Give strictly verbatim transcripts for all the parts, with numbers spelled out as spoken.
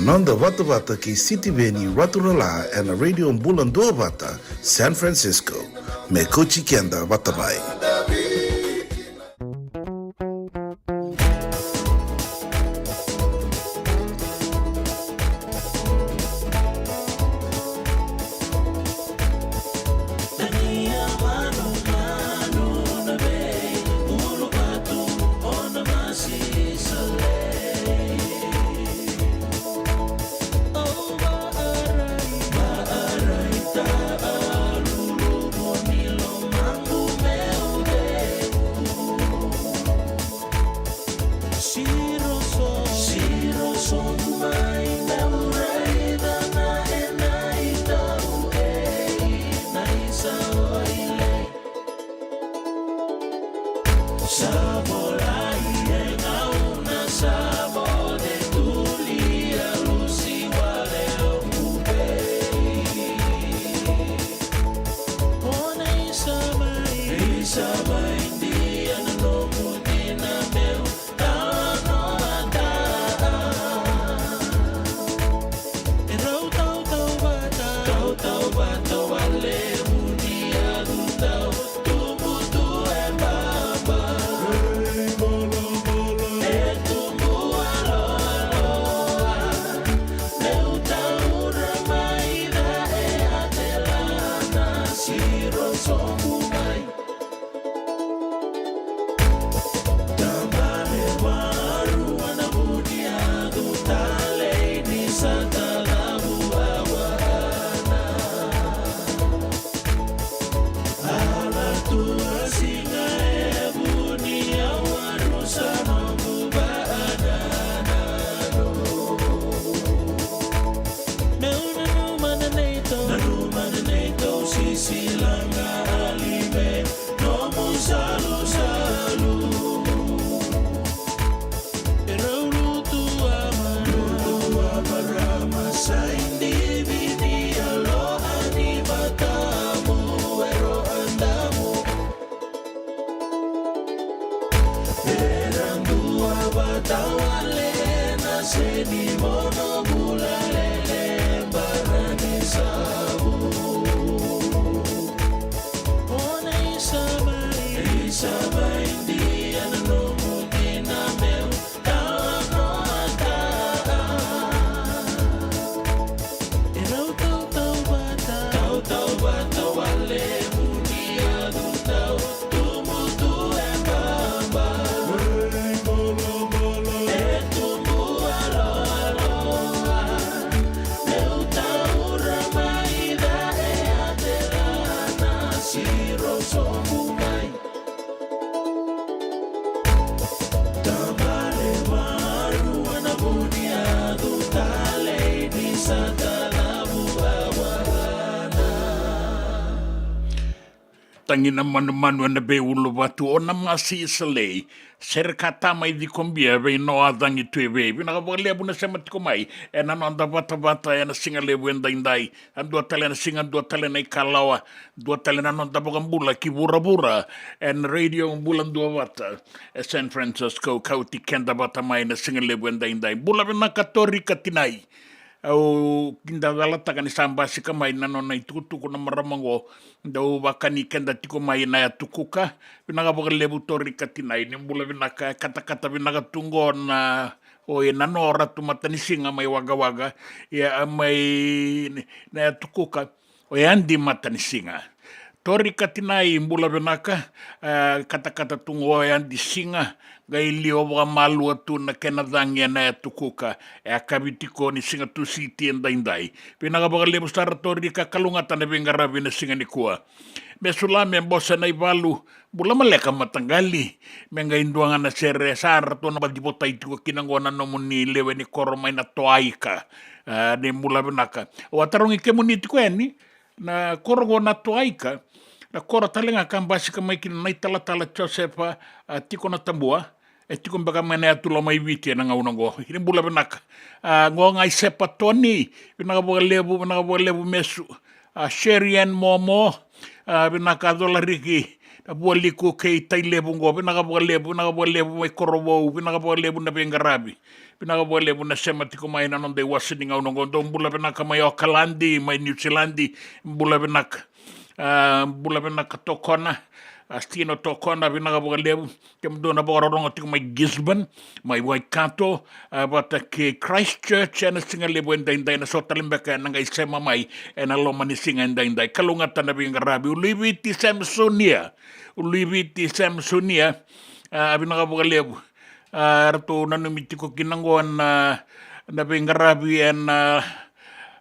Noda vatavata kei Sitiveni Raturala ena Radio Bula Duavata, San Francisco. Me kauti keda vata mai. Tagi na manumanu ena veiuluvatu o na masi Isalei. Sere ka ta mai cikobia vei Noa cagi tu e vei. Vinaka vakalevu na sema tiko mai ena noda vatavata ena siga levu edaidai. A dua tale na siga, dua tale na ikalawa, dua tale na noda vakabula ki vuravura ena Radio Bula Duavata e San Francisco, kauti keda vata mai na siga levu edaidai. Bula vinaka Tori Katinai. Au kida calataka ni sa basika mai na nona itukutuku na marama oqo. Dau vakani keda tiko mai na Yatu Kuka. Vinaka vakalevu Tori Katinai, ni bula vinaka, katakata vinaka tu oqo na o e na no Ratu Matanisiga mai Wagga Wagga, ia mai na Yatu Kuka. O Yadi Matanisiga. Tori Katinai, bula vinaka, e, katakata tu oqo o Yadi Siga, qai liwa vakamalua tu na kena cagi ena Yatu Kuka, e a kavi tiko ni siga Tusiti edaidai. Vinaka vakalevu sara Tori ka kalougata na veiqaravi na siga nikua. Me sula me bose na ivalu, bula maleka mataqali, me qai dua ga na sere sa ratou na baci votai tiko kina oqo na nomuni lewe ni koro mai na Toaika, e, ni bula vinaka. Au a tarogi kemuni tiko yani, na koro oqo na Toaika, na koro tale ga ka basika mai kina na italatala Josefa, a, tiko na Tabua, e tiko beka mai na yatu Lomaiviti ena gauna oqo. Ni bula vinaka. A, oqo ga i Sepa Toni, vinaka vakalevu, vinaka vakalevu Mesu. A, Sherry Ann Momo, a, vinaka Colariki, Vualiku kei Tailevu qo, vinaka vakalevu, vinaka vakalevu mai Korovou, vinaka vakalevu na veiqaravi. Vinaka vakalevu na sema tiko mai na noda iwase ni gauna qo, dou bula vinaka mai Okaladi, mai Niusiladi, bula vinaka. A, bula vinaka Tokona, a, Stino Tokona, vinaka vakalevu. Kemudou na vakarorogo tiko mai Gisborne, mai Waikato, a, vata kei Christchurch, ena siga levu edaidai, na so tale beka ena qai sema mai ena loma ni siga edaidai. Kalougata na veiqaravi, Uluiviti Samsonia, Uluiviti Samsonia, a, vinaka vakalevu. A, ratou nanumi tiko kina qo na, na veiqaravi ena,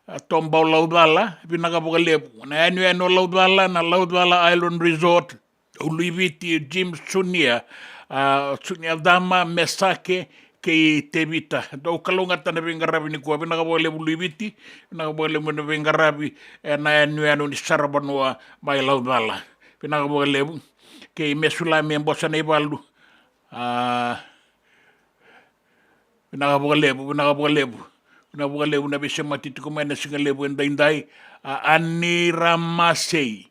a, Tobau Laucala, vinaka vakalevu. Na yanuyanu o Laucala, na Laucala Island Resort, Uluiviti, Jim Sunia, a, Sunia Cama, Mesake, kei Tevita. Dou kalougata na veiqaravi nikua, vinaka vakalevu Uluiviti, vinaka vakalevu na veiqaravi ena yanuyanu ni saravanua mai Laucala. Vinaka vakalevu. Kei Mesulami e Bosa na ivalu. A, vinaka vakalevu, vinaka vakalevu. Vinaka vakalevu na veisemati tiko mai na siga levu edaidai. A, Ani Ramasei.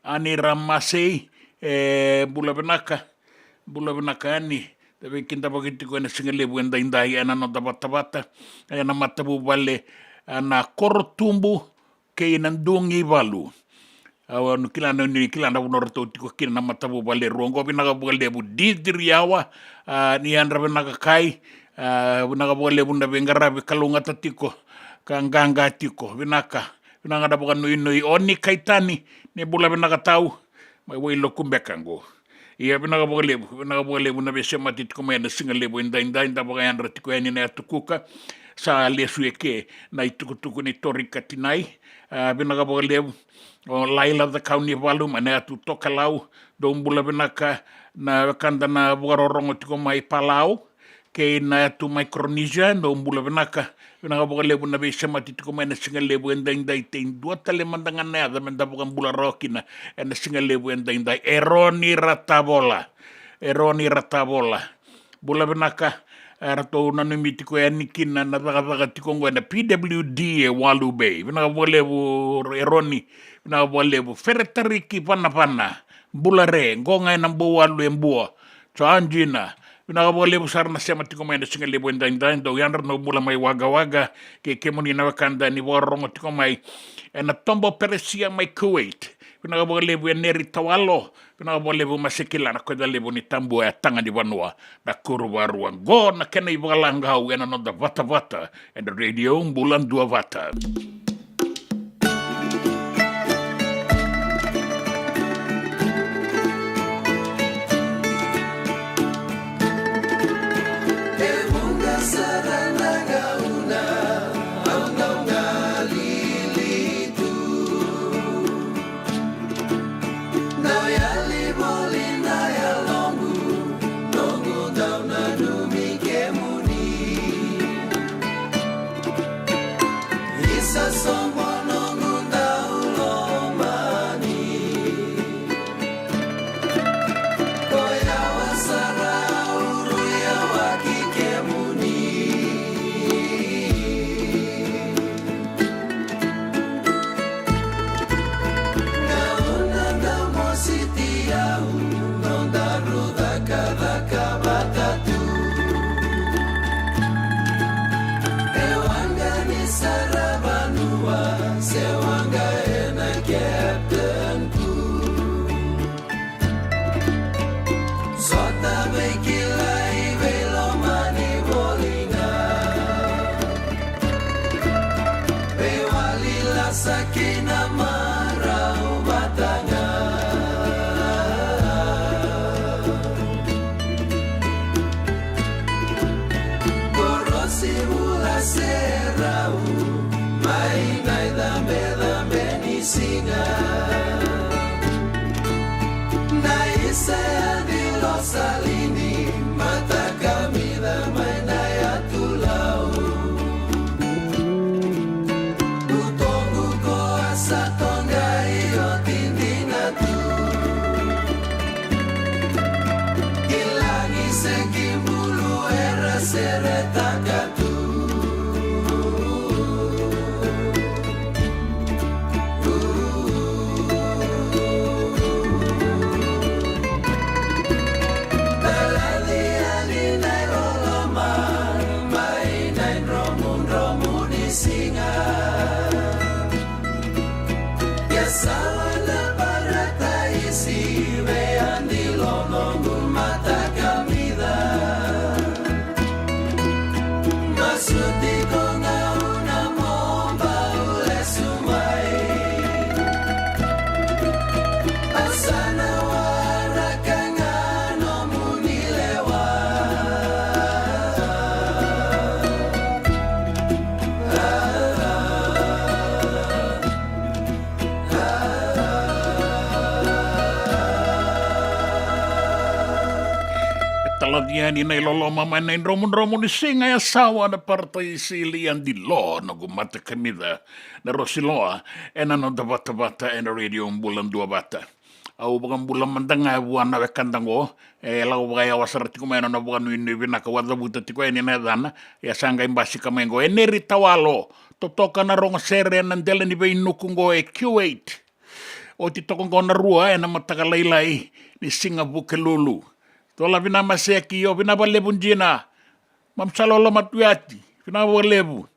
Ani Ramasei, e, bula vinaka. Bula vinaka Ani. Da veikidavaki tiko ena siga levu edaidai ena noda vatavata ena matavuvale, a, na Korotubu kei na Dugivalu. Au na kila na, ni kila na vanua ratou tiko kina na matavuvale e rua qo, vinaka vakalevu Didiriawa, a, ni yadra vinaka kai, a, vinaka vakalevu na veiqaravi, kalougata tiko, ka qaqa tiko, vinaka, vinaka na vakanuinui, o ni Kaitani, ni bula vinaka tau, mai Wailoku beka qo. Ia, vinaka vakalevu, vinaka vakalevu na veisemati tiko mai ena siga levu edaidai, da vakayadra tiko yani na yatu Kuka, sa lesu eke na itukutuku ni Tori Katinai, a, vinaka vakalevu, o Laila Cakaunivalu, mai na yatu Tokalau, dou bula vinaka na wekada na vakarorogo tiko mai Palau, kei na yatu Micronesia, dou bula vinaka, vinaka vakalevu na veisemati tiko mai na siga levu edaidai, tei dua tale mada ga na yaca meda vakabula rawa kina ena siga levu edaidai, Eroni Ratavola, Eroni Ratavola. Bula vinaka, e, ratou nanumi tiko yani kina na cakacaka tiko qo ena P W D e Walu Bay. Vinaka vakalevu Eroni, vinaka vakalevu Feretariki Vanavana, bula re, qo ga ena Bouwalu e Bua. Georgina, vinaka vakalevu sara na sema tiko mai na siga levu edaidai, dou yadra, dou bula mai Wagga Wagga, kei kemuni na wekada ni vakarorogo tiko mai ena Tobo Peresia mai Kuwait. Vinaka vakalevu Eneri Tawalo, vinaka vakalevu Masekila na koya levu ni Tabua e Taga ni Vanua, na kuru varua. Qo na kena ivakalagau ena noda vatavata ena Radio Bula Duavata. Dau yali voli na yaloqu, noqu dau nanumi kemuni. Isa soqo noqu dau lomani. Ko yawa sara au rui yawaki kemuni. Gauna da mositi au, nodaru cakacaka vata tu. E waqa ni saravanua, se waqa ena captain tu. Sota veikilai veilomani voli ga. Veiwali lasa kina marau vata ga. Korosi vula se rau, mai na icabecabe ni siga. Na isa ya ni losalini, mata kamica mai na yatu Lau. Butoqu ko a sa toqai oti dina tu. Ki lagi se ki bulu era seretaka tu. Ia ni na iloloma mai na idromudromu ni siga e sawa na Parataisi Liadi Lo, noqu matakamica na Rosi Loa, ena noda vatavata ena Radio Bula Duavata. Au vakabula mada ga vua na wekada qo, e lako vakayawa sara tiko mai ena nona vakanuinui vinaka, au a cavuta tiko yani na yacana, ia sa qai basika mai qo. E Neri Tawalo, totoka na rogo sere ena dela ni veinuku qo e Kuwait. Oti toka qo na rua ena mataka lailai ni siga Vukelulu. Tola vinamaseki, io, vinaka vakalevu Jina. Mam sa loloma tu yani. Vinaka vakalevu.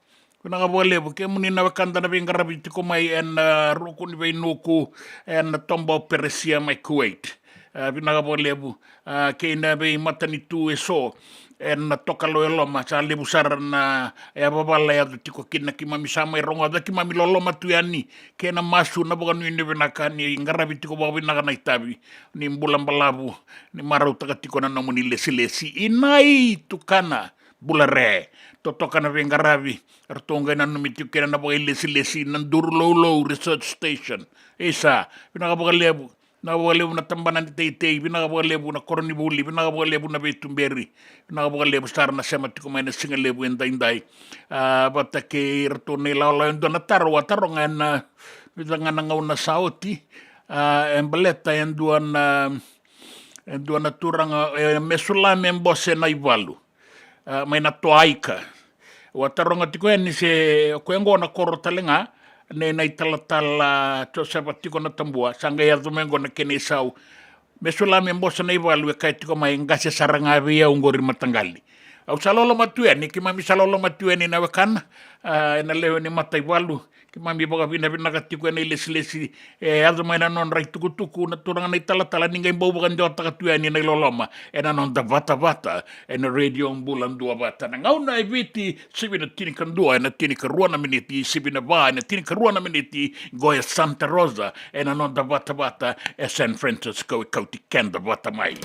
Vinaka vakalevu. Kemuni na wekada na veiqaravi tiko mai ena, ah, ruku ni veinuku ena toba o Peresia mai Kuwait. Ah, vinaka vakalevu. Ah, kei na veimatanitu eso ena Tokalau e Loma, sa levu sara na yavavala e yaco tiko kina, keimami sa mai rogoca, keimami loloma tu yani, kei na masu, na vakanuinui vinaka ni qaravi tiko vakavinaka na itavi. Ni bula balavu, ni marautaka tiko na nomuni lesilesi. Inai tukana, bula re. Totoka na veiqaravi, ratou qai nanumi tiko kina na vakailesilesi na Duruloulou Research Station. Isa, vinaka vakalevu. Vinaka vakalevu na tabana ni teitei, vinaka vakalevu na koronivuli, vinaka vakalevu na veituberi, vinaka vakalevu sara na sema tiko mai na siga levu edaidai. Ah, vata kei iratou na ilawalawa, e dua na taro au a taroga ena vica ga na gauna sa oti. Ah, e baleta e dua na, e dua na turaga, e Mesulame Bose Naivalu, ah, mai na Toaika. Au a taroga tiko yani se o koya qo na koro tale ga nei na italatala Josefa Tiko na Tabua, sa qai yaco mai qo na kena isau. Mesulame Bose Naivalu e kaya tiko mai, qase sara ga vei au qori mataqali. Au sa loloma tu yani, keimami sa loloma tu yani na wekana, ah, ena lewe ni mataivalu. Keimami vakavinavinaka tiko ena ilesilesi e yaco mai na nodra itukutuku na turaga na italatala, ni qai bau vakadewataka tu yani na iloloma ena noda vatavata ena Radio Bula Duavata. Na gauna e Viti, sivi na tinikadua ena tinikarua na miniti, sivi na va ena tinikarua na miniti, qo e Santa Rosa, ena noda vatavata e San Francisco, e kauti keda vata mai.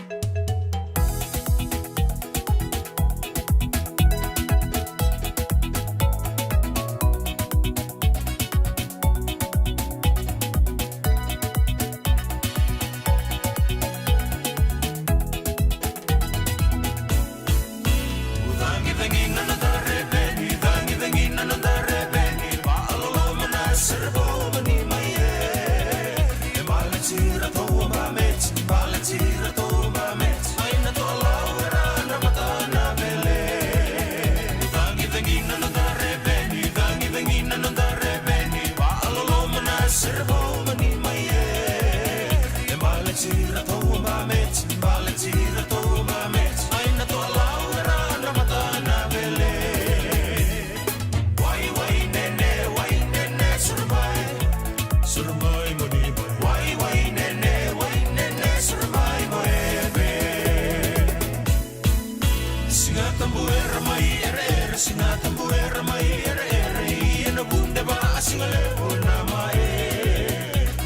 Siga Tabu era mai ereere, Siga Tabu era mai ereere, ia na vuneva a siga levu na mai.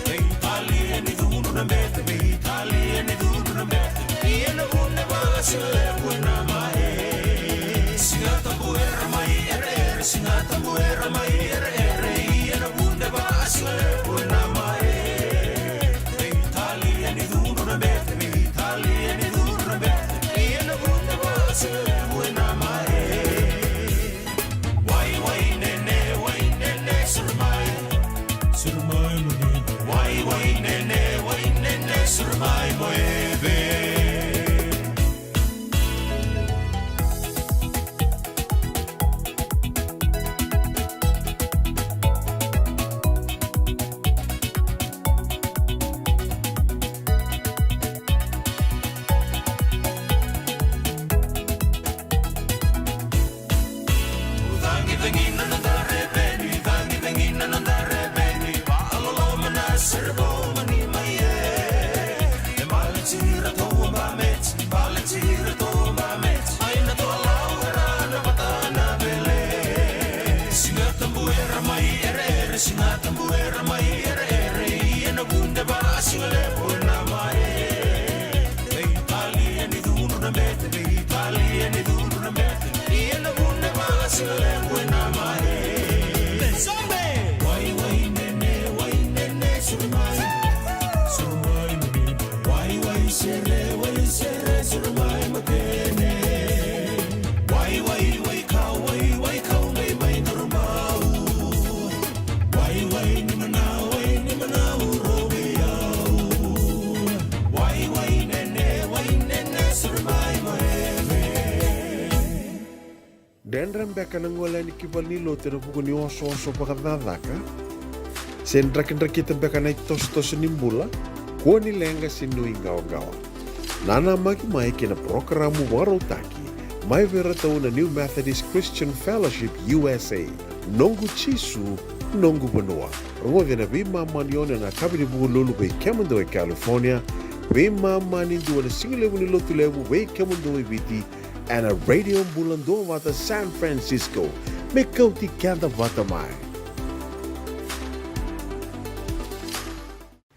Veitalia ni cudru na bete, veitalia ni cudru na bete, ia na vuneva a siga levu na mai. Siga Tabu era mai ereere, Siga Tabu era mai ereere, ia na vuneva a siga levu na mai. Veitalia ni cudru na bete, veitalia ni cudru na bete, ia na vuneva a siga levu na mai. Wai, wai, nene, wai, nene, suru mai. Suru mai, mo ni. Wai, wai, nene, wai, nene, suru mai, mo eve. Siga Tabu era mai ereere, Siga Tabu era mai ereere, ia na vuneva a siga levu na mai. Veitalia ni cudru na bete, veitalia ni cudru na bete, ia na vuneva a siga levu na mai. Wai, wai, nene, wai, nene, suru mai. Suru mai, mo ni. Wai, wai, sere, wai, sere, suru mai, mo kene. Dredre beka na gole yani ki valenilotu ena vuku ni osooso vakacakacaka? Se drakidrakita beka na itosotoso ni bula? Kua ni leqa se nuiqawaqawa. Nanamaki mai ki na parokaramu vakarautaki mai vei iratou na New Methodist Christian Fellowship U S A, Noqu Jisu, Noqu Vanua. Rogoci ena veimama ni ono ena yakavi ni Vukelulu vei kemudou e California, veimama ni dua ena sigalevu ni Lotulevu vei kemudou e Viti, ena Radio Bula Duavata San Francisco. Me kauti keda vata mai.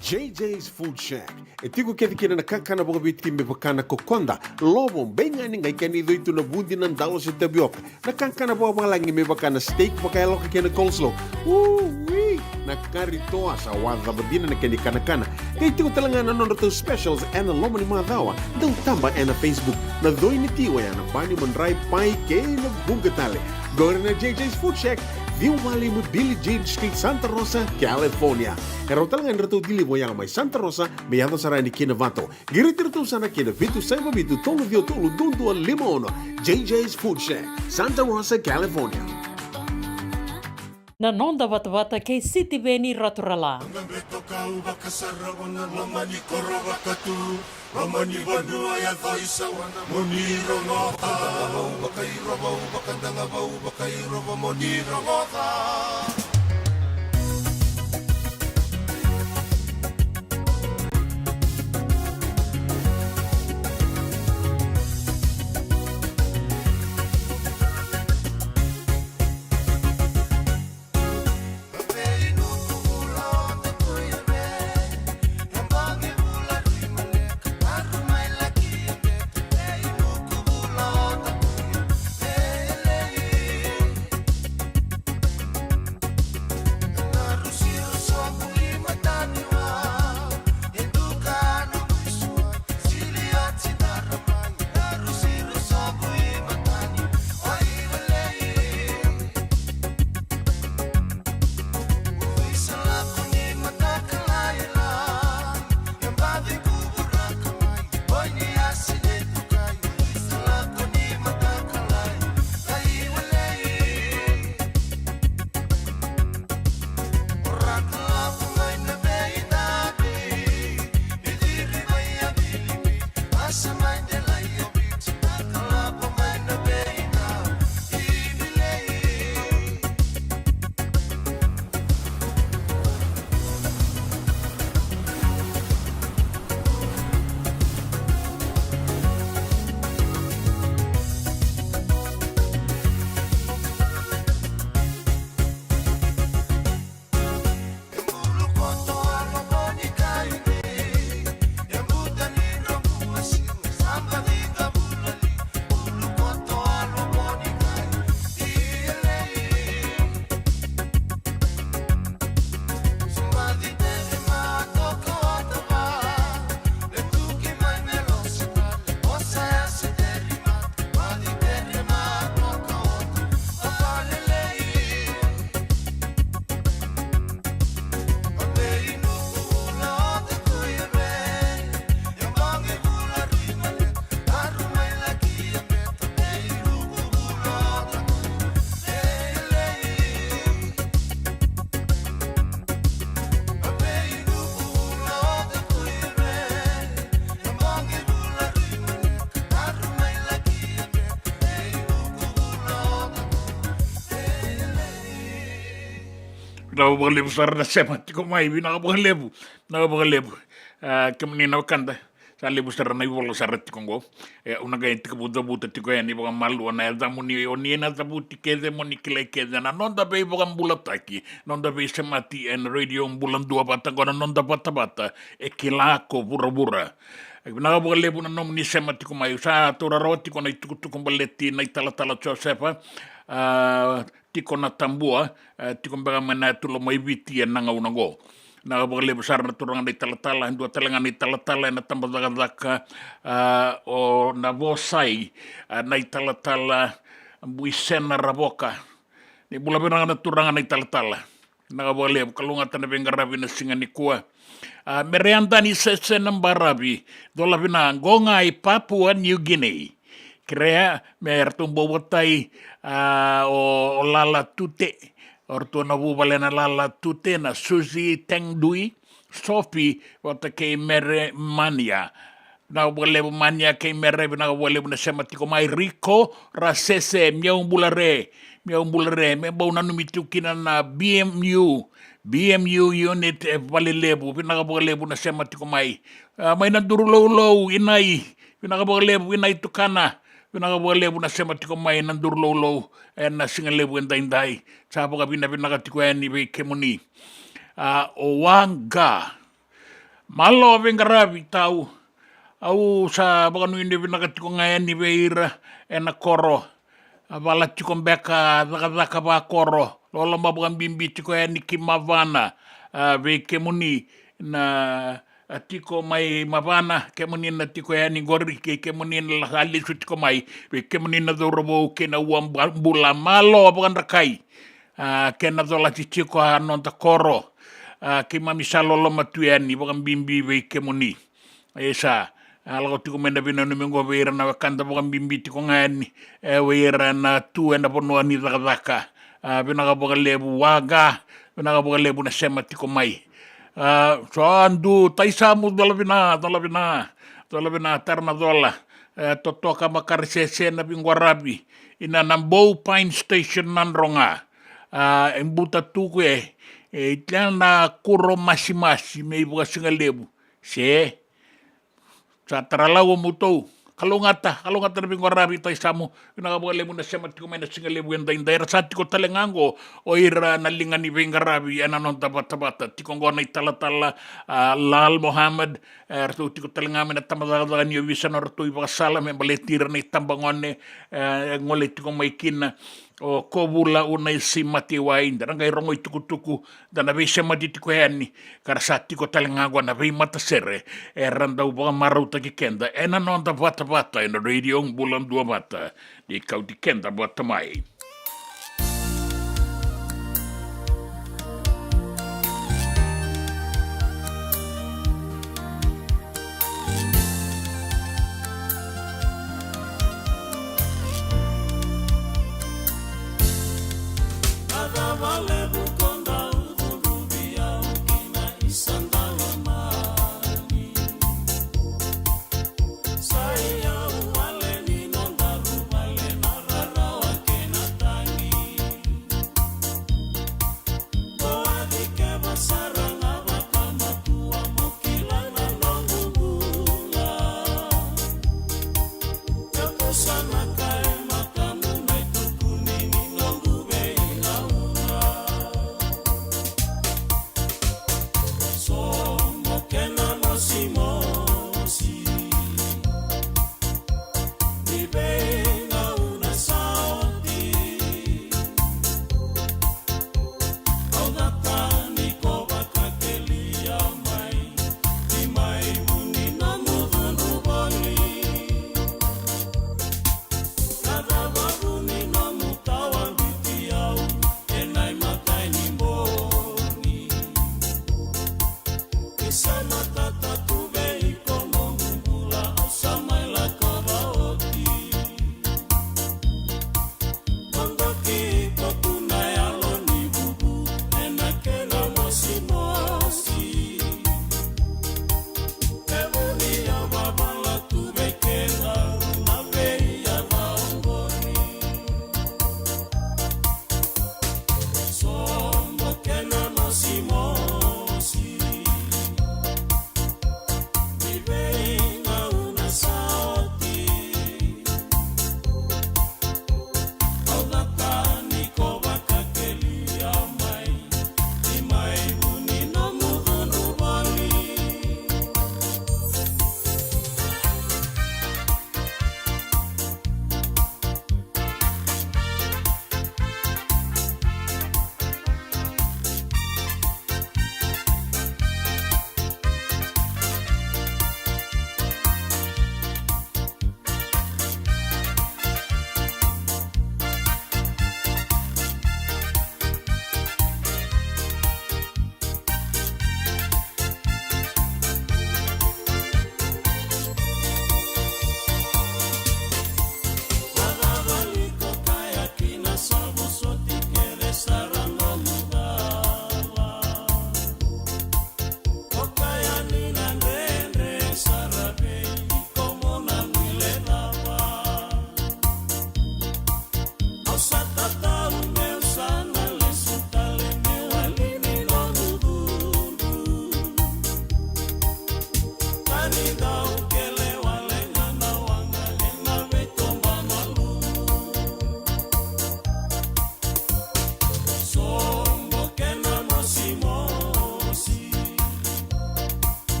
J J's Food Shack. E tiko kece kina na kakana vakaviti me vaka na kokoda, lovo, beigani, qai kena icoi tu na vudi, na dalo se tavioka. Na kakana vakavalagi me vaka na steak vakayaloka kei na coleslaw. Ui! Na kari toa, sa wacava dina na kena ikanakana. Qai tiko tale ga na nodratou specials ena loma ni macawa. Dau taba ena Facebook. Na coi ni ti oya na bani, madrai, pai kei na vuqa tale. Qori na J J's Food Shack, ciwa walu lima Billie Jean Street, Santa Rosa, California. E rawa tale ga ni ratou deliver oya mai Santa Rosa me yaco sara yani ki Novato. Qiriti iratou sara ki na vitu saiva vitu tolu ciwa tolu dua dua lima ono. J J's Food Shack, Santa Rosa, California. Na noda vatavata kei Sitiveni Raturala. Beto kau vakasarava na loma ni koro vakatu, loma ni vanua yaco i Sawana, mo ni rogoca. Vau vakairo, vau vakadaga, vau vakairo, mo ni rogoca. Vinaka vakalevu sara na sema tiko mai, vinaka vakalevu, vinaka vakalevu. A, kemuni na wekada, sa levu sara na ivola sara tiko qo. E, au na qai tekivu cavuta tiko yani vakamalua na yacamuni, o ni na cavuti kece mo ni kilai kece na noda veivakabulataki, noda veisemati ena Radio Bula Duavata, qo na noda vatavata, e kila ko vuravura. E, vinaka vakalevu na nomuni sema tiko mai. Sa taura rawa tiko na itukutuku baleti na italatala Josefa, a, tiko na Tabua, e, tiko beka mai na yatu loma i Viti ena gauna qo. Vinaka vakalevu sara na turaga na italatala, e dua tale ga na italatala ena tabacakacaka, a, o Navosai, a, na italatala Buisena Ravoka. Ni bula vinaka na turaga na italatala. Vinaka vakalevu, kalougata na veiqaravi na siga nikua. A, Mereadani Sese na baravi, cola vinaka, qo ga i Papua New Guinea. kerea me ratou bau votai, a, o, o Lala Tute, o ratou na vuvale na Lala Tute, na Susie Tengdui, Sophie vata kei Mere Mania. Vinaka vakalevu Mania kei Mere, vinaka vakalevu na sema tiko mai. Riko Rasese, Miau Bula Re, Miau Bula Re, me bau nanumi tiko kina na B M U, B M U unit e Valelevu, vinaka vakalevu na sema tiko mai. A, mai na Duru Loulou, Inai, vinaka vakalevu, Inai Tukana, vinaka vakalevu na sema tiko mai na Duru Loulou ena siga levu edaidai. Sa vakavinavinaka tiko yani vei kemuni. A, o Waqa, malo veiqaravi tau. Au sa vakanuinui vinaka tiko ga yani vei ira ena koro. A, vala tiko beka cakacaka vakoro, loloma vakabibi tiko yani ki Mavana. A, vei kemuni na, a, tiko mai Mavana, kemuni na tiko yani qori kei kemuni na la-, a, lesu tiko mai, vei kemuni na cauravou kei na uabula, malo vakadrakai. A, kena colati tiko a noda koro. A, keimami sa loloma tu yani vakabibi vei kemuni. E sa, a, lako tiko mai na veinanumi oqo vei ira na wekada vakabibi tiko ga yani, e, vei ira na tu ena vanua ni cakacaka. A, vinaka vakalevu Waqa, vinaka vakalevu na sema tiko mai. A, so Adu, Taisamu, cola vina, cola vina, cola vina, tara na cola. E, totoka Makaresese, na veiqaravi ina na Bowpine Station Nadroga. A, e buta tu ke, e, i tena na kuro masimasi me i vakasigalevu. Se sa tara lau o mutou. Kalougata, kalougata na veiqaravi Taisamu. Vinaka vakalevu na sema tiko mai na sigalevu edaidai. Era sa tiko tale ga oqo o ira na liga ni veiqaravi ena noda vatavata. Tiko oqo na italatala, a, Lal Mohammed. E, ratou tiko tale ga mai na tabacakacaka ni ovisa na nodratou ivakasala me baleti ira na itabagone, e, gole tiko mai kina o Kovula Unaisi Matewai. Da na qai rogo itukutuku, da na veisemati tiko yani, ka ra sa tiko tale ga oqo na veimatasere era dau vakamarautaki keda ena noda vatavata ena Radio Bula Duavata. Ni kauti keda vata mai.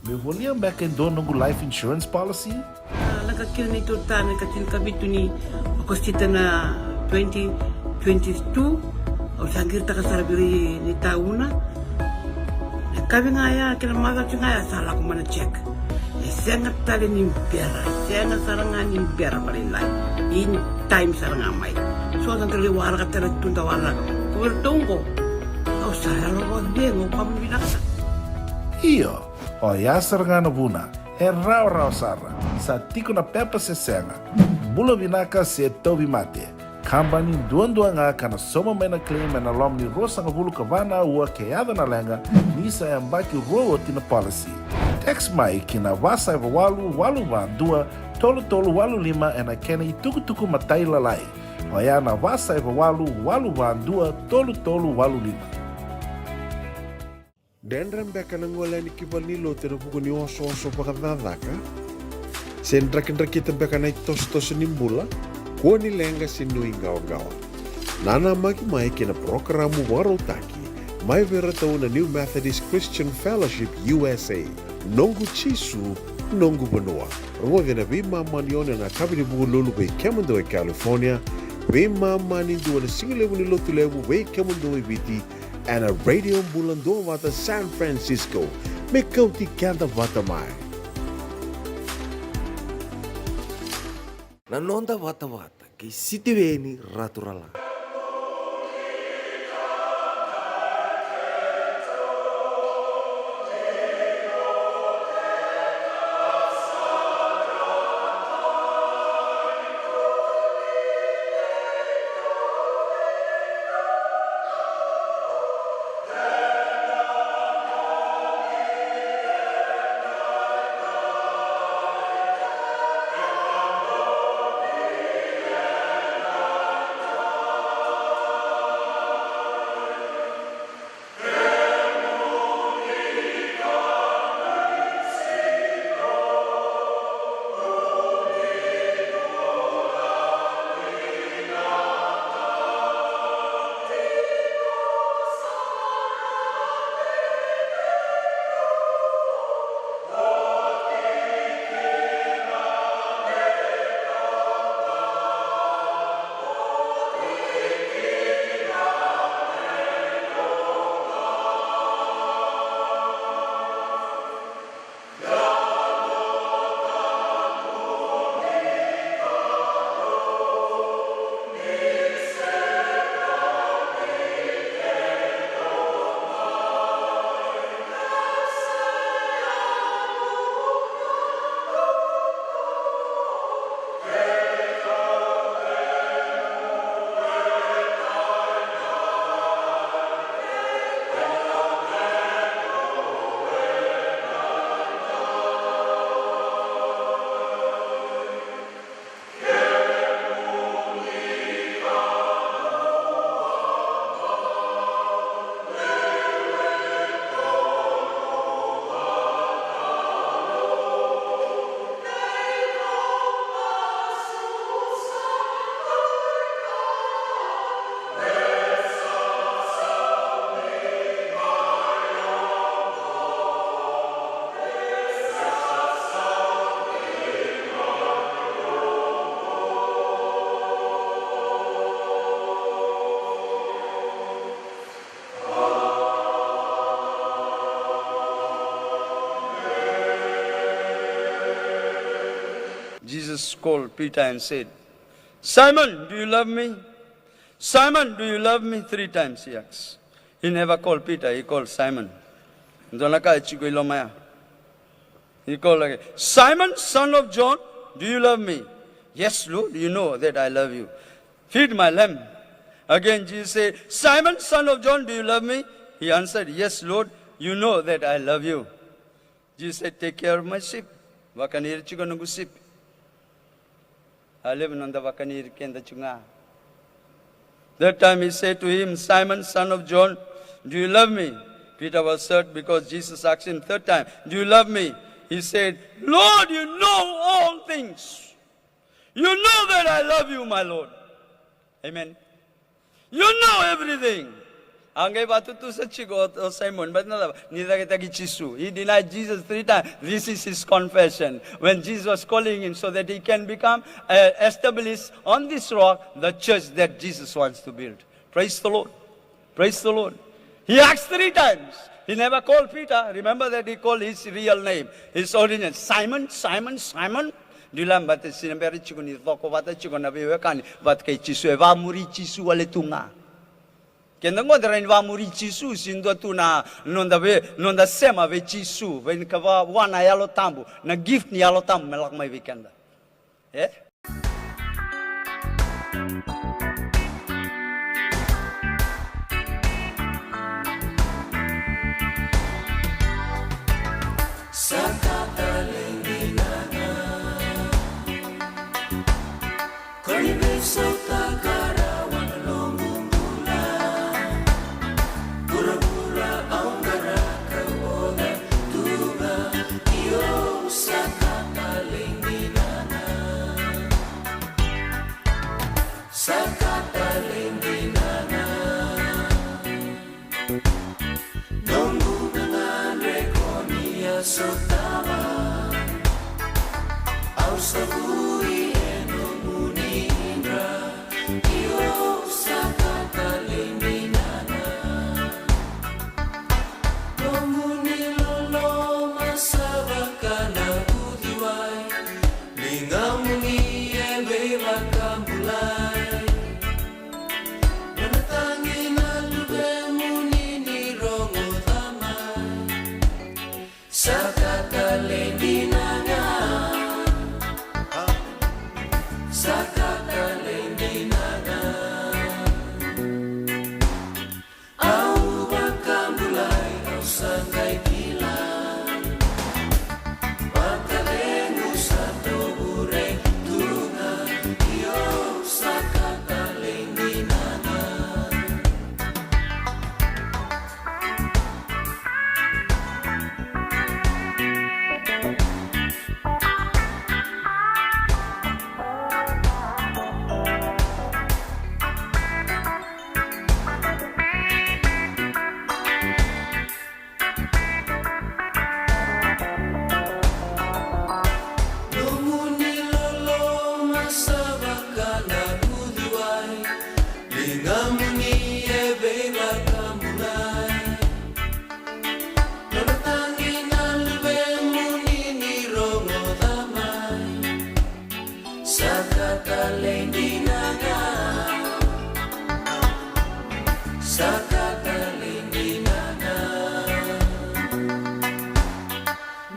Meu volia beka e dua noqu life insurance policy? A, lako kina na neitou ta na ka tinikavitu ni Okosita na twenty twenty-two. Au sa qiritaka sara vei ira na itauna. Na yakavi ga ya kei na macawa ga ya sa lako mai na check. E sega tale ni bera, e sega sara ga ni bera vakalailai. In time sara ga mai. So da dau waraka tale tu da waraka. Ko vei ratou oqo. Au sa yalo vakacegu, au vakavinavinaka. Io, oya sara ga na vuna. E rawarawa sara. Sa tiko na pepa se sega. Bula vinaka se tauvimate. Kabani duadua ga ka na sauma mai na claim ena loma ni ruasagavulu ka va na aua ke yaco na leqa ni sa yabaki rua oti na policy. Text mai ki na va saiva walu walu va dua tolu tolu walu lima ena kena itukutuku matailalai. Oya na va saiva walu walu va dua tolu tolu walu lima. Dredre beka na gole yani ki valenilotu ena vuku ni osooso vakacakacaka? Se drakidrakita beka na itosotoso ni bula? Kua ni leqa se nuiqawaqawa. Nanamaki mai ki na parokaramu vakarautaki mai vei iratou na New Methodist Christian Fellowship U S A, Noqu Jisu, Noqu Vanua. Rogoci ena veimama ni ono ena yakavi ni Vukelulu vei kemudou e California, veimama ni dua na sigalevu ni Lotulevu vei kemudou e Viti, ena Radio Bula Duavata San Francisco, me kauti keda vata mai. Na noda vatavata kei Sitiveni Raturala. Jesus called Peter and said, "Simon, do you love me? Simon, do you love me?" Three times he asked. He never called Peter, he called Simon. Dua na ka e tiko i loma ya. He called again, "Simon, son of John, do you love me?" "Yes, Lord, you know that I love you." "Feed my lamb." Again, Jesus said, "Simon, son of John, do you love me?" He answered, "Yes, Lord, you know that I love you." Jesus said, "Take care of my sheep." Vakani ira tiko noqu sipi. A levu noda vakani ira keda tiko ga. That time he said to him, "Simon, son of John, do you love me?" Peter was hurt because Jesus asked him third time, "Do you love me?" He said, "Lord, you know all things. You know that I love you, my Lord." Amen. You know everything. A qai vatutusa tiko o, o Simon, but na cava? Ni cakitaki Jisu. He denied Jesus three times. This is his confession. When Jesus was calling him so that he can become, uh, established on this rock, the church that Jesus wants to build. Praise the Lord. Praise the Lord. He asked three times. He never called Peter. Remember that he called his real name, his original, Simon, Simon, Simon. Do you remember that? Sinabera tiko ni coko vata tiko na veiwekani vata kei Jisu. E vamuri Jisu wale tu ga. Keda qo da rawa ni vamuri Jisu, se dua tu na noda vei, noda sema vei Jisu, vei na ka va, vua na Yalo Tabu, na gift ni Yalo Tabu me lako mai vei keda. E? Sa ka talei dinana. Ko ni veisautaka rawa na noqu bula. Vuravura au qaraka, oca tu ga, io sa ka talei dinana. Sa ka talei dinana. Noqu gagadre ko ni a sotava. Au sa vui e nomuni dra. Io sa ka talei dinana. Nomuni loloma sa vaka na uciwai. Ligamuni e veivakabulai. Nona tagi na luvemuni ni rogoca mai. Sa ka talei dinana. Sa ka talei dinana. Au vakabulai, au sa qai kila. Vakacegu sa tovure tu ga, io sa ka talei dinana. Nomuni loloma sa vaka na uciwai, ligamuni e veivakabulai. Nona tagi na luvemuni ni rogoca mai. Sa ka talei dinana. Sa ka talei dinana.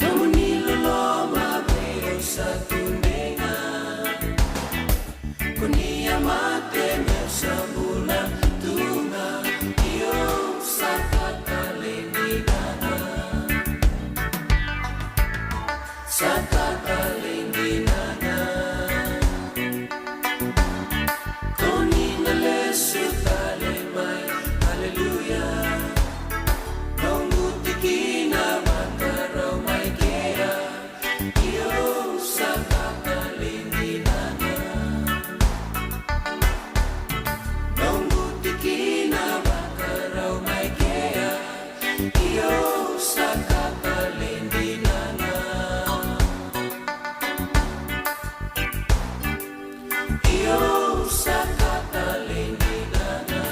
Nomuni loloma vei au sa tudei ga. Ko ni a mate meu sa bula tu ga. Io sa ka talei dinana. Sa ka talei dinana. Ko ni na lesu tale mai. Aleluya. Noqu tikina vakarau mai kea. Io sa ka talei dinana. Noqu tikina vakarau mai kea. Io sa ka talei dinana. Io sa ka talei dinana.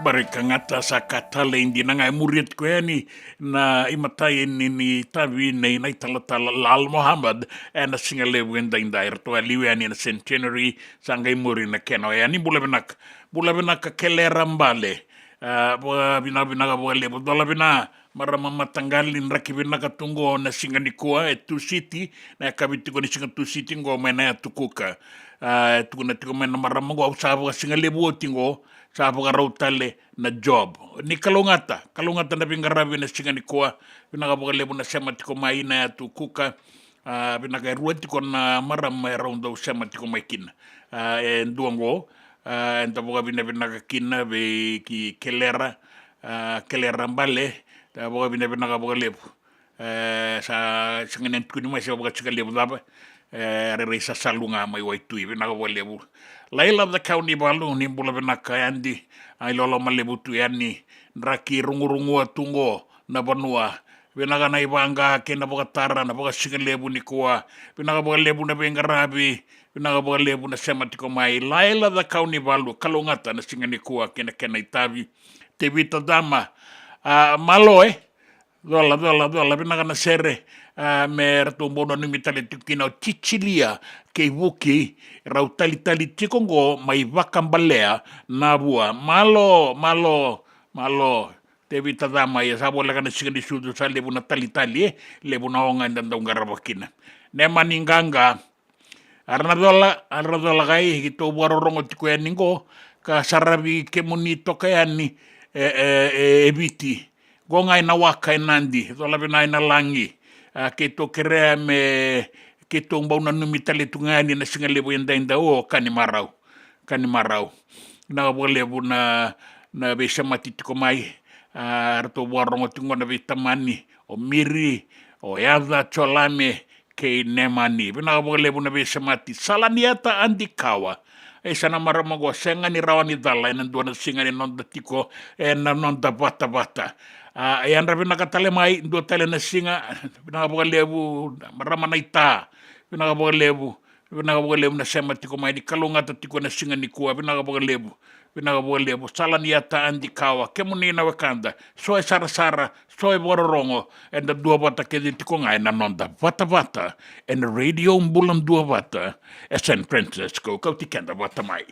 Barika Gata, sa ka talei dina ga. E muria tiko yani na imatai ni, ni itavi nei na italatala Lal Mohammed ena siga levu edaidai. Eratou a liu yani ena Centenary, sa qai muri na kena oya. Ni bula vinaka. Bula vinaka Kelera Bale. A, vaka, vina, vinaka vakalevu. Dola vina, marama mataqali, draki vinaka tu qo na siga nikua e Tusiti, na yakavi tiko ni siga Tusiti qo mai na yatu Kuka. A, e tukuna tiko mai na marama qo, au sa vakasigalevu oti qo, sa vakarau tale na job. Ni kalougata, kalougata na veiqaravi na siga nikua, vinaka vakalevu na sema tiko mai na yatu Kuka. A, vinaka e rua tiko na marama e rau dau sema tiko mai kina. A, e dua qo, a, eda vakavinavinaka kina vei ki Kelera, a, Kelera Bale, da vakavinavinaka vakalevu. E, sa, sa gane tukuni mai se vakasigalevu cava, e, rairai sasalu ga mai Waitui, vinaka vakalevu. Laila Cakaunivalu, ni bula vinaka Adi. A, i loloma levu tu yani, draki rugurugua tu qo na vanua. Vinaka na ivaqa kei na vakatara, na vakasigalevu nikua. Vinaka vakalevu na veiqaravi, vinaka vakalevu na sema tiko mai. Laila Cakaunivalu, kalougata na siga nikua kei na kena itavi. Tevita Cama, a, malo e. Cola, cola, cola, vinaka na sere. A, me ratou bau nanumi tale tiko kina o Cicilia kei Vuki, rau talitali tiko qo mai Vakabalea, Navua. Malo, malo, malo. Tevita Cama, ia sa voleka na siga ni sucu sa levu na talitali, e, levu na oga eda dau qarava kina. Nemani Qaqa, a ra na cola, a ra na cola kai, keitou vakarorogo tiko yani qo, ka saravi kemuni toka yani, e, e, e, e Viti. Qo ga ena waka e Nadi, cola vinaka ena lagi. A, keitou kerea me keitou bau nanumi tale tu ga yani na siga levu edaidai, o, ka ni marau. Ka ni marau. Vinaka vakalevu na, na veisemati tiko mai. A, ratou vakarorogo tiko qo na veitamani, o Miri, o Yaca, Colame kei Nemani. Vinaka vakalevu na veisemati. Salaniata Adikawa. E, sa na marama qo, sega ni rawa ni cala ena dua na siga ni noda tiko ena noda vatavata. A, e yadra vinaka tale mai dua tale na siga. Vinaka vakalevu, marama Naita. Vinaka vakalevu. Vinaka vakalevu na sema tiko mai, ni kalougata tiko na siga nikua. Vinaka vakalevu. Vinaka vakalevu. Salaniata Adikawa, kemuni na wekada, so e sarasara, so e vakarorogo, eda duavata kece tiko ga ena noda vatavata ena Radio Bula Duavata e San Francisco. Kauti keda vata mai.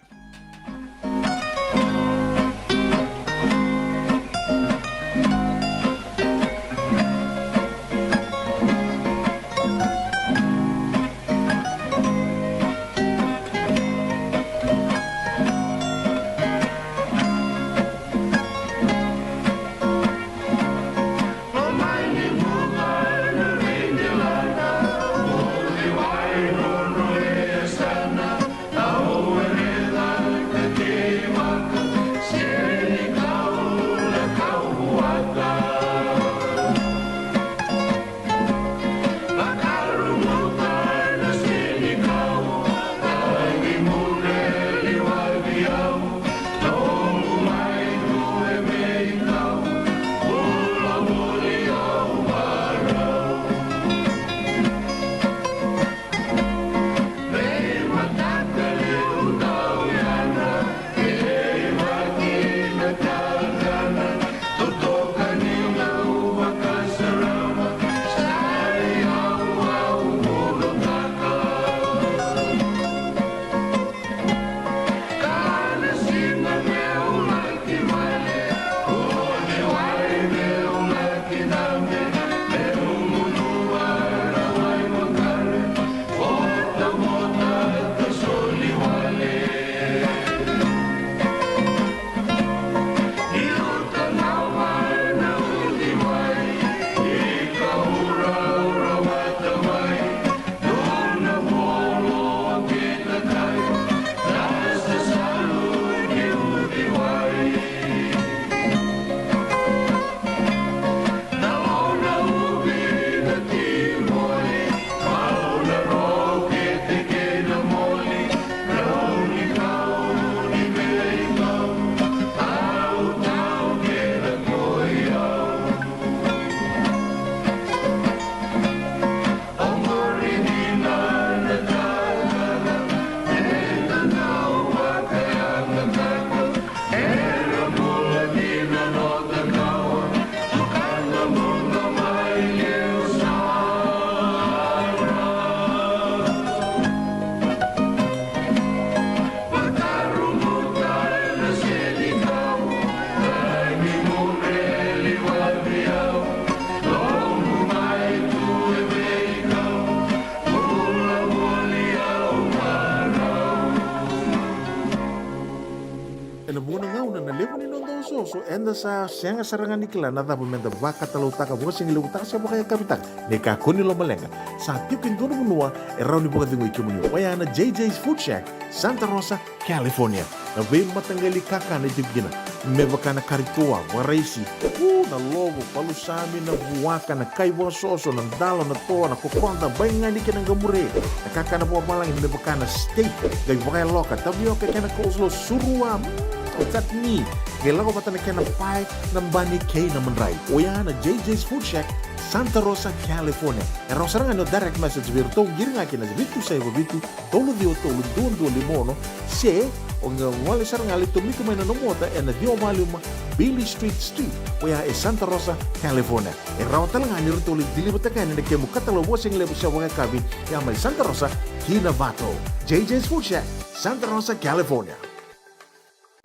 Eda sa sega sara ga ni kila na cava meda vakatalautaka, vakasigalevu taka se vakayakavi taka. Ni kakua ni lomaleqa, sa tiko e dua na vanua e rawa ni vakacegui kemuni, oya na J J's Food Shack, Santa Rosa, California. Na veimataqali kakana e tiko kina, me vaka na kari toa, vakaraisi, u, na lovo, palusami, na vuaka, na kai vakasoso, na dalo, na toa, na kokoda, baigani kei na qamure. Na kakana vakavalagi me vaka na steak, qai vakayaloka, tavioka kei na coleslaw, surua, mm, o chutney, qai lako vata na kena pae, na bani kei na madrai. Oya na J J's Food Shack, Santa Rosa, California. E rawa sara ga ni o direct message vei iratou, qiri ga kina vitu saiva vitu, tolu ciwa tolu, dua dua lima ono, se o qai gole sara ga, lai tomika mai na nomu ota ena ciwa walu lima Beale Street Suite, oya e Santa Rosa, California. E rawa tale ga ni ratou lai deliver-taka yani na kemu katalau vakasigalevu se vakayakavi, ya mai Santa Rosa ki Novato. J J's Food Shack, Santa Rosa, California.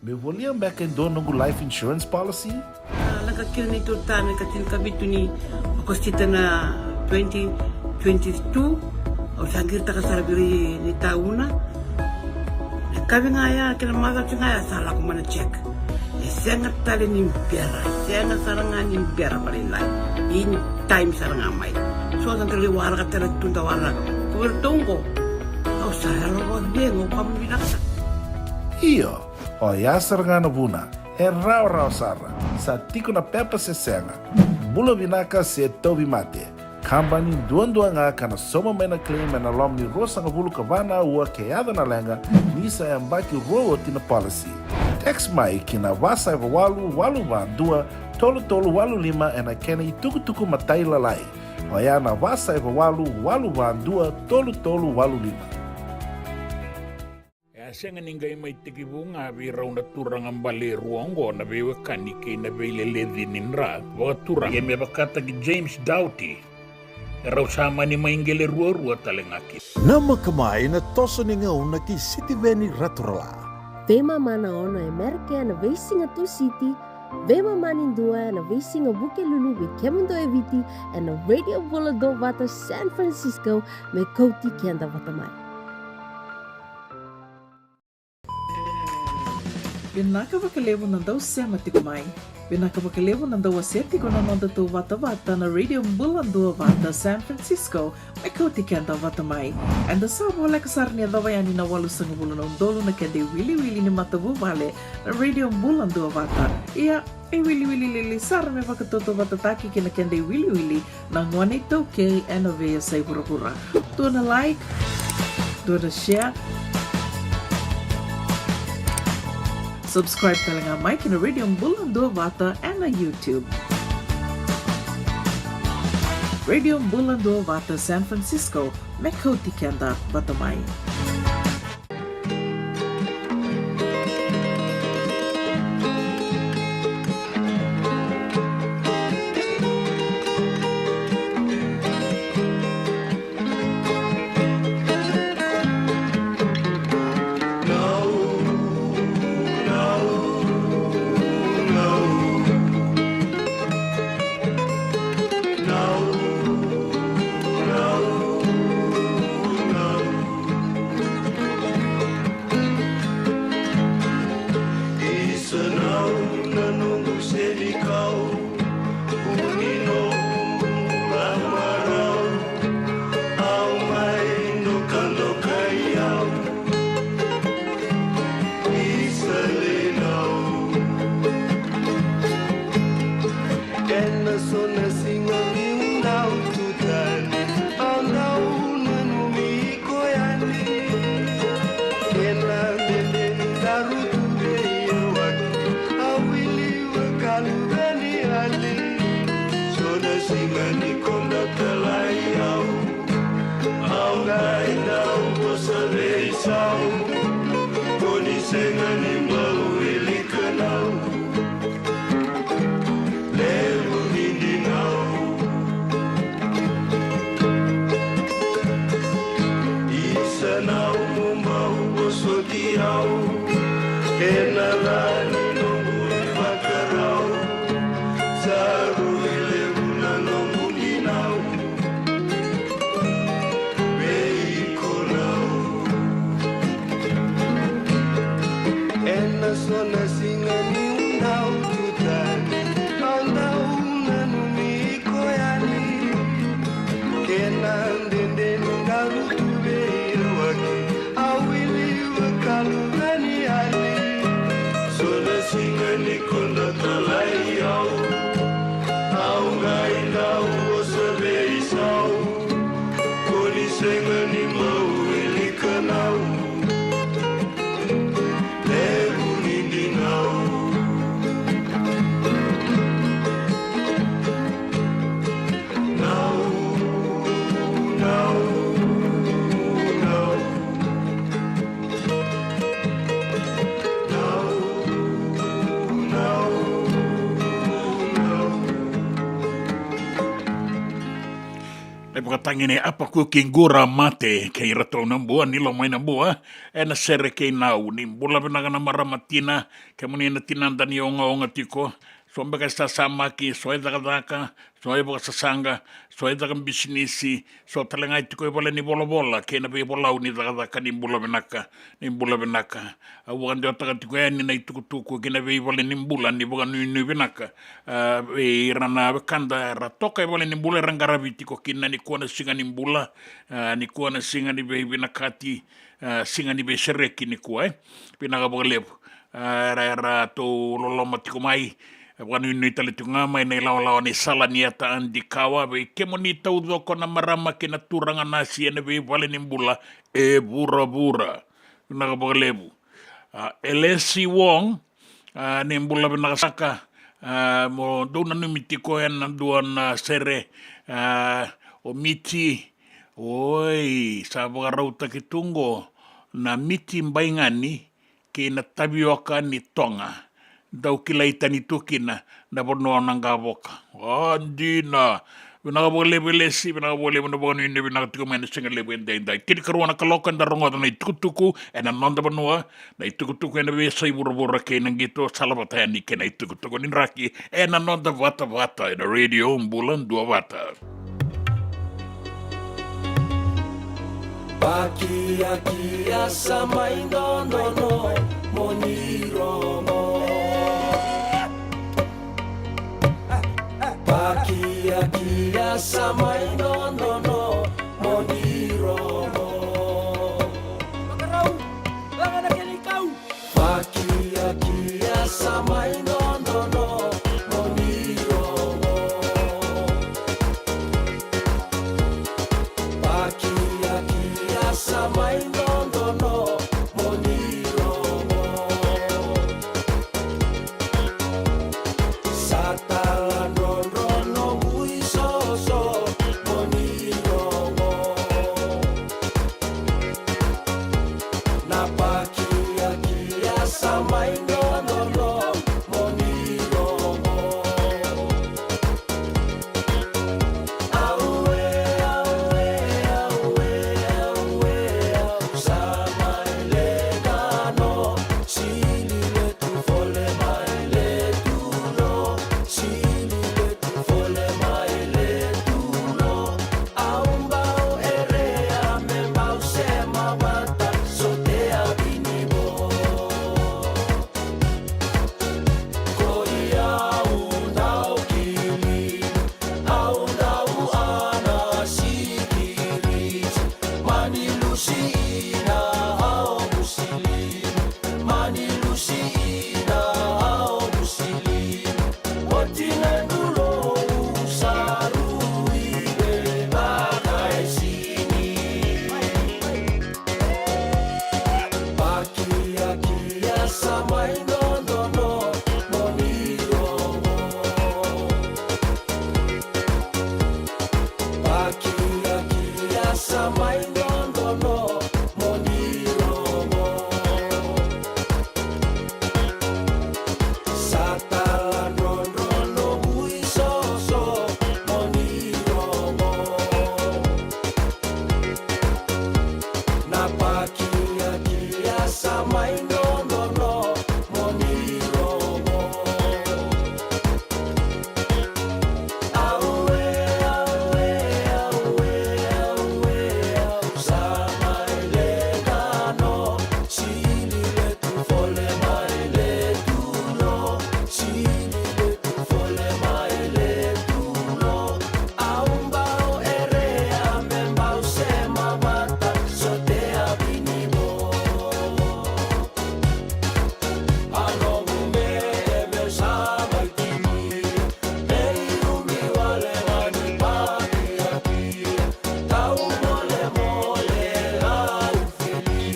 Meu volia beka e dua noqu life insurance policy? A, lako kina neitou retirement ka tinikavitu ni Okosita na twenty twenty-two. Au sa qiritaka sara vei ira ni tauna. Na yakavi ga ya kei na macawa ga ya sa lako mai na check. E sega tale ni bera, e sega sara ga ni bera vakalailai. In time sara ga mai. So da qai waraka tale tu, da waraka. Ko iratou qo, au sa yalo vakacegu, au vakavinavinaka sara. Io. Oya sara ga na vuna, e rawarawa sara, sa tiko na pepa se sega, bula vinaka se tauvimate. Kabani duadua ga ka na sauma mai na claim ena loma ni ruasagavulu ka va na aua ke yaco na leqa, ni sa yabaki rua oti na policy. Text mai ki na va saiva walu walu va dua tolu tolu walu lima ena kena itukutuku matailalai. Oya na va saiva walu walu va dua tolu tolu walu lima. E a sega ni qai mai tekivu ga vei rau na turaga bale e rua oqo na veiwekani kei na veileleci ni dra vakaturaga, ia me vakataki James Doughty, e rau sa mani mai qele ruarua tale ga kina. Namaka mai na toso ni gauna kei Sitiveni Raturala. Veimama na ono e Merika ena veisiga Tusiti, veimama ni dua ena veisiga Vukelulu vei kemudou e Viti, ena Radio Bula Duavata San Francisco, me kauti keda vata mai. Vinaka vakalevu na dau sema tiko mai. Vinaka vakalevu na dau wasea tiko na noda tou vatavata na Radio Bula Duavata San Francisco, me kauti keda vata mai. Eda sa voleka sara ni yacova yani na walusagavulu na udolu na keda iwiliwili ni matavuvale na Radio Bula Duavata. Ia, e wiliwili lili sara me vakatautauvatataki kei na keda iwiliwili na gone iTaukei ena veiyasai vuravura. Dua na like, dua na share. Subscribe tale ga mai ki na Radio Bula Duavata ena YouTube. Radio Bula Duavata San Francisco, me kauti keda vata mai. Isa nau na noqu senikau, vuni noqu lamarau, au mai dokadokai au. Isa lei nau. Ena so na siga niu dau tu tani, au dau nanumi iko yani. Ena dede ni daru tu vei au, au wili vakaluve ni yali. So na siga ni koda talai au, au qai dau vosa veisau. Ko ni sega ni bau wilika nau. Levu ni dina Vakatagi nei Apakuki Qura Mate kei iratou na Bua, ni lomai na Bua, ena sere kei Nau. Ni bula vinaka na marama tina, kemuni na tinada ni ogaoga tiko, so beka e sasamaki, so e cakacaka, so e vakasasaqa, so e caka bisinisi, so tale ga e tiko e vale ni volavola kei na veivolau ni cakacaka. Ni bula vinaka, ni bula vinaka. Au vakadewataka tiko yani na itukutuku ki na veivale ni bula ni vakanuinui vinaka, a, vei ira na wekada era toka e vale ni bula, era qaravi tiko kina. Nikua na siga ni bula, a, nikua na siga ni veivinakati, a, siga ni veisereki nikua, e. Vinaka vakalevu. A, era, eratou loloma tiko mai. E vakanuinui tale tiko ga mai na ilawalawa ni sala ni Yata Adikawa vei kemuni taucoko na marama kei na turaga nasi ena veivale ni bula e vuravura. Vinaka vakalevu. A, Elesi Wong, a, ni bula vinaka saka, a, mo dou nanumi tiko ena dua na sere, a, o Miti, oi, sa vakarautaki tu qo na miti baigani kei na tavioka ni toga. Dau kilai tani tu kina na vanua o Naqavoka. A, dina. Vinaka vakalevu Elesi, vinaka vakalevu na vakanuinui vinaka tiko mai na siga levu edaidai. Tinikarua na kaloko eda rogoca na itukutuku ena noda vanua, na itukutuku ena veiyasai vuravura kei na qito, sala vata yani kei na itukutuku ni draki ena noda vatavata ena Radio Bula Duavata. Pakiakia sa mai dodonu mo ni rogo. Pakiakia sa mai dodonu mo ni rogo. Vakarau, laga na kena ikau. Pakiakia sa mai dodonu mo ni rogo. Pakiakia sa mai dodonu mo ni rogo. Sa taladrodro noqu isoso mo ni rogo. Na pakiakia sa mai dodonu mo ni rogo. Aue, aue, aue, aue, au sa mai le dano. Sili le tu fole mai le tu no. Sili le tu fole mai le tu no. Au bau erea me bau sema vata sotea vinivo. Koi au dau kili, au dau ana sikiri. Mani lusi ina au musili. Mani lusi ina au musili. Oti na dulou sa rui vei vakaisini. Pakiakia sa mai dodonu mo ni rogo. Pakiakia sa mai dodonu mo ni rogo. Sa taladrodro noqu isoso mo ni rogo. Na pakiakia sa mai dodonu mo ni rogo. Aue, aue, aue, aue, au sa mai le dano. Sili le tu fole mai le tu no. Sili le tu fole mai le tu no. Au bau erea me bau sema vata sotea vinivo. A noqu me me sa mai kini. Me irumi wale ga ni pakiakia. Tau molemole au fili.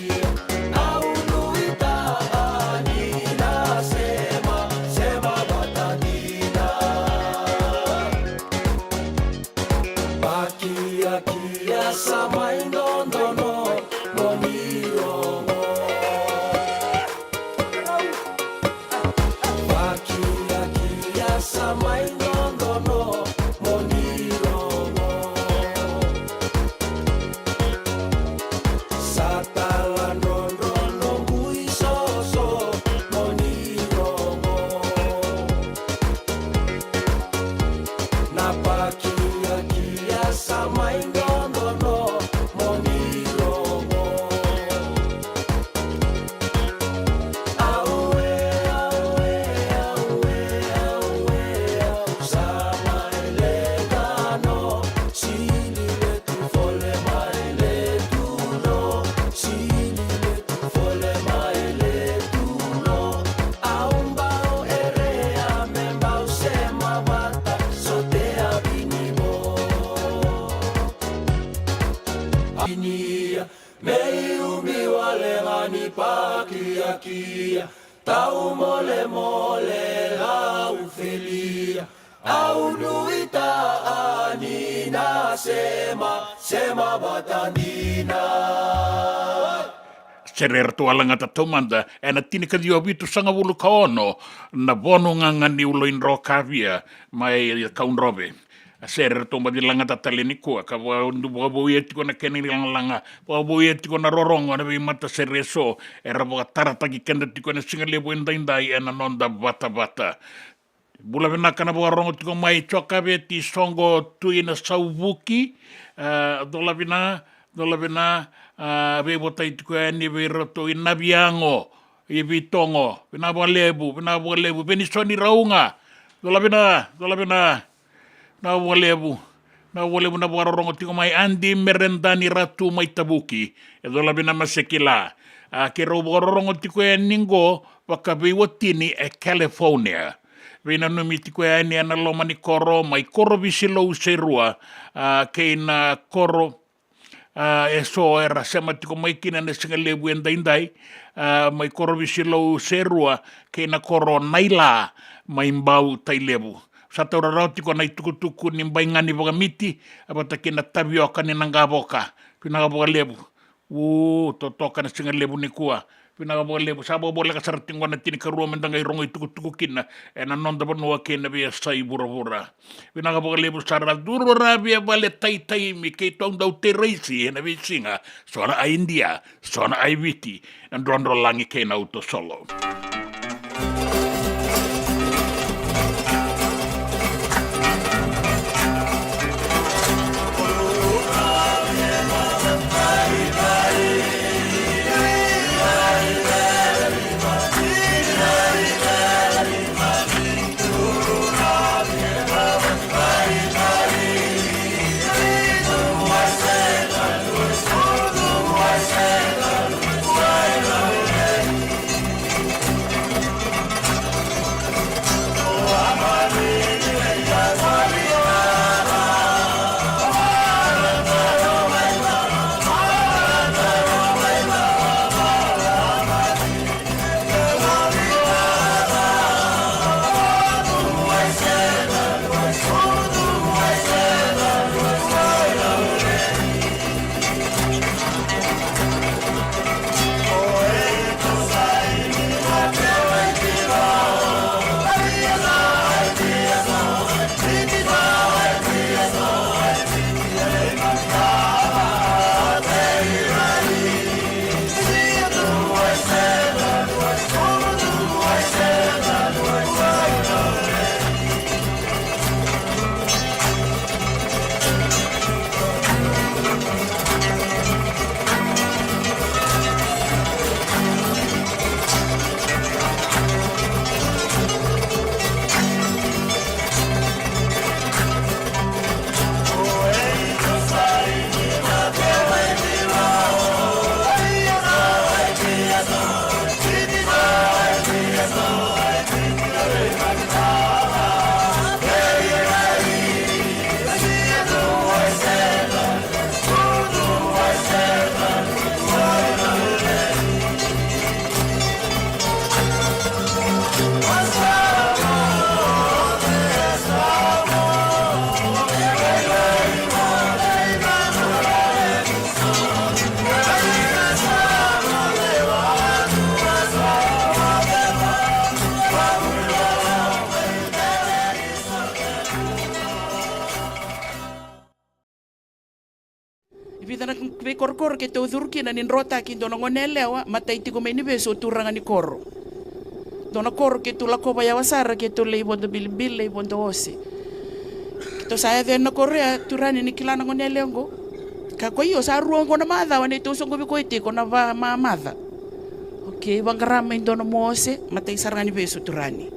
Au nuitaka ni na sema, sema vata dina. Pakiakia sa mai dodonu mo ni rogo. Pakiakia sa mai dodonu mo ni rogo. Mole lau felia, au nuitaka ni na sema, sema vata dina. Sere eratou a lagata taumada ena tinikaciwa vitusagavulu ka ono na Vonugaga ni Uloidrokavia mai Kaudrove. A sere eratou baci lagata tale nikua ka vakadu-, vakavouya tiko na kena ilagalaga, vakavouya tiko na rorogo ena veimatasere eso era vakatarataki keda tiko ena sigalevu edaidai ena noda vatavata. Bula vinaka na vakarorogo tiko mai Jokaveti, Soqo, Tui, Nasauvuki, a, cola vina, cola vina, a, veivotai tiko yani vei iratou i Naviago, i Vitogo, vinaka vakalevu, vinaka vakalevu, Venisoni Rauga, cola vina, cola vina, vinaka vakalevu, vinaka vakalevu na vakarorogo tiko mai Adi Meredani Ratu mai Tavuki, e cola vina, ma se kila. A, keirau vakarorogo tiko yani qo vakaveiwatini e California. Veinanumi tiko yani ena loma ni koro, mai Korovisilou Serua, a, kei na koro, a, eso era sema tiko mai kina ena sigalevu edaidai, a, mai Korovisilou Serua kei na koro Naila mai Bau Tailevu. Sa taura rawa tiko na itukutuku ni baigani vakamiti, a, vata kei na tavioka ni naqavoka. Vinaka vakalevu. U, totoka na sigalevu nikua. Vinaka vakalevu. Sa vakavoleka sara tiko na tinikarua meda qai rogo itukutuku kina ena noda vanua kei na veiyasai vuravura. Vinaka vakalevu sara. Curu rawa via vale taitaimi keitou dau tereisi ena veisiga. So na ai Idia, so na ai Viti, na drodrolagi kei na uto solo. E vica na veikorokoro keitou curu kina ni drotaki e dua na gone yalewa, matai tiko mai Nivesu, o turaga ni koro. Dua na koro keitou lakova yawa sara, keitou lai vodo bilibili, lai vodo ose. Keitou sa yaco yani na koro ya, turaga ni kila na gone yalewa qo. Ka ko io, sa rua qo na macawa neitou soqovi koya tiko na va-, ma-, mamaca. Okei, vaqara mai dua nomu ose, matai sara ga Nivesu, turaga.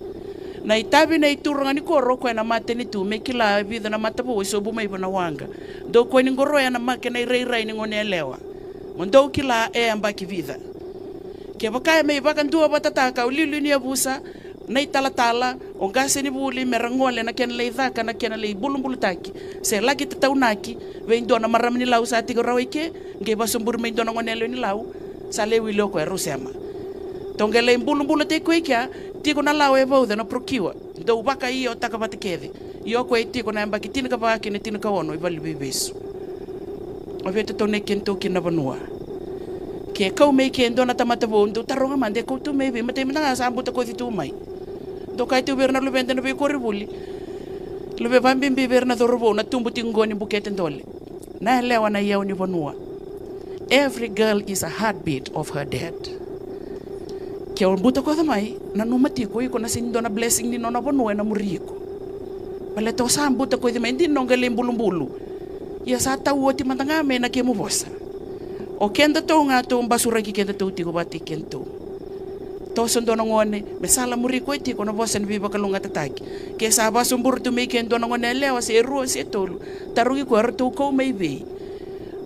Na itavi nei turaga ni koro, o koya na matanitu, me kila e vica na matavou e sobu mai vua na waqa. Dou koya ni qoroya na makena irairai ni gone yalewa. Mo dou kila e yabaki vica. Kevaka e mai vakaduavatataka o liuliu ni yavusa, na italatala, o qasenivuli, me ra gole na kena lai caka, na kena lai bulubulutaki, se laki tataunaki vei dua na marama ni Lau sa tiko rawa i ke, qai vasoburi mai dua na gone yalewa ni Lau, sa lai wili o koya, rau sema. Tou qai lai bulubulataki koya i kea, Tiko na lawa e vauca na procure, dou vakaiotaka vata kece. Ia o koya e tiko na yabaki tinikava ki na tinikaono e valeniveivesu. O vei tou na kena tou kina na vanua? Ke kau mai ke dua na tamata vou, dou taroga mada e kau tu mai vei, matai mada ga sa butakoci tu mai. Dou kaya tu vei ira na luveda na veikoronivuli, luve vabibi vei ira na cauravou na tubu tiko qo ni bukete dole. Na yalewa na iyau ni vanua. Every girl is a heartbeat of her dad. Ke o butakoca mai, nanuma tiko iko na sega ni dua na blessing ni nona vanua ena muri iko. Baleta o sa butakoci mai, dina o qai lai bulubulu. Ia sa tau oti mada ga mai na kemu vosa. O kedatou ga tou basuraki kedatou tiko vata kei kedatou. Toso dua na gone me sala muri koya tiko na vosa ni veivakalougatataki. Ke sa vasoburu tu mai ke dua na gone yalewa se rua se tolu, tarogi koya, eratou kau mai vei?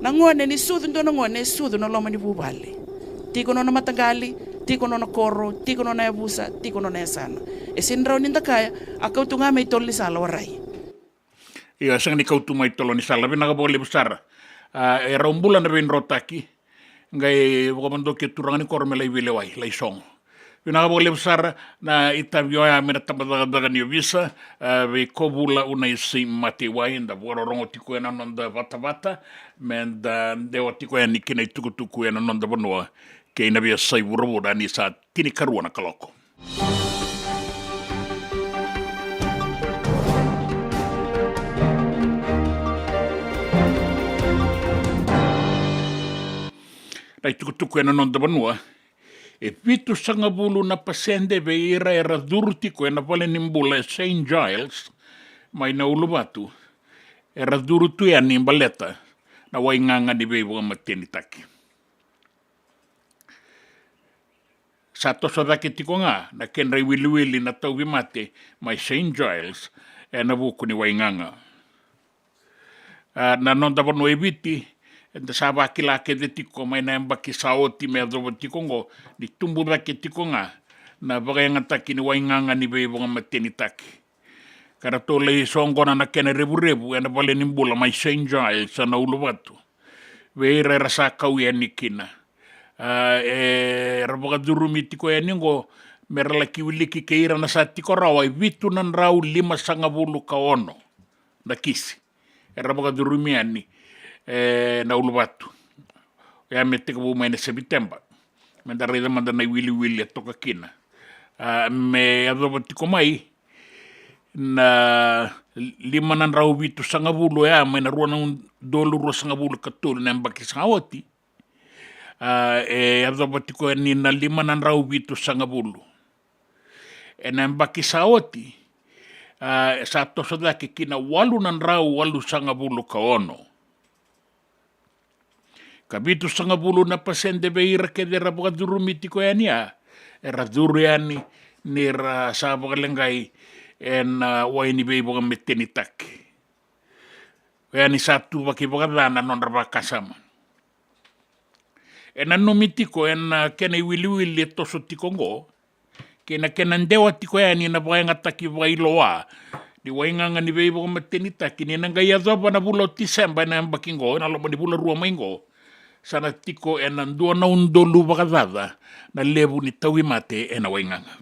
Na gone ni sucu dua na gone e sucu na loma ni vuvale. Tiko nona mataqali, tiko nona koro, tiko nona yavusa, tiko nona yasana. E sega ni rawa ni da kaya a kau tu ga mai tolo ni sala warai. Io, e sega ni kau tu mai tolo ni sala. Vinaka vakalevu sara. A, e rau bula na veidrotaki. Qai vakavodoki e turaga ni koro me lai veilewai, lai sogo. Vinaka vakalevu sara na itavi oya mai na tabacakacaka ni ovisa, a, vei Kovula Unaisi Matewai, da vakarorogo tiko ena noda vatavata me da dewa tiko yani ki na itukutuku ena noda vanua kei na veiyasai vuravura ni sa tinikarua na kaloko. Na itukutuku ena noda vanua, e vitusagavulu na pasede vei ira era curu tiko ena valenibula e Saint Giles mai na uluvatu era curu tu yani baleta na waigaga ni veivakamatenitaki. Sa toso cake tiko ga na kedra iwiliwili na tauvimate mai Saint Giles ena vuku ni waigaga. A, na noda vanua e Viti, eda sa vakila kece tiko mai na yabaki sa oti me yacova tiko oqo ni tubu cake tiko ga na vakayagataki ni waigaga ni veivakamatenitaki. Ka ratou lai soqona na kena revurevu ena valenibula mai Saint Giles ena uluvatu vei ira era sa kau yani kina. A, e, era vakacurumi tiko yani oqo me ra laki wiliki kei ira na sa tiko rawa e vitu na drau limasagavulu ka ono na kisi era vakacurumi yani, e, na uluvatu. Oya me tekivu mai na Seviteba. Me da raica mada na iwiliwili e toka kina. A, me yacova tiko mai na lima na drau vitusagavulu oya mai na rua na udolu ruasagavulu ka tolu na yabaki sa oti. A, e yacova tiko yani na lima na drau vitusagavulu. Ena yabaki sa oti, a, e sa toso cake ki na walu na drau walusagavulu ka ono. Ka vitusagavulu na pasede vei ira kece era vakacurumi tiko yani, a, era curu yani ni ra sa vakaleqai ena, a, wai ni veivakamatenitaki. Oya ni sa tu vakaivakaca na nodra vakasama. E nanumi tiko ena, a, kena iwiliwili e toso tiko oqo, kei na kena dewa tiko yani na vakayagataki vakailoa ni waigaga ni veivakamatenitaki ni na qai yacova na vula o Tiseba ena yabaki oqo, ena loma ni vula rua mai oqo, sa na tiko ena dua na udolu vakacaca na levu ni tauvimate ena waigaga.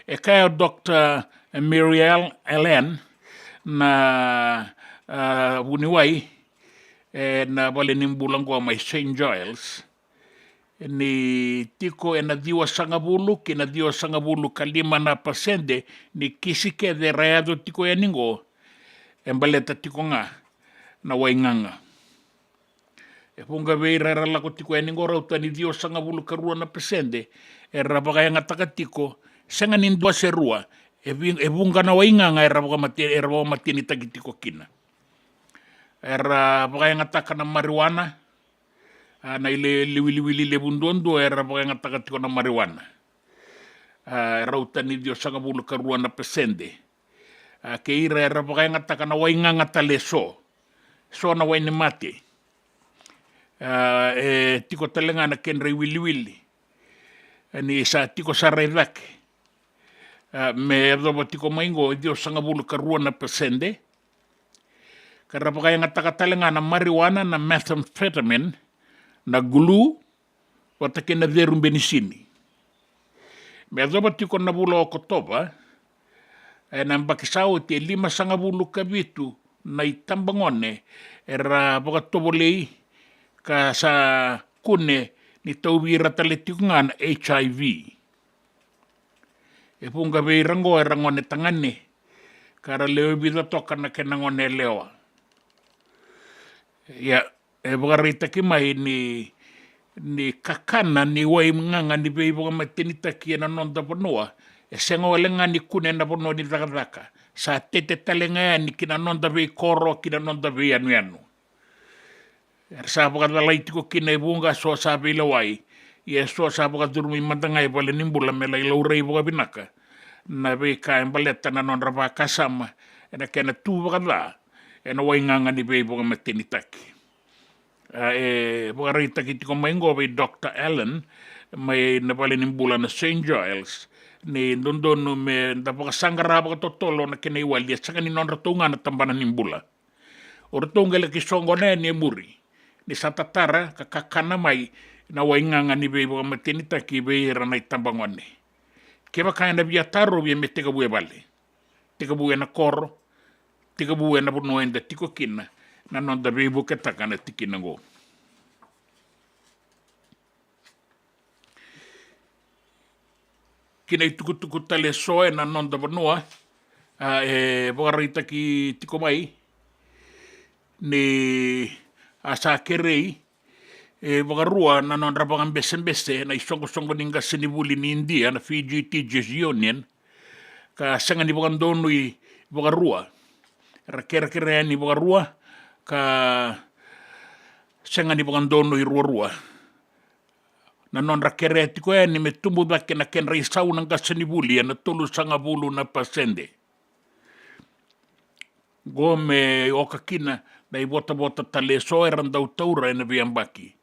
E kaya o Doctor Muriel Allen, na, a, vuniwai ena valenibula oqo mai Saint Giles, ni tiko ena ciwasagavulu ki na ciwasagavulu ka lima na pasede ni kisi kece era yaco tiko yani oqo e baleta tiko ga na waigaga. E vuqa vei ira era lako tiko yani oqo, rauta ni ciwasagavulu ka rua na pasede era vakayagataka tiko, sega ni dua se rua, e vi-, e vuqa na waigaga era vakamate-, era vakamatenitaki tiko kina. Era vakayagataka na marijuana, a, na ile-, iwiliwili levu duadua era vakayagataka tiko na marijuana. A, e rauta ni ciwasagavulu ka rua na pasede. A, kei ira era vakayagataka na waigaga tale eso, so na wai ni mate. A, e tiko tale ga na kedra iwiliwili, a, ni sa tiko sara e cake. A, me yacova tiko mai oqo e ciwasagavulu ka rua na pasede. Ka ra vakayagataka tale ga na marijuana, na methamphetamine, na glue, vata kei na ceru benisini. Me yacova tiko na vula o Okotova ena yabaki sa oti, e limasagavulu ka vitu na itabagone era vakatovolei ka sa kune ni tauvi ira tale tiko ga na H I V. E vuqa vei ira oqo era gone tagane ka ra lewe vica toka na kena gone yalewa. Ia, e vakaraitaki mai ni, ni kakana ni wai gaga ni veivakamatenitaki ena noda vanua e sega wale ga ni kune ena vanua ni cakacaka, sa tete tale ga yani ki na noda veikoro, ki na noda veiyanuyanu. Era sa vakacalai tiko kina e vuqa, so sa veilewai, ia so sa vakacurumi mada ga e valenibula me lai laurai vakavinaka na veika e baleta na nodra vakasama ena kena tu vakaca ena wai gaga ni veivakamatenitaki. A, e vakaraitaki tiko mai oqo vei Doctor Allen mai na valenibula na Saint Giles ni dodonu me da vakasaqara vakatotolo na kena iwali, e sega ni nodratou ga na tabana ni bula. O ratou qai laki soqona yani e muri ni sa tatara ka kakana mai na wai gaga ni veivakamatenitaki vei ira na itabagone. Kevaka ena via tarovi, e me tekivu e vale, tekivu ena koro, tekivu ena vanua eda tiko kina, na noda veivuketaka na tikina oqo. Ki na itukutuku tale eso ena noda vanua, a, e vakaraitaki tiko mai ni a sa kerei e vakarua na nodra vakabesebese na isoqosoqo ni qasenivuli ni Idia, na Fiji Teachers Union, ka sega ni vakadonui vakarua. Era kerekere yani vakarua ka sega ni vakadonui ruarua. Na nodra kerea tiko yani me tubu cake na kedra isau na qasenivuli ena tolusagavulu na pasede. Qo me oka kina na ivotavota tale eso era dau taura ena veiyabaki.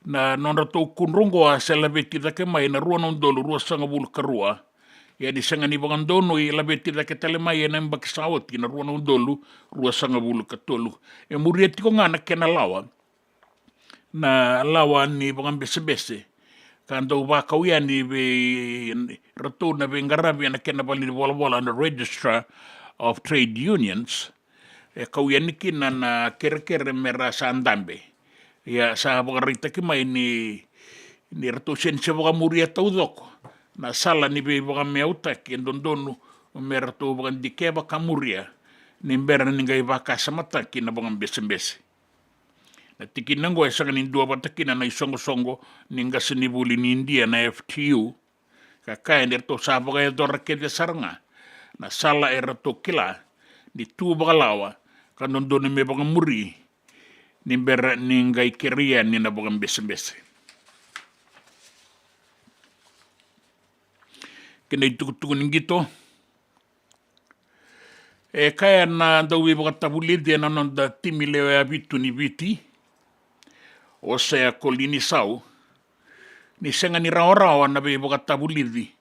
Na nodratou kudru oqo a se laveti cake mai na rua na udolu ruasagavulu ka rua. Ia ni sega ni vakadonui, e laveti cake tale mai ena yabaki sa oti, na rua na udolu ruasagavulu ka tolu. E muria tiko ga na kena lawa, na lawa ni vakabesebese, ka dau vakau yani vei ratou na veiqaravi ena kena valenivolavola, na Registrar of Trade Unions. E kau yani kina na kerekere me ra sa dabe. Ia sa vakaraitaki mai ni, ni ratou sega ni se vakamuria taucoko na sala ni veivakameautaki e dodonu me ratou vakadikeva ka muria ni bera ni qai vakasamataki na vakabesebese. Na tikina oqo e sega ni duavata kina na isoqosoqo ni qasenivuli ni Idia, na F T U, ka kaya ni ratou sa vakayacora kece sara ga na sala e ratou kila ni tu vakalawa ka dodonu me vakamuri ni bera ni qai kerei yani na vakabesebese. Ki na itukutuku ni qito, e kaya na dauveivakatavulici ena noda timi lewe vitu ni Viti, o Sea Kolinisau, ni sega ni rawarawa na veivakatavulici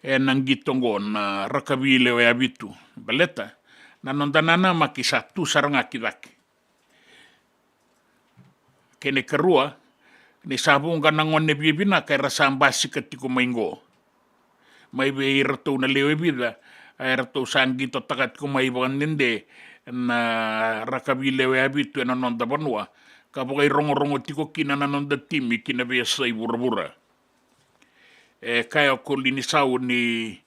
ena qito oqo, na rakavi lewe vitu, baleta na noda nanamaki sa tu sara ga ki cake. Kena ikarua, ni sa vuqa na gone viavinaka era sa basika tiko mai qo. Mai vei iratou na lewe vica, a, eratou sa qitotaka tiko mai vakadede na rakavi lewe vitu ena noda vanua, ka vakairogorogo tiko kina na noda timi ki na veiyasai vuravura. E kaya o Kolinisau ni,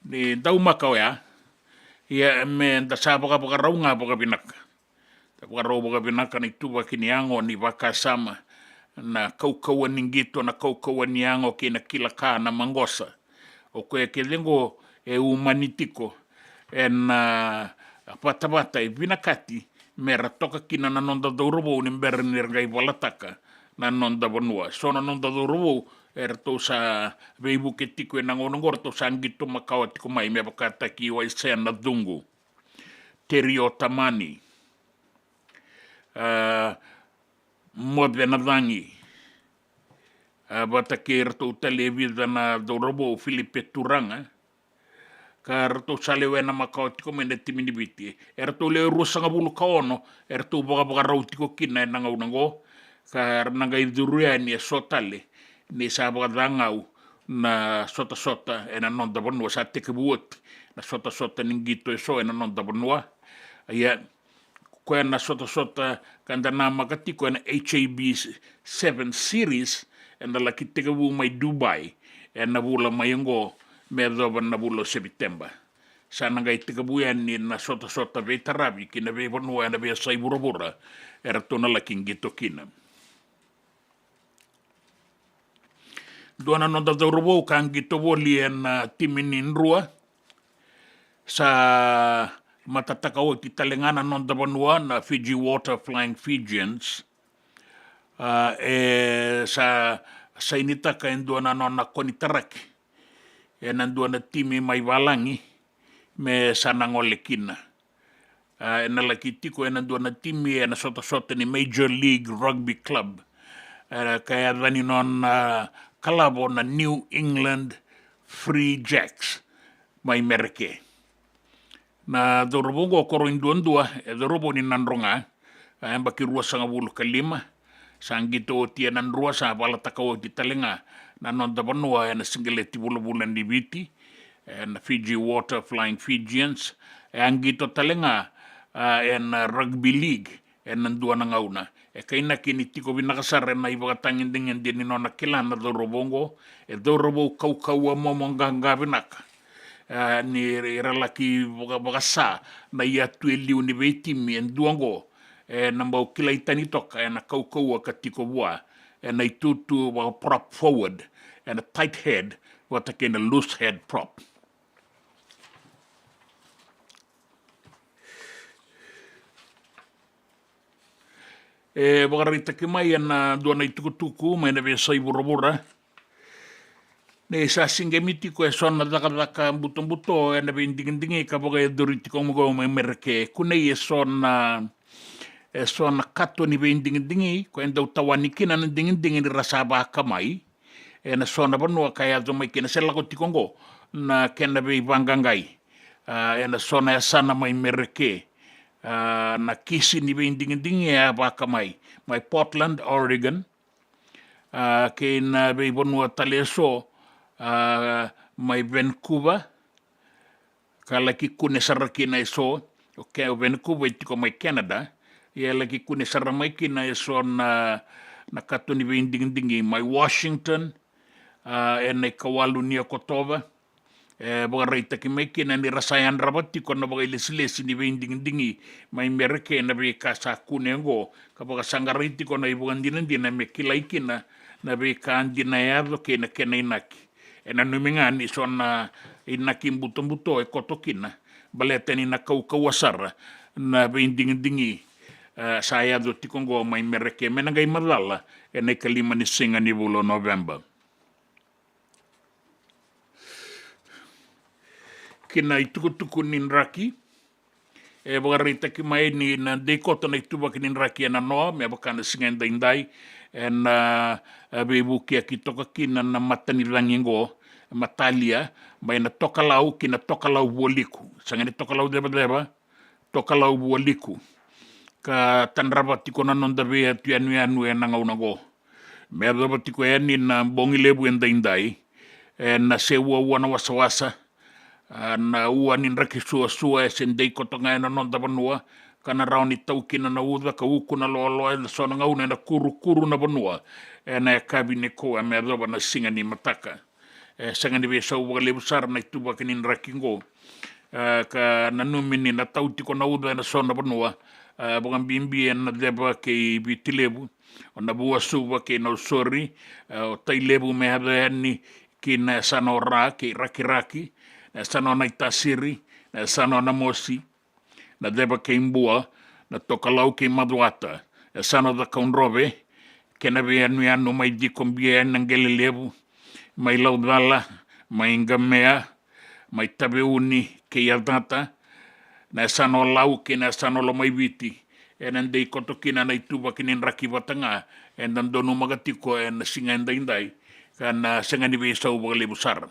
ni daumaka oya, ia me da sa vakavakarau ga vakavinaka. Da vakarau vakavinaka na ituvaki ni yago ni vakasama, na kaukauwa ni qito, na kaukauwa ni yago kei na kila ka, na maqosa. O koya kece oqo e umani tiko ena, a, vatavata e vinakati me ra toka kina na noda cauravou ni bera ni ra qai valataka na noda vanua. So na noda cauravou eratou sa veivuke tiko ena gauna oqo, ratou sa qito makawa tiko mai, me vakataki Waisea Nacuqu, Terio Tamani, a, Moce Nacagi, a, vata kei iratou tale e vica na cauravou, Filipe Turaga, ka ratou sa lewena makawa tiko mai na timi ni Viti. Eratou lewe ruasagavulu ka ono eratou vakavakarau tiko kina ena gauna oqo, ka ra na qai curu yani eso tale ni sa vakacagau na sotasota ena noda vanua, sa tekivu oti na sotasota ni qito eso ena noda vanua. Ia, koya na sotasota ka da namaka tiko ena H A B seven series, ena laki tekivu mai Dubai ena vula mai oqo me yacova na vula o Sepiteba. Sa na qai tekivu yani na sotasota veitaravi ki na veivanua ena veiyasai vuravura eratou na laki qito kina. Dua na noda cauravou ka qito voli ena timi ni Drua. Sa matataka oti tale ga na noda vanua na Fiji Water Flying Fijians. A, e sa sainitaka e dua na nona konitaraki ena dua na timi mai valagi me sa na gole kina. A, ena laki tiko ena dua na timi ena sotasota ni Major League Rugby Club. E, ka yaca ni nona kalavo na New England Free Jacks mai Mereke. Na cauravou oqo o Koroi Duadua, e cauravou ni Nadroga, a, yabaki ruasagavulu ka lima. Sa qito oti ena Drua, sa valataka oti tale ga na noda vanua ena siqeleti vulavula ni Viti, ena Fiji Water Flying Fijians. E a qito tale ga, a, ena rugby league ena dua na gauna. E kainaki ni tiko vinaka sara ena ivakatagedegede ni nona kila na cauravou oqo. E cauravou kaukauwa, momoqaqa vinaka. A, ni ra laki vaka, vakasa na iyatu e liu ni veitimi e dua oqo, ena bau kilai tani toka ena kaukauwa ka tiko vua ena itutu vaka prop forward, ena tight head vata kei na loose head prop. E vakaraitaki mai ena dua na itukutuku mai na veiyasai vuravura ni sa siqemi tiko eso na cakacaka butobuto ena veidigidigi ka vakayacori tiko mai Mereke. Kunei eso na, eso na kato ni veidigidigi ko e dau tawani kina na digidigi ni ra sa vakamai ena so na vanua ka yaco mai kina, se lako tiko oqo na kena veivaqaqai. A, ena so na yasana mai Mereke, a, na kisi ni veidigidigi e a vakamai mai Portland, Oregon, a, kei na veivanua tale eso, a, mai Vancouver, ka laki kune sara kina eso. O Vancouver e tiko mai Canada, ia e laki kune sara mai kina eso na, na kato ni veidigidigi mai Washington, a, ena ikawalu ni Okotova. E vakaraitaki mai kina ni ra sa yadrava tiko na vakailesilesi ni veidigidigi mai Mereke ena veika sa kune oqo, ka vakasaqarai tiko na ivakadinadina me kilai kina na veika dina e yaco kei na kena inaki. E nanumi ga ni so na inaki butobuto e koto kina baleta ni na kaukauwa sara na veidigidigi, e, sa yaco tiko oqo mai Mereke me na qai macala ena ikalima ni siga ni vula o Noveba. Ki na itukutuku ni draki, e vakaraitaki mai ni na dei koto na ituvaki ni draki ena noa me vaka na siga edaidai, ena, a, veivukiyaki toka kina na mata ni cagi oqo, Matalia, mai na Tokalau ki na Tokalau Vualiku. Sega ni Tokalau Cevaceva, Tokalau Vualiku. Ka tadrava tiko na noda veiyatu yanuyanu ena gauna oqo. Me yacova tiko yani na bogi levu edaidai, ena se uaua na wasawasa, a, na ua ni draki suasua e se dei koto ga ena noda vanua, ka na rawa ni tau kina na uca ka uku na loaloa ena so na gauna ena kurukuru na vanua ena yakavi nikua me yacova na siga ni mataka. E sega ni veisau vakalevu sara na ituvaki ni draki oqo. E, ka nanumi ni na tau tiko na uca ena so na vanua, e, vakabibi ena Ceva kei Viti Levu, o Navuasuva kei Nausori, e, o Tailevu me yaco yani ki na yasana o Ra kei Rakiraki, na yasana o Naitasiri, na yasana o Namosi, na Ceva kei Bua, na Tokalau kei Macuata, yasana o Cakaudrove, kei na veiyanuyanu mai Cikobia yani na Qele Levu, mai Laucala, mai Qamea, mai Taveuni kei Yacata, na yasana o Lau kei na yasana o Lomaiviti, ena dei koto kina na ituvaki ni draki vata ga eda donumaka tiko ena siga edaidai, ka na sega ni veisau vakalevu sara.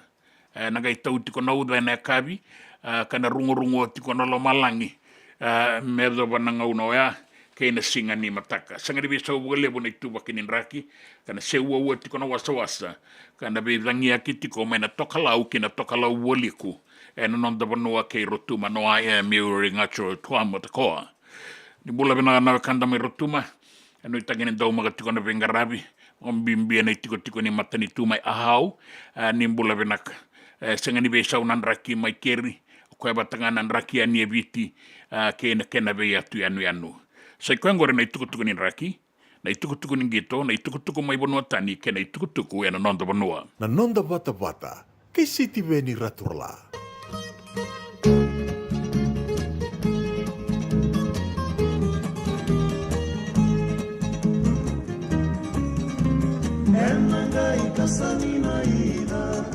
E, na qai tau tiko na uca ena yakavi, a, ka na rugurugua tiko na lomalagi, a, me yacova na gauna oya. kei na siga ni mataka. Sega ni veisau vakalevu na ituvaki ni draki, ka na seuaua tiko na wasawasa, ka na veicagiyaki tiko mai na tokalau ki na tokalau vualiku ena noda vanua kei Rotuma, no I am Yuri Gacho Tuamatakoa. Ni bula vinaka na wekada mai Rotuma, e nuitaki ni daumaka tiko na veiqaravi, vakabibi ena itikotiko ni matanitu mai Ahau. A, ni bula vinaka. E sega ni veisau na draki mai Keri, o koya vata ga na draki yani e Viti, a, kei na kena veiyatu yanuyanu. Sa i koya oqori na itukutuku ni draki, na itukutuku ni qito, na itukutuku mai vanua tani kei na itukutuku ena noda vanua. Na noda vatavata kei Sitiveni Raturala. Ena qai kasani na ina,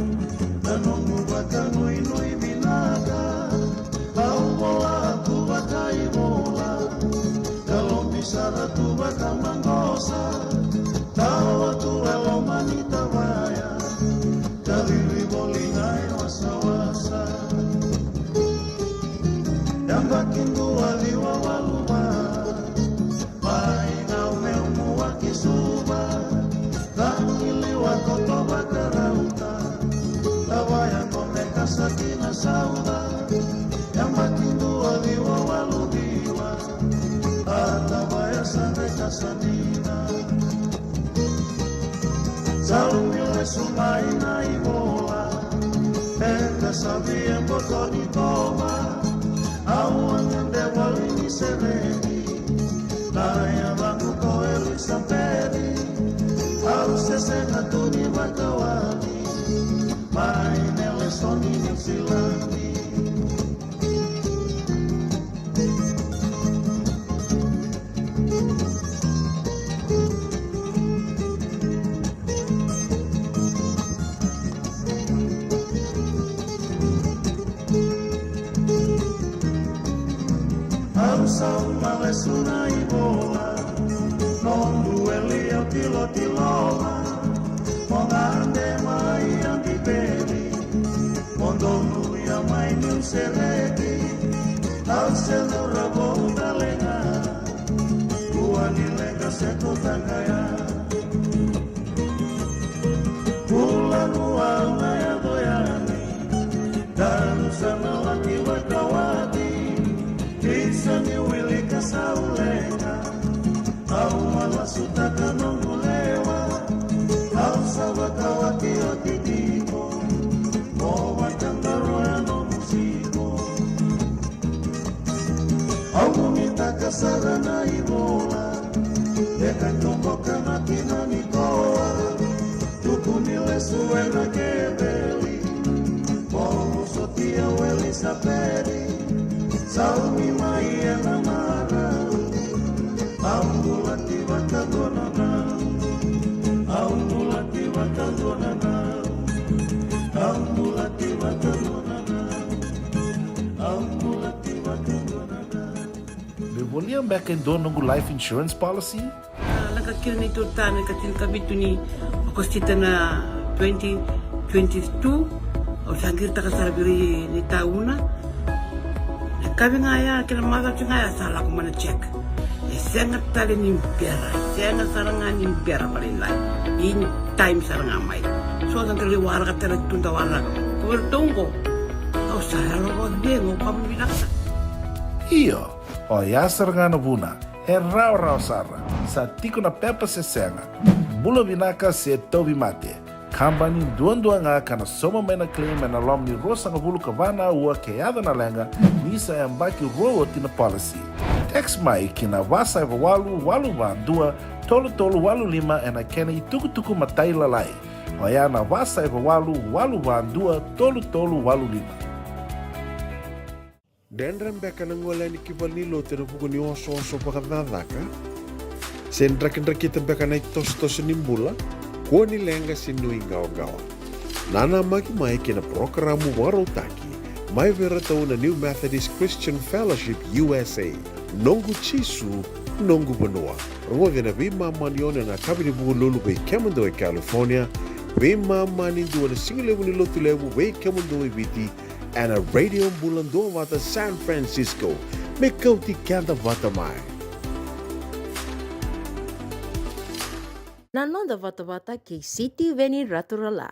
na nomu vakanuinui vinaka. Au vola tu vakaivola, ka lobi sara tu vakamaqosa. Tawa tu e loma ni tavaya, ka riri voli na i wasawasa. Yabaki dua ciwa walu va, mai na umeumu wa ki Suva, Tagiliwa, Koto, Vakarauta, Tavaya, Qomekasa ki na Sauca. Yabaki dua ciwa walu ciwa, a Tavaya sa qai kasanina. Sa lumi lesu mai na i vola, e kasavi e boto ni toma. Au a gede voli ni sereki, na yacaqu ko Elisapeci. Au se sega tu ni vakawati, mai na lesoni Niusiladi. Au sauma lesu na i vola, noqu eli au tilotiloma, mo gade mai Adiveli, mo donuya mai Niu Sereki. Au se cura vou tale ga, kua ni leqa se tu taqaya. Bula rua au na yaco yani, danu sa na laki vakawati. Isa ni wilika sa u leqa, au a lasutaka noqu lewa. Au sa vakawati oti tiko, mo vakadaroya nomu tiko. Au nuitaka sara na i vola, e ka toboka na kina ni koa. Tuku ni lesu ena keveli, mo sotia o Elisapeci. Saumi mai ena marau, au bulati vakadua na nau. Au bulati vakadua na nau. Au bulati vakadua na nau. Au bulati vakadua na nau. Me volia beka e dua noqu life insurance policy? A, laka kina neitou ta na ika tinikavitu ni Okosita na twenty twenty-two. Au sa qiritaka sara vei ira na itauna. Na kavi ga ya kei na macawa ga ya sa lako mai na check. E sega tale ni bera, e sega sara ga ni bera vakalailai. In time sara ga mai. So da qai waraka tale tu da waraka. Ko vei iratou oqo, au sa yalo vakacegu, au kama vinaka sara. Io. Oya sara ga na vuna, e rawarawa sara, sa tiko na pepa se sega, bula vinaka se tauvimate. Kabani duadua ga ka na sauma mai na claim ena loma ni ruasagavulu ka va na aua ke yaco na leqa, ni sa yabaki rua oti na policy. Text mai ki na va saiva walu walu va dua tolu tolu walu lima ena kena itukutuku matailalai. Oya na va saiva walu walu va dua tolu tolu walu lima. Dredre beka na gole yani ki valenilotu ena vuku ni osooso vakacakacaka? Se drakidrakita beka na itosotoso ni bula? Kua ni leqa se nuiqawaqawa. Nanamaki mai ki na parokaramu vakarautaki mai vei iratou na New Methodist Christian Fellowship U S A, Noqu Jisu, Noqu Vanua. Rogoci ena veimama ni ono ena yakavi ni Vukelulu vei kemudou e California, veimama ni dua na sigalevu ni Lotulevu vei kemudou e Viti, ena Radio Bula Duavata San Francisco, me kauti keda vata mai. Na noda vatavata kei Sitiveni Raturala.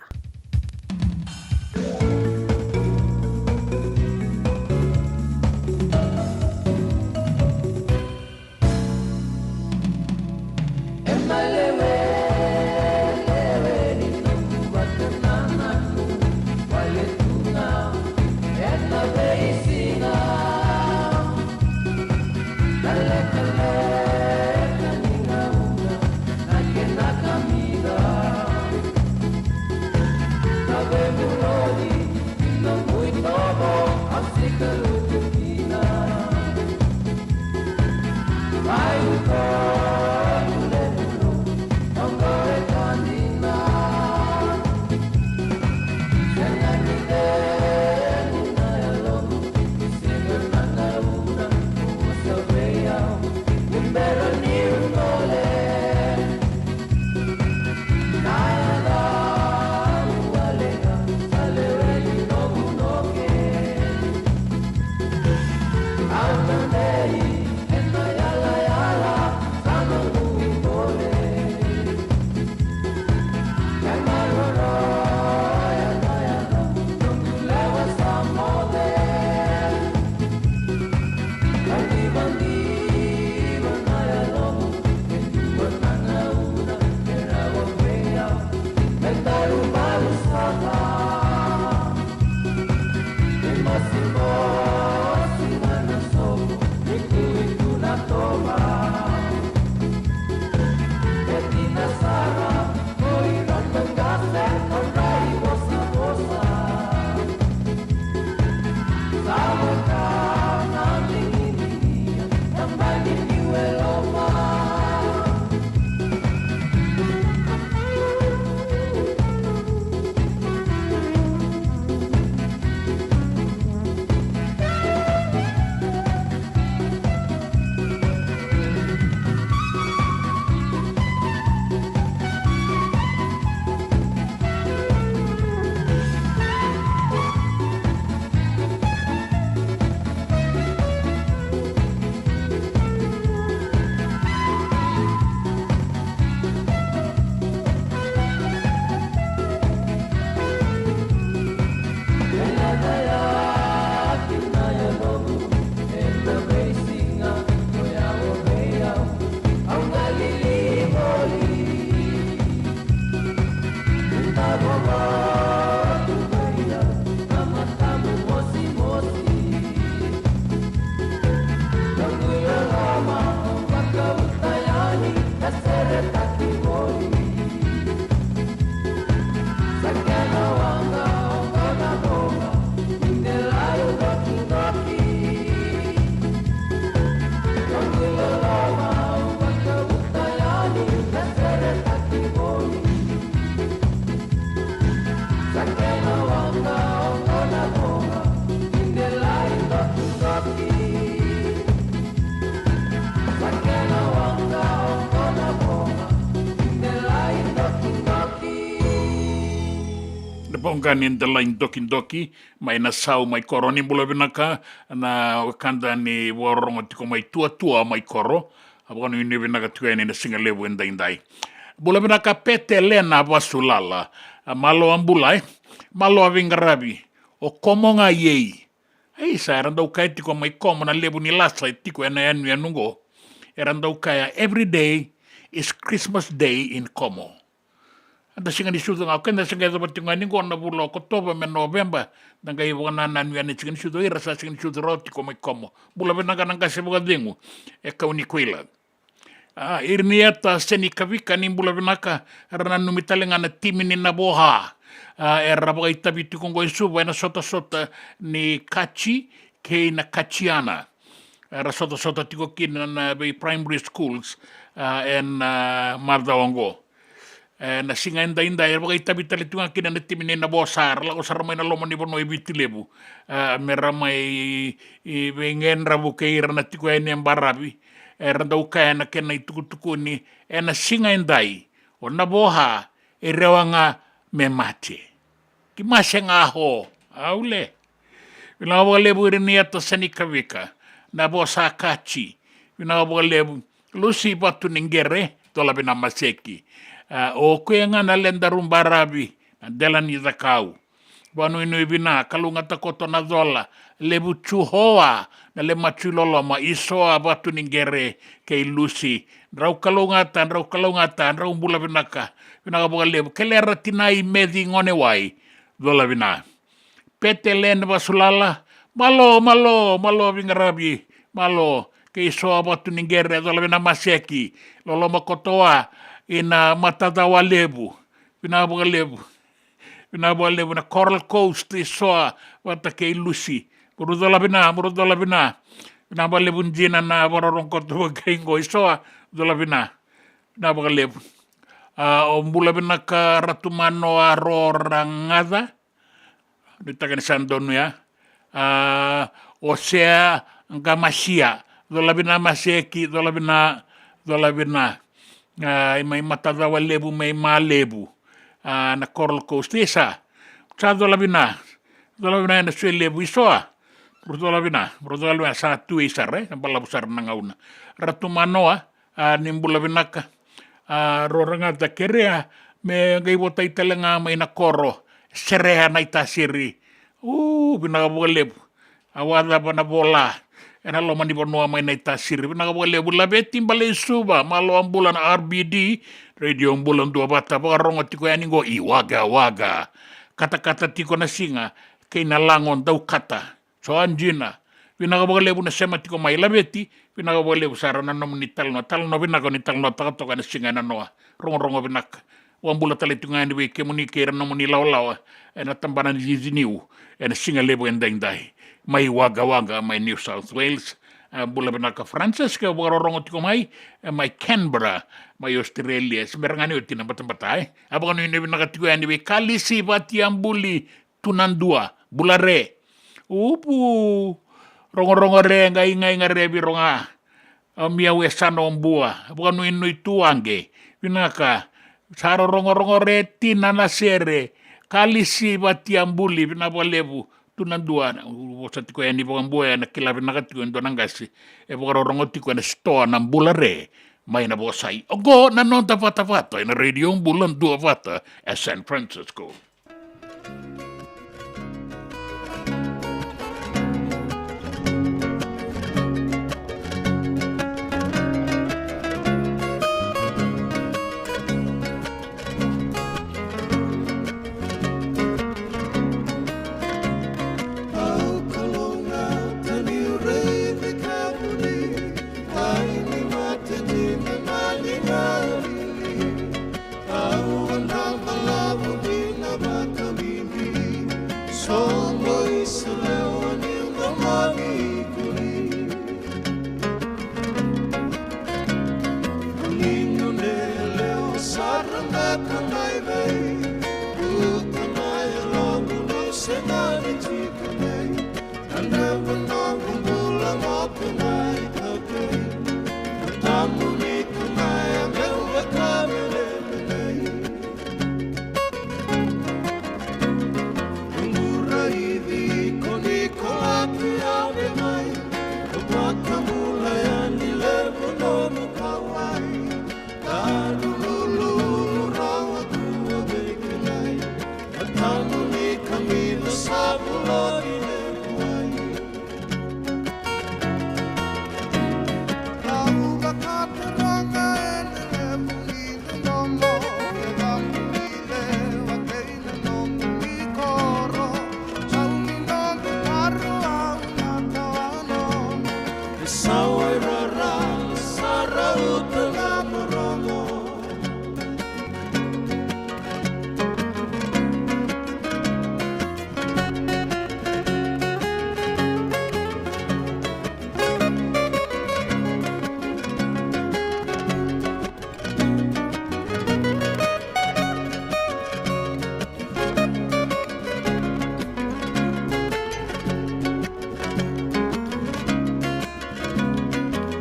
Na boga ni delai dokidoki mai na sau mai koro. Ni bula vinaka na wekada ni vakarorogo tiko mai tuatua mai koro. A vakanuinui vinaka tiko yani na siga levu edaidai. Bula vinaka Pete Lena Vasulala. A, malo a bula, e? Malo a veiqaravi. O Komo ga i ei. Ei, sa era dau kaya tiko mai Komo na levu ni lasa e tiko ena yanuyanu qo. Era dau kaya, "Every day is Christmas Day in Komo." Eda sega ni sucu ga, o keda sa qai yacova tiko ga ni qo na vula o Okotova me Noveba, da qai vakanananu yani na siga ni sucu, o ira sa sega ni sucu rawa tiko mai Komo. Bula vinaka na qase vakacegu e Kaunikuila. A, Iriniyata Senikavika, ni bula vinaka. Era nanumi tale ga na timi ni Navoha. A, era vakaitavi tiko qo e Suva ena sotasota ni Kaji kei na Kajiana. Era sotasota tiko kina na vei primary schools, a, ena, a, macawa qo. E, na siga edaidai, era vakaitavi tale tiko ga kina na timi ni Navosa, era lako sara mai na loma ni vanua e Viti Levu. E, me ra mai, i, veiqedravu kei ira na tiko yani e baravi. Era dau kaya na kena itukutukuni, ena siga edai, o Navoha, e rawa ga me mate. Ki mase ga ho. Aule. Vinaka vakalevu Iriniyata Senikavika. Navosa Kaji. Vinaka vakalevu. Lusi Vatu ni Qere, Dolavi Namaseki. A, o koya ga na ledaru baravi, na dela ni cakau. Vakanuinui vina, kalougata koto na cola, levu Juhoa, na le matua i loloma, Isoa Vatuniqere kei Lusi. Drau kalougata, drau kalougata, drau bula vinaka, vinaka vakalevu. Kelera Tinai Meci Gonewai, cola vina. Petelen Vasulala, malo, malo, malo viqaravi, malo, kei Isoa Vatuniqere, cola vina Maseki, loloma koto wa, ina matacawa levu, vinaka vakalevu. Vinaka vakalevu na Coral Coast, Isoa vata kei Lusi. Muru cola vina, muru cola vina. Vinaka vakalevu Jina na vakarorogo koto vakaiko Isoa, cola vina. Vinaka vakalevu. A, o bula vinaka Ratu Manoa Roragaca. Nuitaka ni sa donu ya. A, Osea Qamasia. Cola vina Maseki, cola vina, cola vina. A, i mai matacawa levu, mai Malevu. A, na Coral Coast, isa. Sa cola vina. Cola vina ena sue levu, Isoa. Muru cola vina, muru cola vina, sa tu i sara, e, na balavu sara na gauna. Ratu Manoa, a, ni bula vinaka. A, Roragaca, kerea me qai votai tale ga mai na koro. Serea Naitasiri. U, vinaka vakalevu. A, vakacava na vola ena loma ni vanua mai Naitasiri. Vinaka vakalevu Laveti Baleisuva, malo, a bula na R B D, Radio Bula Duavata, vakarorogo tiko yani qo i Wagga Wagga. Katakata tiko na siga kei na lago daukata. Joan Jina, vinaka vakalevu na sema tiko mai Laveti, vinaka vakalevu sara na nomuni talanoa, talanoa vinaka ni talanoataka toka ena siga e nanoa. Rogorogo vinaka. Vakabula tale tiko ga yani vei kemuni kei ira nomuni lawalawa ena tabana ni Didiniu ena siga levu edaidai. Mai Wagga Wagga, mai New South Wales. A, bula vinaka Francis, ke vakarorogo tiko mai, e, mai Canberra, mai Australia. Se bera ga ni oti na batabata, e. A, vakanuinui vinaka tiko yani vei Kalisi Vatiabuli, tu na dua, bula re. Upu, rogorogo re, qai qai ga re viro ga. A, mi au e sa no bua, vakanuinui tu age. Vinaka, sa rorogorogo re, tina na sere. Kalisi Vatiabuli, vinaka vakalevu, tu na dua, na, u vosa tiko yani vakabua, ena kila vinaka tiko e dua na qase. E vakarorogo tiko ena sitoa na bula re, mai na vosai. Oqo na noda vatavata, ena Radio Bula Duavata, e San Francisco. Au a na balavu ni na vakabibi, so mai Isireli ni na mani kuri. Ni nune leo sara na ka mai vei, uta mai logu no se mani tiko mai. Taru lululu rawa kua vei kenai, na tamu ni kamina sa vula ni levu ai. Au vakaturaga ena levu ni na nomo, e vamu ni lewa kei na nomu ni koro, sau ni nomu taru au na tawa nomo. E sawa e rara, sa rauta na moromo.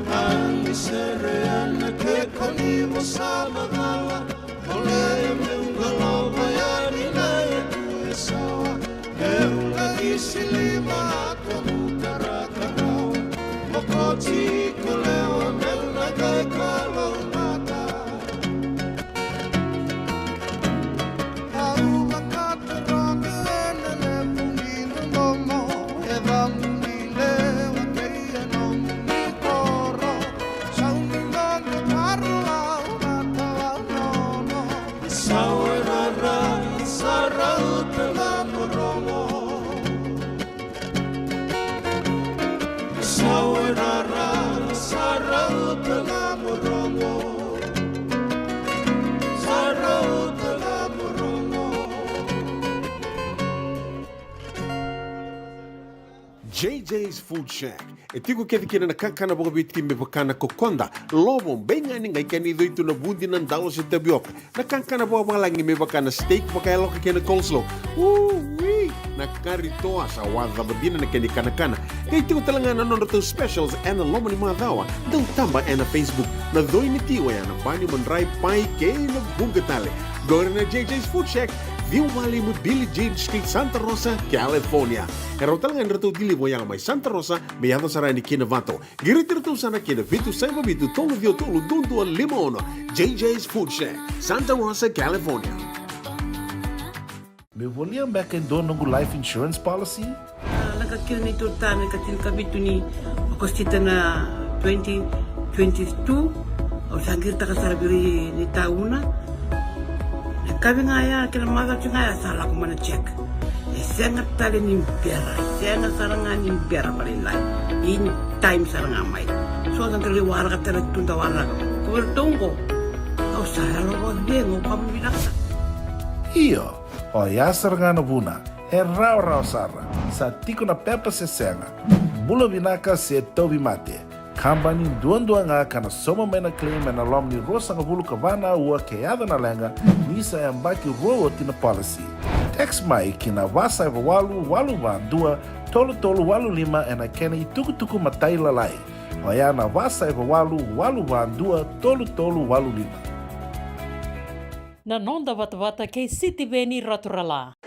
Ani sere ana ke koni mo sa macala, o lea meu galava yani na yaku e sawa. Meu na gisi lima a komu karakarawa, mo koti iko lewa meu na qai kalougata. Au e rara, sa rauta ga mo rogo. Sa rauta ga mo rogo. J J's Food Shack. E tiko kece kina na kakana vakaviti me vaka na kokoda, lovo, beigani, qai kena icoi tu na vudi, na dalo se tavioka. Na kakana vakavalagi me vaka na steak vakayaloka kei na coleslaw. Ui! Na kari toa, sa wacava dina na kena ikanakana. Qai tiko tale ga na nodratou specials ena loma ni macawa. Dau taba ena Facebook. Na coi ni ti oya na bani, madrai, pai kei na vuqa tale. Qori na J J's Food Shack, ciwa walu lima Billie Jean Street, Santa Rosa, California. E rawa tale ga ni ratou deliver oya mai Santa Rosa me yaco sara yani ki Novato. Qiriti iratou sara ki na vitu saiva vitu tolu ciwa tolu dua dua lima ono. J J's Food Shack, Santa Rosa, California. Meu volia beka e dua noqu life insurance policy? A, lako kina neitou tane ka tinikavitu ni Okosita na twenty twenty-two. Au sa qiritaka sara vei ira ni tauna. Na kavi ga ya, kena macawa ga ya sa lako mai na check. E sega tale ni bera, e sega sara ga ni bera vakalailai. In time sara ga mai. So sa dau waraka tale tu da waraka. Ko vei ratou qo. Au sa yalo vakacegu, au vakavinavinaka. Io, oya sara ga na vuna. E rawarawa sara. Sa tiko na pepa se sega. Bula vinaka se tauvimate. Kabani duadua ga ka na sauma mai na claim ena loma ni ruasagavulu ka va na aua ke yaco na leqa, ni sa yabaki rua oti na policy. Text mai ki na va saiva walu walu va dua tolu tolu walu lima ena kena itukutuku matailalai. Oya na va saiva walu walu va dua tolu tolu walu lima. Na noda vatavata kei Sitiveni Raturala.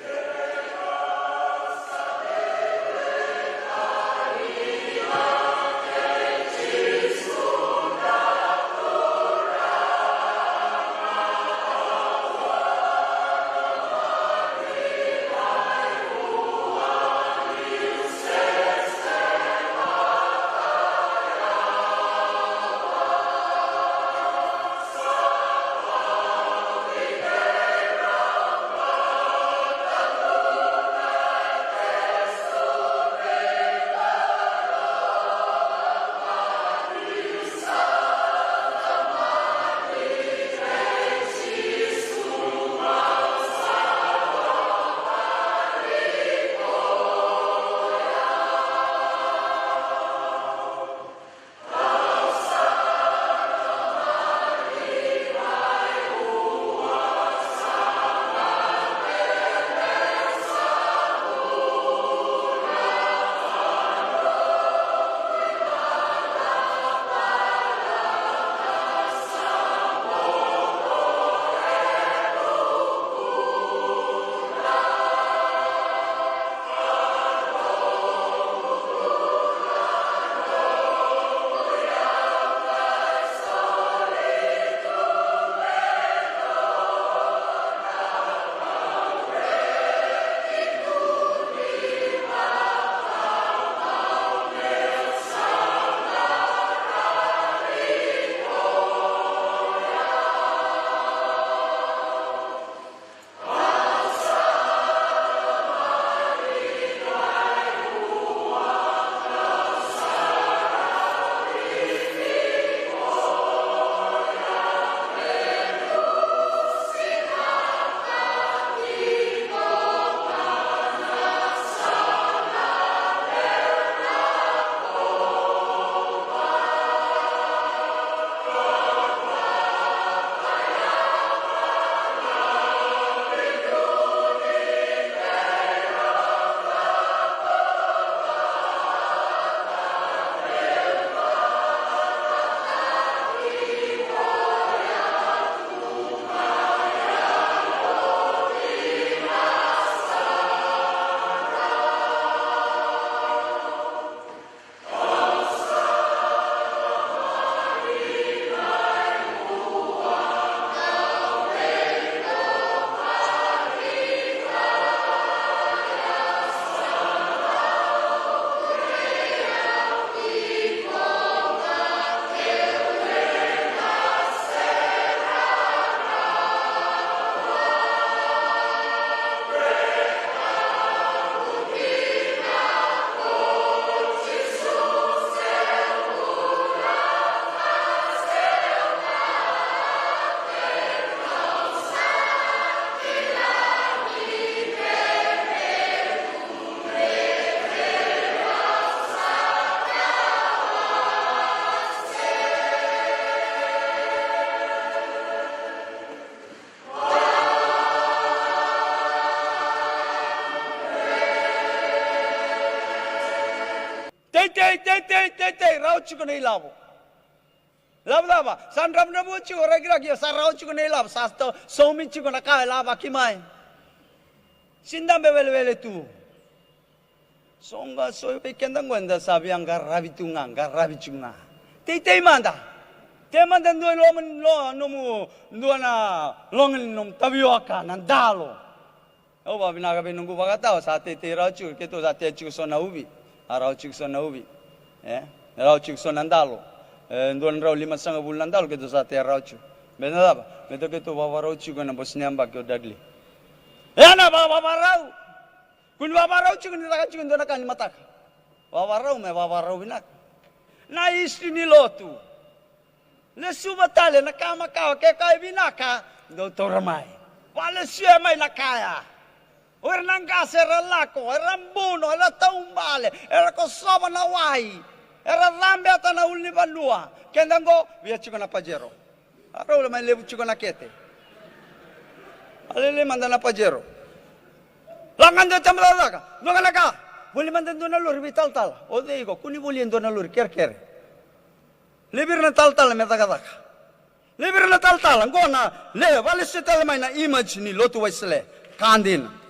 Teitei, teitei, rawa tiko na ilavo. Ilavo cava? Sa dravudravua tiko, rakiraki, sa rawa tiko na ilavo, sa to-, saumi tiko na ka e lavaki mai. Sega ni dabe welewele tu. So ga so vei keda qo eda sa via qaravi tu ga, qaravi tu ga. Teitei mada. Tei mada dua i loma ni lo-, nomu, dua na loga ni nomu tavioka, na dalo. Au vakavinaka vei noqu vakatawa, sa teitei rawa tiko, keitou sa tea tiko so na uvi. A rawa tiko so na uvi. E? Rawa tiko so na dalo. E, dua na drau limasagavulu na dalo, keitou sa tea rawa tiko. Baleta na cava? Baleta keitou vavarau tiko ena bose ni yabaki o Dudley. E na vavavarau. Kua ni vavarau tiko ni caka tiko e dua na ka ni mataka. Vavarau me vavarau vinaka. Na history ni lotu. Lesuva tale na ka makawa, ke ka e vinaka, dou taura mai. Valesuya mai na kaya. O ira na qase era lako, era buno, era taubale, era kosova na wai, era cabeta na ulunivanua. Keda qo, via tiko na Pajero. A rau le mai levu tiko na kete. A lele mada na Pajero. Laga dua tama cakacaka, dua ga na ka. Voli mada dua na lori vei talatala. O cei iko, kua ni voli e dua na lori kerekere. Levi ira na talatala me cakacaka. Levi ira na talatala, qo na le, valesuya tale mai na image ni lotu Wesele. Ka dina.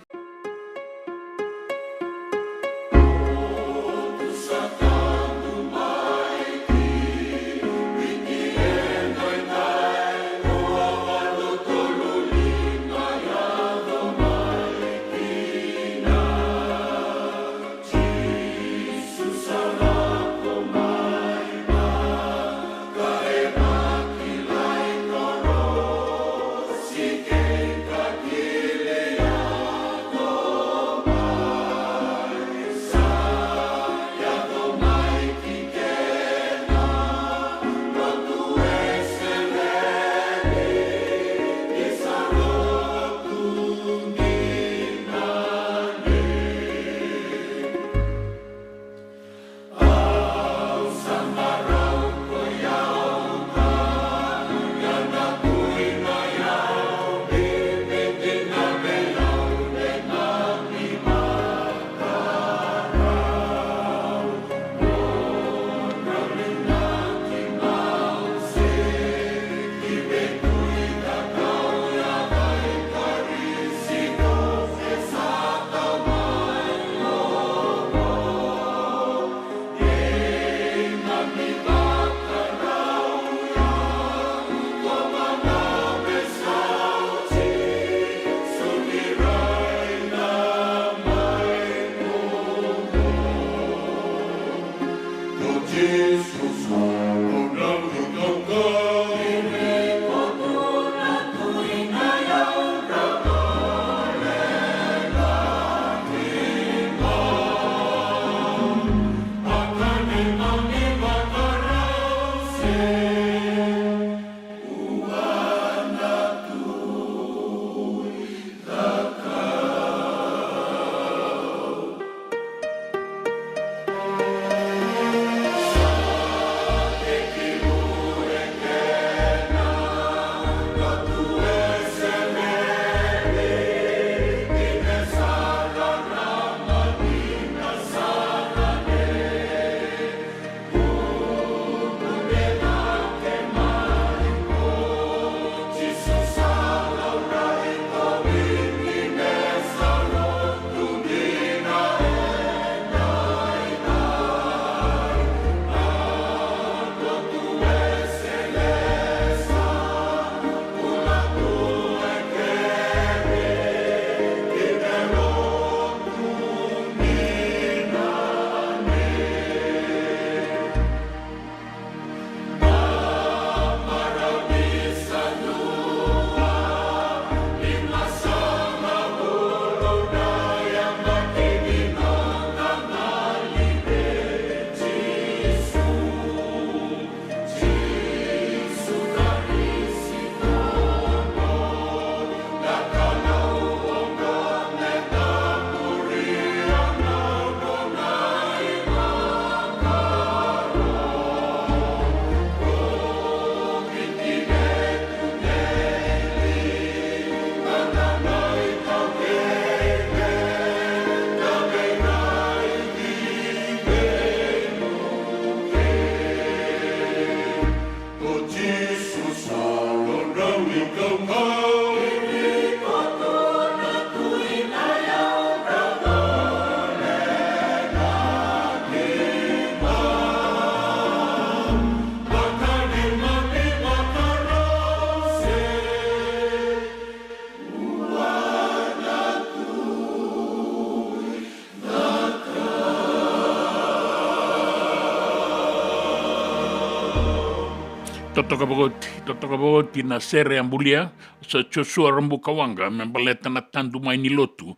Totoka vakaoti, totoka vakaoti na sere a bulia Sir Joshua Rabuka Waqa me baleta na tadu mai ni lotu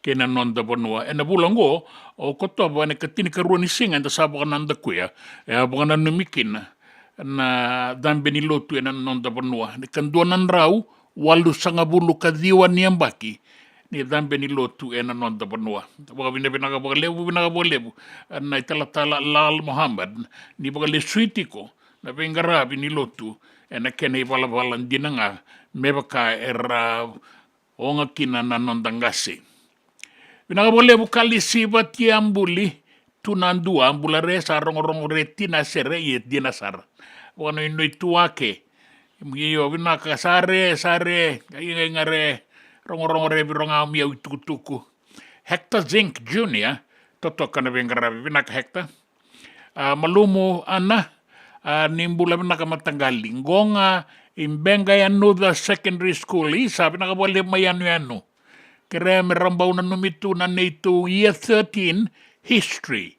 kei na noda vanua. Ena vula oqo o Okotova, ena ikatinikarua ni siga eda sa vakanadakuya, e a vakananumi kina na cabe ni lotu ena noda vanua. Ni kadua na drau walusagavulu ka ciwa ni yabaki ni cabe ni lotu ena noda vanua. Vakavinavinaka vakalevu, vinaka vakalevu na italatala Lal Mohammed ni vakalesui tiko na veiqaravi ni lotu ena kena ivalavala dina ga me vaka era oga kina na noda qase. Vinaka vakalevu Kalisi Vatiabuli Tunadua, bula re, sa rogorogo re ti na sere, ia dina sara. Vakanuinui tu ake. Io, vinaka, sa re, sa re, qaiqaiga re, rogorogo re, viroga mi au itukutuku. Hector Zink Junior, totoka na veiqaravi, vinaka Hector. A, malumu Ana, a, ni bula vinaka mataqali. Qoga i Beqa Yanuca Secondary School, isa, vinaka vakalevu mai Yanuyanu. Kerea me ra bau nanumi tu na neitou Year thirteen History.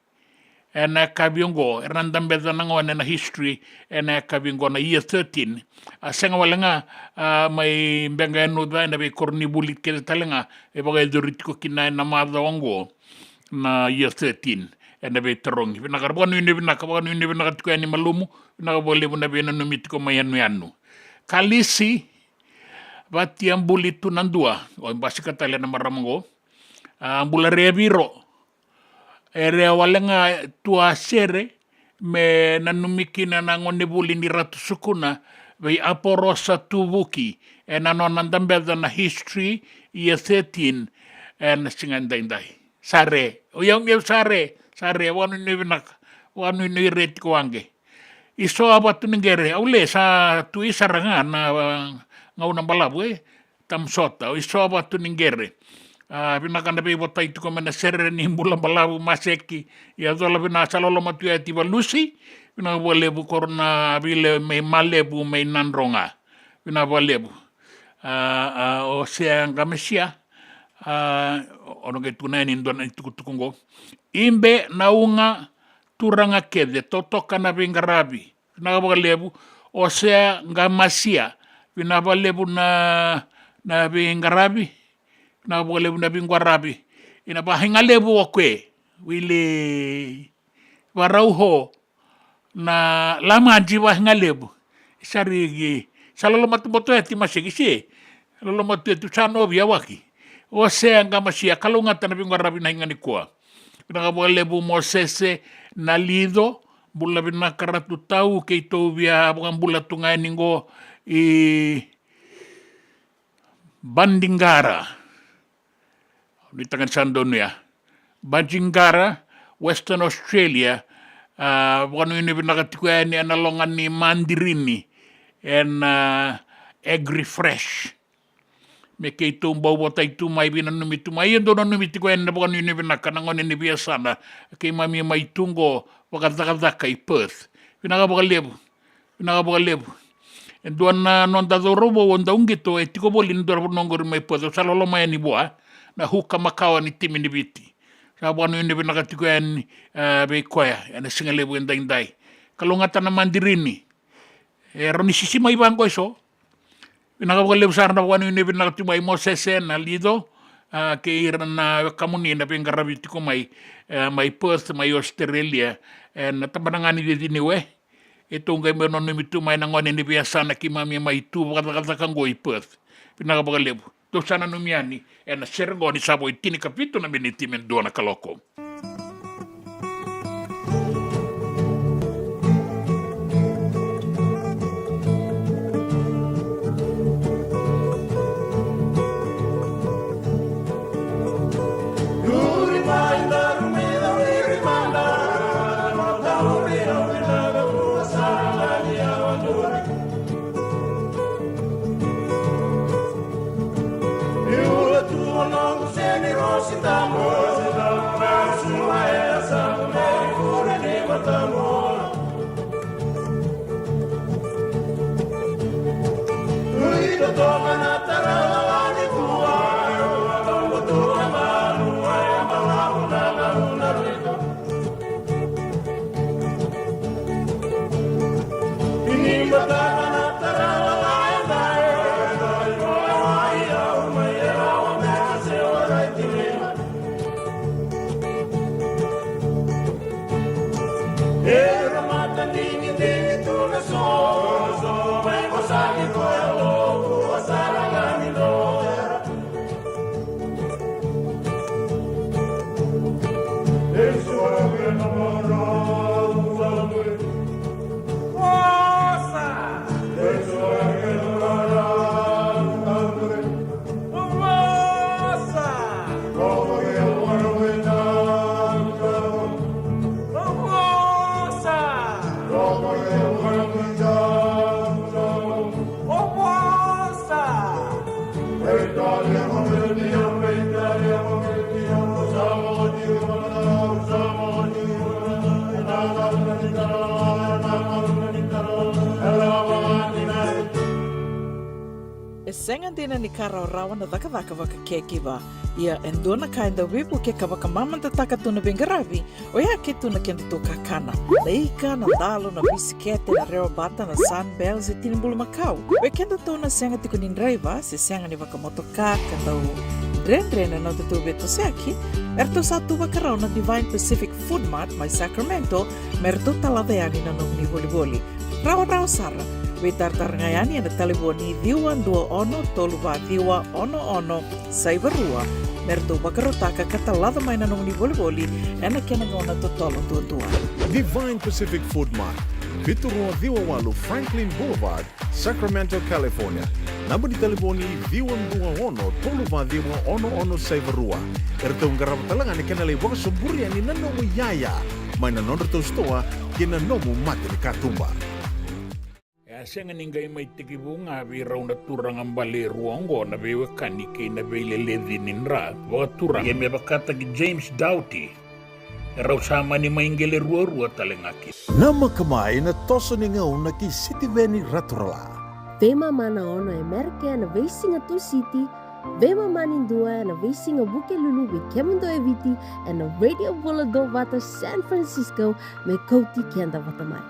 Ena yakavi oqo, era na dabeca na gone na History, ena yakavi oqo na Year thirteen. A sega wale ga, a, mai Beqa Yanuca, ena veikoro ni vuli kece tale ga, e vakayacori tiko kina ena macawa oqo na Year thirteen, ena veitarogi. Vinaka, vakanuinui vinaka, vakanuinui vinaka tiko yani malumu, vinaka vakalevu na veinanumi tiko mai Yanuyanu. Kalisi Vatiabuli Tunadua, o basika tale na marama oqo. A, bula re Viro. Era wale ga tu a sere me nanumi kina na gonevuli ni Ratu Sukuna vei Aporosa Tuvuki ena nona dabeca na History Year thirteen ena siga edaidai. Sa re, o yau meu sa re, sa re, vakanuinui vinaka, vakanuinui re tiko waqe. Iso a Vatu ni Qere, au le sa tu i sara ga na, a, gauna balavu, e, Tamusota, o Iso a Vatu ni Qere. A, vinaka na veivotai tiko mai na sere ni bula balavu Maseki. Ia cola vina sa loloma tu e ti Valusi, vinaka vakalevu koro na vile mai Malevu mai Nadroga. Vinaka vakalevu. A, a, o Sea Qamasia, a, o na qai tukuna yani dua na itukutuku oqo. Ibe na uga turaga kece, totoka na veiqaravi. Vinaka vakalevu, o Sea Qamasia. Vinaka vakalevu na, na veiqaravi. Vinaka vakalevu na veiqaravi. Ina vahigalevu o koe. Wili Varauho na Lamaji vahigalevu. Sa rigi, sa loloma tu boto e ti Maseki se. Loloma tu e tu sa novi a waki. O Sea Qamasia, kalougata na veiqaravi na iga nikua. Vinaka vakalevu Mosese na Lico, bula vinaka Ratu Tau, keitou via vakabula tu ga yani qo i Bandigara. Nuitaka ni sa donuya. Bandigara, Western Australia, a, vakanuinui vinaka tiko yani ena loga ni madirini, ena, a, Agri Fresh. Me keitou bau votai tu mai, veinanumi tu mai, ia dou nanumi tiko yani na vakanuinui vinaka na gone ni veiyasana, keimami mai tu qo vakacakacaka i Perth. Vinaka vakalevu, vinaka vakalevu. E dua na noda cauravou o Dauqito, e tiko voli ena dua na vanua qori mai Perth, au sa loloma yani vua, na huka makawa ni timi ni Viti. Sa vakanuinui vinaka tiko yani, e, vei koya ena siga levu edaidai. Kalougata na madirini. E rawa ni sisi mai vaqo eso. Vinaka vakalevu sara na vakanuinui vinaka tu mai Mosese na Lico, a, kei ira na wekamuni na veiqaravi tiko mai, e, mai Perth, mai Australia, e, na tabana ga ni Ceciniwe. E tou qai mai nanumi tu mai na gone ni veiyasana keimami mai tu vakacakacaka qo i Perth. Vinaka vakalevu. Dou sa nanumi yani ena sere qo ni sa vo i tinikavitu na miniti me dua na kaloko. E sega dina ni ka rawarawa na cakacaka vaka caregiver. Ia e dua na ka e dau veivuke ka vakamamadataka tu na veiqaravi, oya ke tu na kedatou kakana. Na ika, na dalo, na bisikete, na rewa bata, na Sunbell se tini bulumakau. Vei kedatou na sega tiko ni draiva se sega ni vakamotoka ka dau dredre na nodatou veitosoyaki, eratou sa tu vakarau na Divine Pacific Food Mart mai Sacramento me ratou talaca yani na nomuni volivoli. Rawarawa sara. Veitaratara ga yani ena talevoni ciwa dua ono tolu va ciwa ono ono saiva rua me ratou vakarautaka ka talaca mai na nomuni volivoli ena kena gauna totolo duadua. Divine Pacific Food Mart, vitu rua ciwa walu Franklin Boulevard, Sacramento, California. Naba ni talevoni ciwa dua ono tolu va ciwa ono ono saiva rua. Eratou qarava tale ga na kena lai vakasoburi yani na nomu iyaya mai na nodratou sitoa kei na nomu mata ni katuba. E a sega ni qai mai tekivu ga vei rau na turaga bale e rua oqo na veiwekani kei na veileleci ni dra vakaturaga, ia me vakataki James Doughty, e rau sa mani mai qele ruarua tale ga kina. Namaka mai na toso ni gauna kei Sitiveni Raturala. Veimama na ono e Merika ena veisiga Tusiti, veimama ni dua ena veisiga Vukelulu vei kemudou e Viti, ena Radio Bula Duavata San Francisco, me kauti keda vata mai.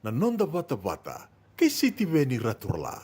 Na noda vatavata kei Sitiveni Raturala.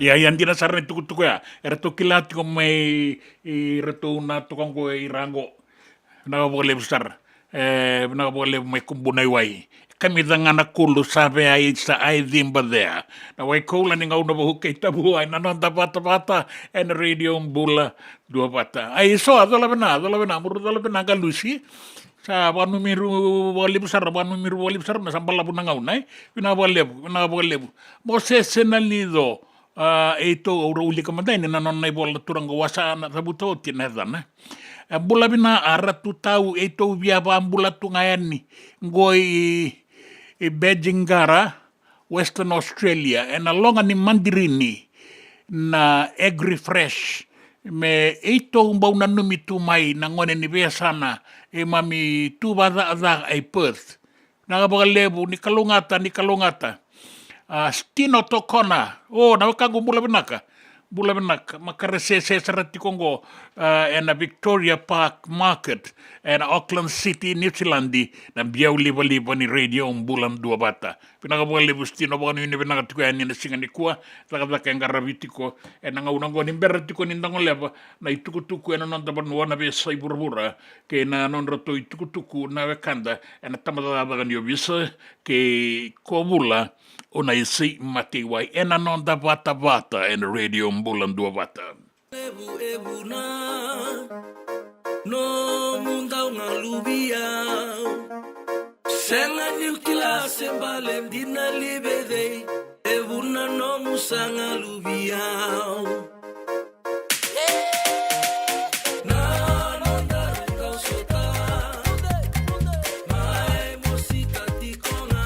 Ia, ia dina sara na itukutuku ya. Eratou kila tiko mai, i ratou na toka qo i ra qo. Vinaka vakalevu sara. E, vinaka vakalevu mai Kubuna i Wai. Kamica ga na kulu sa vea i sa ai ciba cea. Na wai koula ni gauna vou kei Tavua, ena noda vatavata, ena Radio Bula Duavata. Ai so, a cola vina, a cola vina, muru cola vina ga Lusi. Sa vanumiru vakalevu sara, vanumiru vakalevu sara, me sa balavu na gauna, e. Vinaka vakalevu, vinaka vakalevu. Mosese na lico, a, eitou, au ra wilika mada yani na nona ivola na turaga Wasa na cavuta oti na yacana. E, bula vina a Ratu Tau, eitou via vabula tu ga yani. Qo i, i Badgingarra, Western Australia, ena loga ni madirini na Agri Fresh, me eitou bau nanumi tu mai na gone ni veiyasana, e mami tu vacakacaka i Perth. Vinaka vakalevu, ni kalougata, ni kalougata. A, Stino Tokona, o, na wekaqu bula vinaka. Bula vinaka, makaresese sara tiko qo, a, ena Victoria Park Market, ena Auckland City, New Zealand, na biau livaliva ni Radio Bula Duavata. Vinaka vakalevu Stino, vakanuinui vinaka tiko yani ena siga nikua, cakacaka e qaravi tiko, ena gauna qo ni bera tiko ni da goleva na itukutuku ena noda vanua na veiyasai vuravura, kei na nodratou itukutuku na wekada, ena tabacakacaka ni ovisa, kei Kovula, o Naisi Mateiwai, ena noda vatavata, ena Radio Bula Duavata. Levu e vuna nomu dau galuvi au. Sega niu kila se bale dina li vei cei, e vuna nomu sa galuvi au. Na noda rau sota mai mosika tiko ga.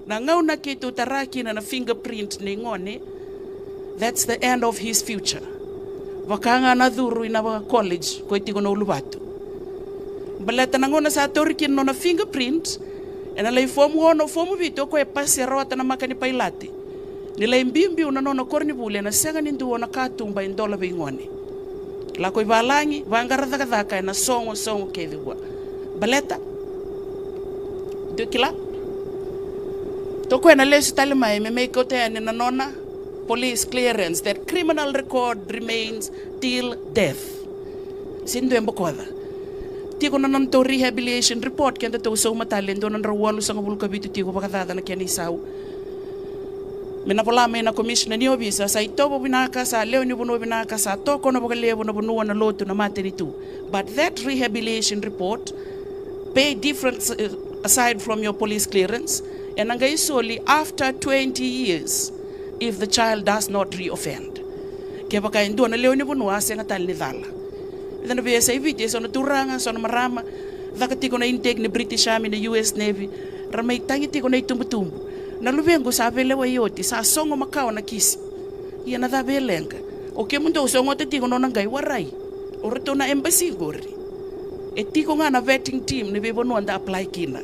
Na gauna keitou tara kina na fingerprint nei gone, that's the end of his future. Vaka ga na curu ina vaka college ko e tiko na uluvatu. Baleta na gauna sa tauri kina na nona fingerprint, ena lai fomu ono, fomu vitu, o koya e pasi, e rawata na maka ni pailate. Ni lai biubiu na nona koronivuli, ena sega ni dua na katuba e dola vei gone. Lako i valagi, vaqara cakacaka ena sogo, sogo kece vua. Baleta? Dou kila? Toka ena lesu tale mai me mai kauta yani na nona police clearance, that criminal record remains till death. Sega ni dua e bokoca. Tiko na nodatou rehabilitation report, keda tou sauma tale, dua na drau walusagavulu ka vitu tiko vakacaca na kena isau. Me na vola mai na commissioner ni ovisa, sa itovo vinaka, sa lewe ni vanua vinaka, sa tokona vakalevu na vanua, na lotu, na matanitu. But that rehabilitation report pay difference, uh, aside from your police clearance, ena qai soli after twenty years if the child does not reoffend. Kevaka e dua na lewe ni vanua a sega tale ni cala. Eda na via sa i Viti, e so na turaga, so na marama, caka tiko na intake ni British Army, na U S Navy, ra mai tagi tiko na itubutubu. Na luvequ sa veilewai oti, sa sogo makawa na kisi. Ia na cava e leqa? O kemudou sogota tiko nona qai warai. O ratou na embassy qori. E tiko ga na vetting team ni veivanua da apply kina.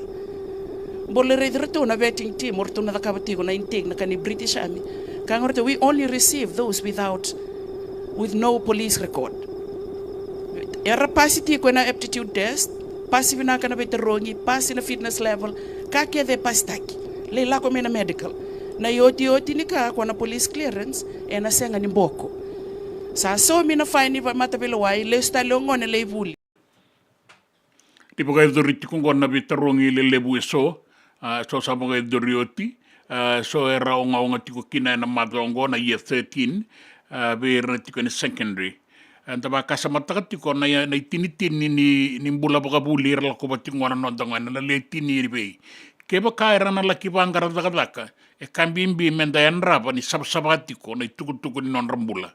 Bole raici ratou na vetting team, o ratou na cakava tiko na intake na ka ni British Army. Ka ga ratou, we only receive those without, with no police record. Era pasi tiko ena aptitude test, pasi vinaka na veitarogi, pasi na fitness level, ka kece e pasitaki. Lai lako mai na medical. Na iotioti ni ka, ko na police clearance, ena sega ni boko. Sa saumi na fine ni va-, mataveilewai, lesu tale o gone lai vuli. Ni vakayacori tiko oqo na veitarogi lelevu e so, a, so sa vakayacori oti, a, so era ogaoga tiko kina ena macawa oqo na year thirteen, a, vei ira na tiko ena secondary. A, da vakasamataka tiko na, na itinitini ni, ni bula vakavuli era lako vata tiko oqo na noda gone, na lewe tini vei. Kevaka era na laki vaqara cakacaka, e ka bibi meda yadrava ni savasava tiko na itukutuku ni nodra bula.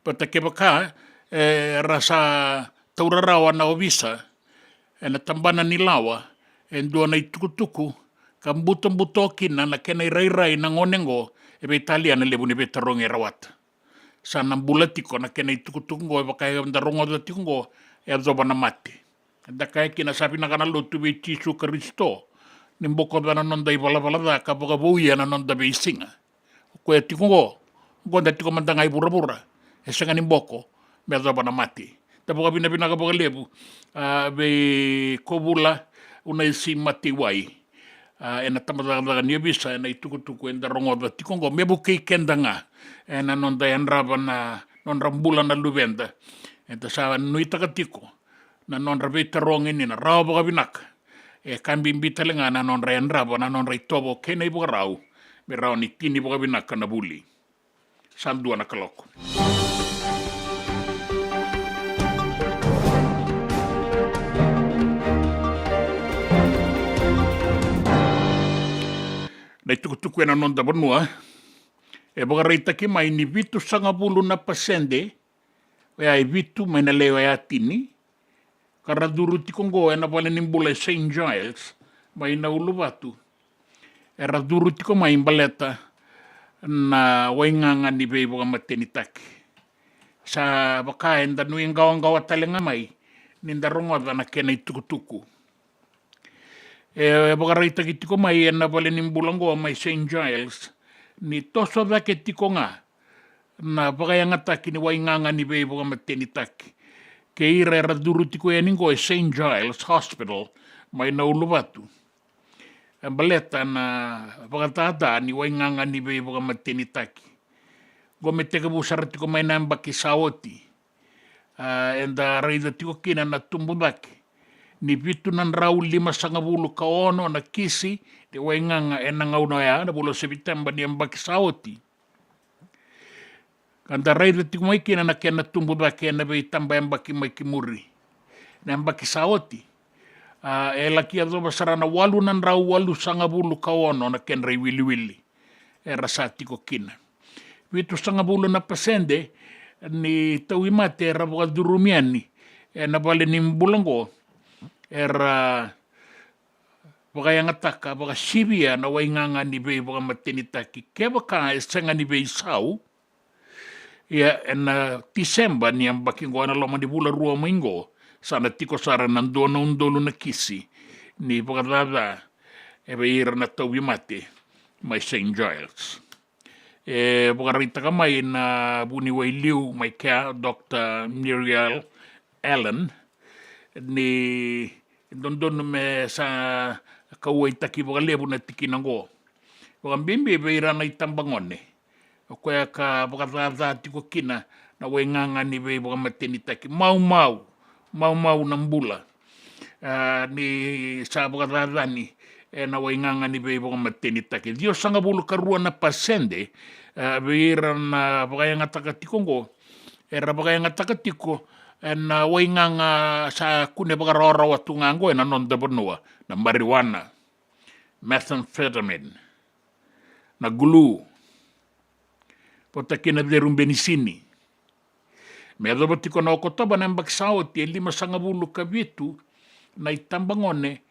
Baleta kevaka, e, era sa taura rawa na ovisa ena tabana ni lawa e dua na itukutuku ka butabuto kina na kena irairai na gone oqo, e veitalia na levu ni veitarogi e rawata. Sa na bula tiko na kena itukutuku oqo, e vaka eda rogoca tiko oqo, e yacova na mate. Eda kaya kina sa vinaka na lotu vei Jisu Karisito ni bokoca na noda ivalavala ca ka vakavouya na noda veisiga. O koya tiko oqo, oqo da tiko mada ga i vuravura, e sega ni boko me yacova na mate. Da vakavinavinaka vakalevu, a, vei Kovula Unaisi Mateiwai, a, ena tabacakacaka ni ovisa ena itukutuku eda rogoca tiko oqo me vukei keda ga ena noda yadrava na nodra bula na luveda. Eda sa nuitaka tiko na nodra veitarogi ni na rawa vakavinaka. E ka bibi tale ga na nodra yadrava na nodra itovo kei na ivakarau me rawa ni tini vakavinaka na vuli. Sa dua na kaloko. Na itukutuku ena noda vanua, e vakaraitaki mai ni vitusagavulu na pasede, oya e vitu mai na lewe oya tini, ka ra curu tiko oqo ena vale ni bula e Saint Giles mai na Uluvatu. Era curu tiko mai baleta na waigaga ni veivakamatenitaki. Sa vaka eda nuiqawaqawa tale ga mai ni da rogoca na kena itukutuku. E vakaraitaki tiko mai ena vale ni bula oqo mai Saint Giles ni toso cake tiko ga na vakayagataki ni waigaga ni veivakamatenitaki kei ira era curu tiko yani oqo e Saint Giles Hospital mai na Uluvatu. E baleta na vakacaca ni waigaga ni veivakamatenitaki. Oqo me tekivu sara tiko mai na yabaki sa oti. A, eda raica tiko kina na tubu cake ni vitu na drau limasagavulu ka ono na kisi ni waigaga ena gauna oya, na vula o Seviteba ni yabaki sa oti. Ka da raica tiko mai kina na kena tubu cake ena veitabayabaki mai ki muri. Na yabaki sa oti, a, e laki yacova sara na walu na drau walusagavulu ka ono na kedra iwiliwili era sa tiko kina. Vitusagavulu na pasede ni tauvimate era vakacurumi yani ena vale ni bula oqo era vakayagataka vakasivia na waigaga ni veivakamatenitaki kevaka e sega ni veisau. Ia ena Tiseba ni yabaki qo, ena loma ni vula rua mai qo, sa na tiko sara na dua na udolu na kisi ni vakacaca e vei ira na tauvimate mai Saint Giles. E vakaraitaka mai na vuniwai liu mai kea, Dr Muriel Allen, ni dodonu me sa kauwaitaki vakalevu na tikina oqo, vakabibi vei ira na itabagone o koya ka vakacaca tiko kina na waigaga ni veivakamatenitaki. Maumau, maumau na bula, a, ni sa vakacacani ena waigaga ni veivakamatenitaki. Ciwasagavulu ka rua na pasede, a, vei ira na vakayagataka tiko oqo, era vakayagataka tiko ena waigaga sa kune vakarawarawa tu ga oqo ena noda vanua, na marijuana, methamphetamine, na glue, vata kei na cerubenisini. Me yacova tiko na Okotova na yabaki sa oti, e limasagavulu ka vitu na itabagone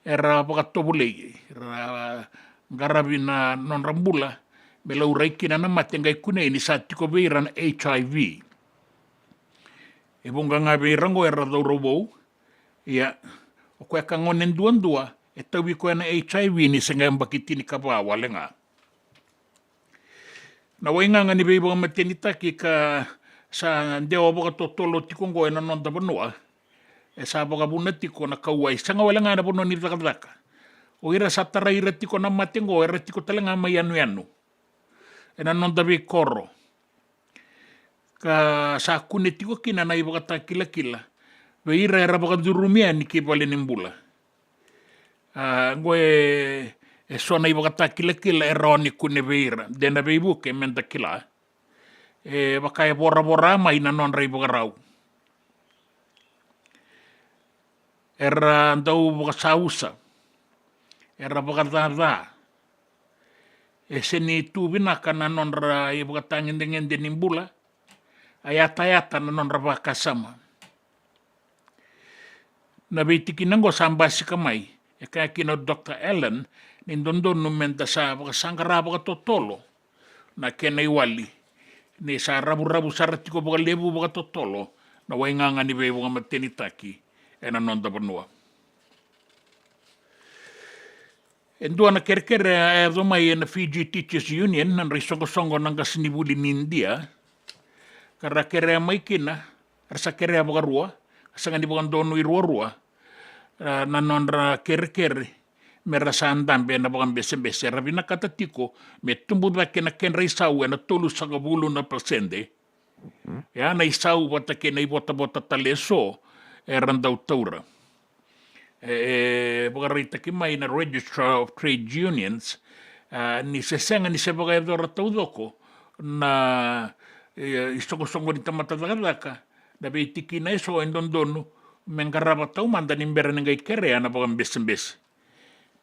era vakatovolei, era qaravi na nodra bula me laurai kina na mate, qai kunei ni sa tiko vei ira na H I V. E vuqa ga vei ira oqo era cauravou. Ia, o koya ka gone duadua e tauvi koya na H I V ni se qai yabaki tinikava wale ga. Na waigaga ni veivakamatenitaki ka sa dewa vakatotolo tiko oqo ena noda vanua, e sa vakavuna tiko na kauwai, sega wale ga ena vanua ni cakacaka. O ira sa tarai ira tiko na mate oqo era tiko tale ga mai yanuyanu ena noda veikoro, ka sa kune tiko kina na ivakatakilakila vei ira era vakacurumi yani ki vale ni bula. A, oqo e, e so na ivakatakilakila e rawa ni kune vei ira. De na veivuke me da kila, e vaka e voravora mai na nodra ivakarau. Era dau vakasausa, era vakacaca, e sega ni tu vinaka na nodra ivakatagedegede ni bula, a yatayata na nodra vakasama. Na veitikina oqo sa basika mai, e kaya kina o Dr Allen ni dodonu me da sa vakasaqara vakatotolo na kena iwali, ni sa ravuravu sara tiko vakalevu vakatotolo na waigaga ni veivakamatenitaki ena noda vanua. E dua na kerekere a yaco mai ena Fiji Teachers Union, na nodra isoqosoqo na qasenivuli ni Idia, ka ra kerea mai kina, ra sa kerea vakarua, ka sega ni vakadonui ruarua, a, na nodra kerekere me ra sa dabe ena vakabesebese. Ra vinakata tiko me tubu cake na kedra isau ena tolusagavulu na pasede. Ya na isau vata kei na ivotavota tale eso era dau taura. E, e vakaraitaki mai na Registrar of Trade Unions, a, ni se sega ni se vakayacora taucoko na, e, isoqosoqo ni tamata cakacaka na veitikina eso e dodonu me qarava taumada ni bera ni qai kerea na vakabesebese.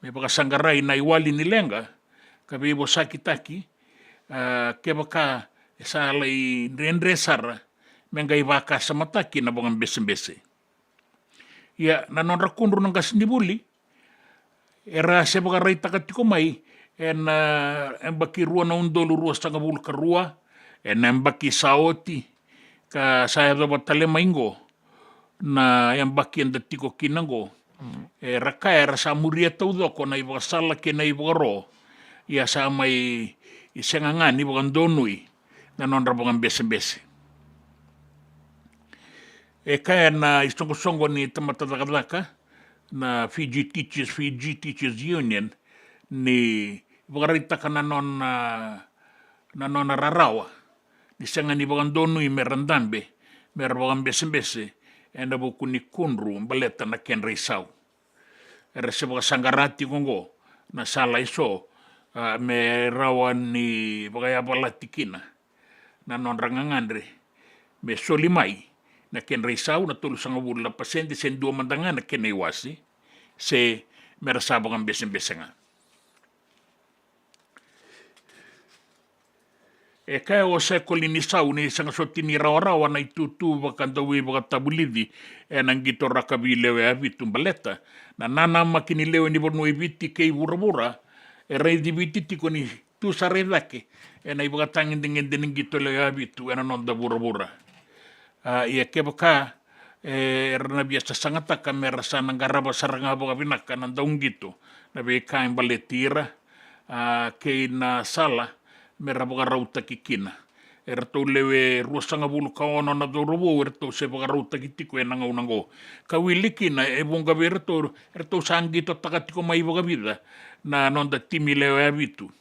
Me vakasaqarai na iwali ni leqa ka veivosakitaki, a, kevaka e sa lai dredre sara me qai vakasamataki na vakabesebese. Ia, na nodra kudru na qasenivuli era se vakaraitaka tiko mai ena, a, yabaki rua na udolu ruasagavulu ka rua, ena yabaki sa oti, ka sa yacova tale mai qo na yabaki eda tiko kina qo. Era kaya era sa muria taucoko na ivakasala kei na ivakaro, ia sa mai sega ga ni vakadonui na nodra vakabesebese. E kaya na isoqosoqo ni tamata cakacaka, na Fiji Teachers, Fiji Teachers Union, ni vakaraitaka na nona, na nona rarawa ni sega ni vakadonui me ra dabe, me ra vakabesebese ena vuku ni kudru baleta na kedra isau. Era se vakasaqara tiko oqo na sala eso, a, me rawa ni vakayavalati kina na nodra gagadre me soli mai na kedra isau na tolusagavulu na pasede se dua mada ga na kena iwase, se me ra sa vakabesebese ga. E kaya o Sekoli ni Sau ni sega soti ni rawarawa na itutu vakadauveivakatavulici ena qito rakavi lewe a vitu baleta na nanamaki ni lewe ni vanua i Viti kei vuravura e raici Viti tiko ni tu sara i cake ena ivakatagedegede ni qito lewe a vitu ena noda vuravura. A, ia kevaka e, era na via sasagataka me ra sa na qarava sara ga vakavinaka na dauqito na veika e baleti ira, a, kei na sala me ra vakarautaki kina. Eratou lewe ruasagavulu ka ono na cauravou eratou se vakarautaki tiko ena gauna oqo. Ka wili kina e vuqa vei iratou, eratou sa qitotaka tiko mai vakavica na noda timi lewe a vitu.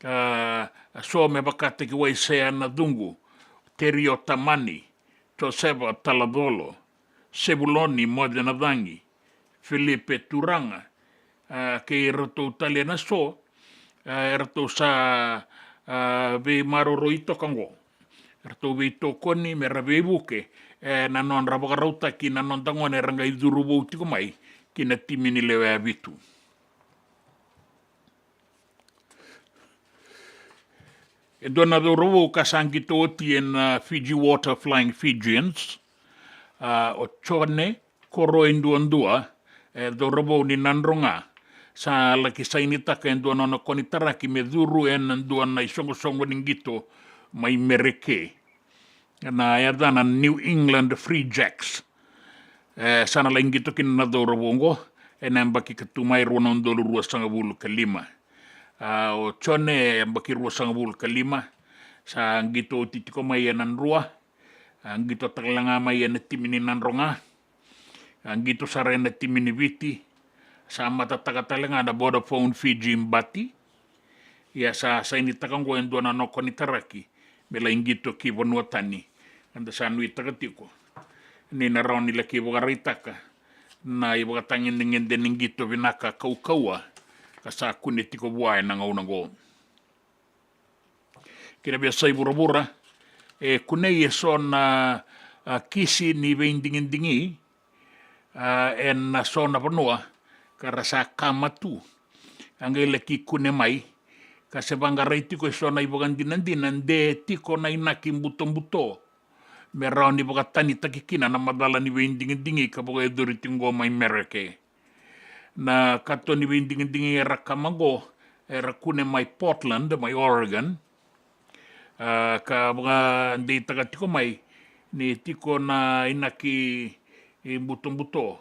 A, so me vakataki Waisea Nacuqu, Terio Tamani, Joseva Talacolo, Sevuloni Mocenacagi, Filipe Turaga, a, kei iratou tale na so, a, eratou sa, a, veimaroroi toka oqo. Eratou veitokoni me ra veivuke, e, na nodra vakarautaki na noda gone era qai curu vou tiko mai ki na timi ni lewe a vitu. E dua na cauravou ka sa qito oti ena, a, Fiji Water Flying Fijians, a, o Jone Koroi Duadua, e cauravou ni Nadroga, sa laki sainitaka e dua na nona konitaraki me curu ena dua na isoqosoqo ni qito mai Mereke. Na yacana New England Free Jacks. E, sa na lai qito kina na cauravou oqo ena yabaki ka tu mai rua na udolu ruasagavulu ka lima. A, o Jone e yabaki ruasagavulu ka lima, sa qito oti tiko mai e Nadroga, a, qito tale ga mai ena timi ni Nadroga, a, qito sara ena timi ni Viti, sa matataka tale ga na Vodafone Fiji Bati. Ia sa sainitaka oqo e dua na nona konitaraki me lai qito ki vanua tani. Eda sa nuitaka tiko ni na rawa ni laki vakaraitaka na ivakatagedegede ni qito vinaka kaukauwa ka sa kune tiko vua ena gauna oqo. Ki na veiyasai vuravura, e kunei e so na, a, kisi ni veidigidigi, a, ena so na vanua ka ra sa kama tu. A qai laki kune mai ka se vaqarai tiko e so na ivakadinadina de tiko na inaki butobuto me rawa ni vakatanitaki kina na macala ni veidigidigi ka vakayacori tiko oqo mai Mereke. Na kato ni veidigidigi era kama oqo era kune mai Portland, mai Oregon. A, ka vakadeitaka tiko mai ni tiko na inaki butobuto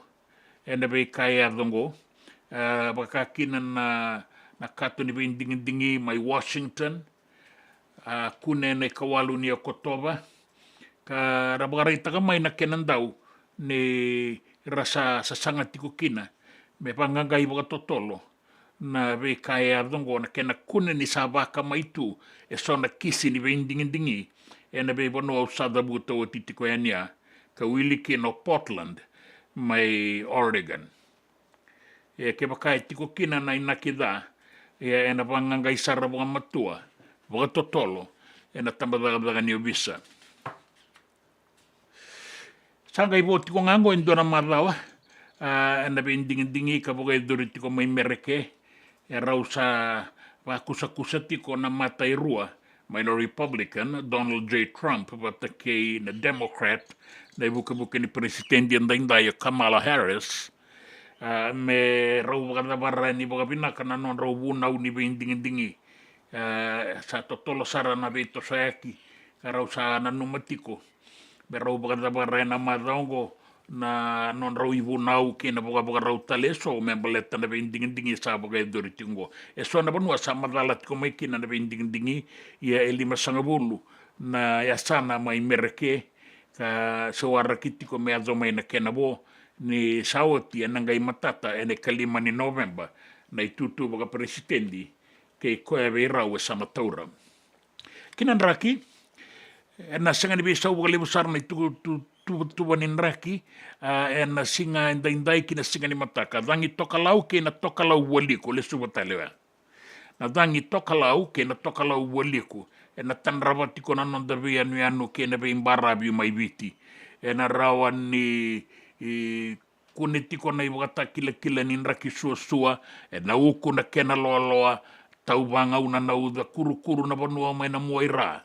ena veika e yaco oqo. A, vakakina na, na kato ni veidigidigi mai Washington, a, kune ena ikawalu ni Okotova, ka ra vakaraitaka mai na kena dau ni ra sa sasaga tiko kina me vaqaqai vakatotolo na veika e yaco oqo, na kena kune ni sa vakamai tu e so na kisi ni veidigidigi ena veivanua au sa cavuta oti tiko yani, a, ka wili kina o Portland mai Oregon. E kevaka e tiko kina na inaki ca, ia ena vaqaqai sara vakamatua vakatotolo ena tabacakacaka ni ovisa. Sa qai vo tiko ga oqo e dua na macawa, a, ena veidigidigi ka vakayacori tiko mai Mereke, e rau sa vakusakusa tiko na mata e rua mai na Republican, Donald J Trump, vata kei na Democrat, na ivukevuke ni peresitedi edaidai o Kamala Harris, a, me rau vakacavara yani vakavinaka na nodrau vunau ni veidigidigi. A, sa totolo sara na veitosoyaki ka rau sa nanuma tiko me rau vakacavara ena macawa oqo na nodrau ivunau kei na vakavakarau tale eso me baleta na veidigidigi sa vakayacori tiko oqo. Eso na vanua sa macala tiko mai kina na veidigidigi, ia e limasagavulu na yasana mai Mereke ka se waraki tiko me yaco mai na kena vo ni sa oti ena qai matata ena ikalima ni Noveba na itutu vakaperesitedi kei koya vei rau e sa na taura. Kina draki, ena sega ni veisau vakalevu sara na ituvatuva ni draki, a, ena siga edaidai kina siga ni mataka. Cagi tokalau kei na tokalau vualiku, lesuva tale oya. Na cagi tokalau kei na tokalau vualiku ena tadrava tiko na noda veiyanuyanu kei na veibaravi mai Viti. Ena rawa ni, e, kune tiko na ivakatakilakila ni draki suasua, ena uku na kena loaloa, tauvagauna na uca, kurukuru na vanua mai na mua i ra.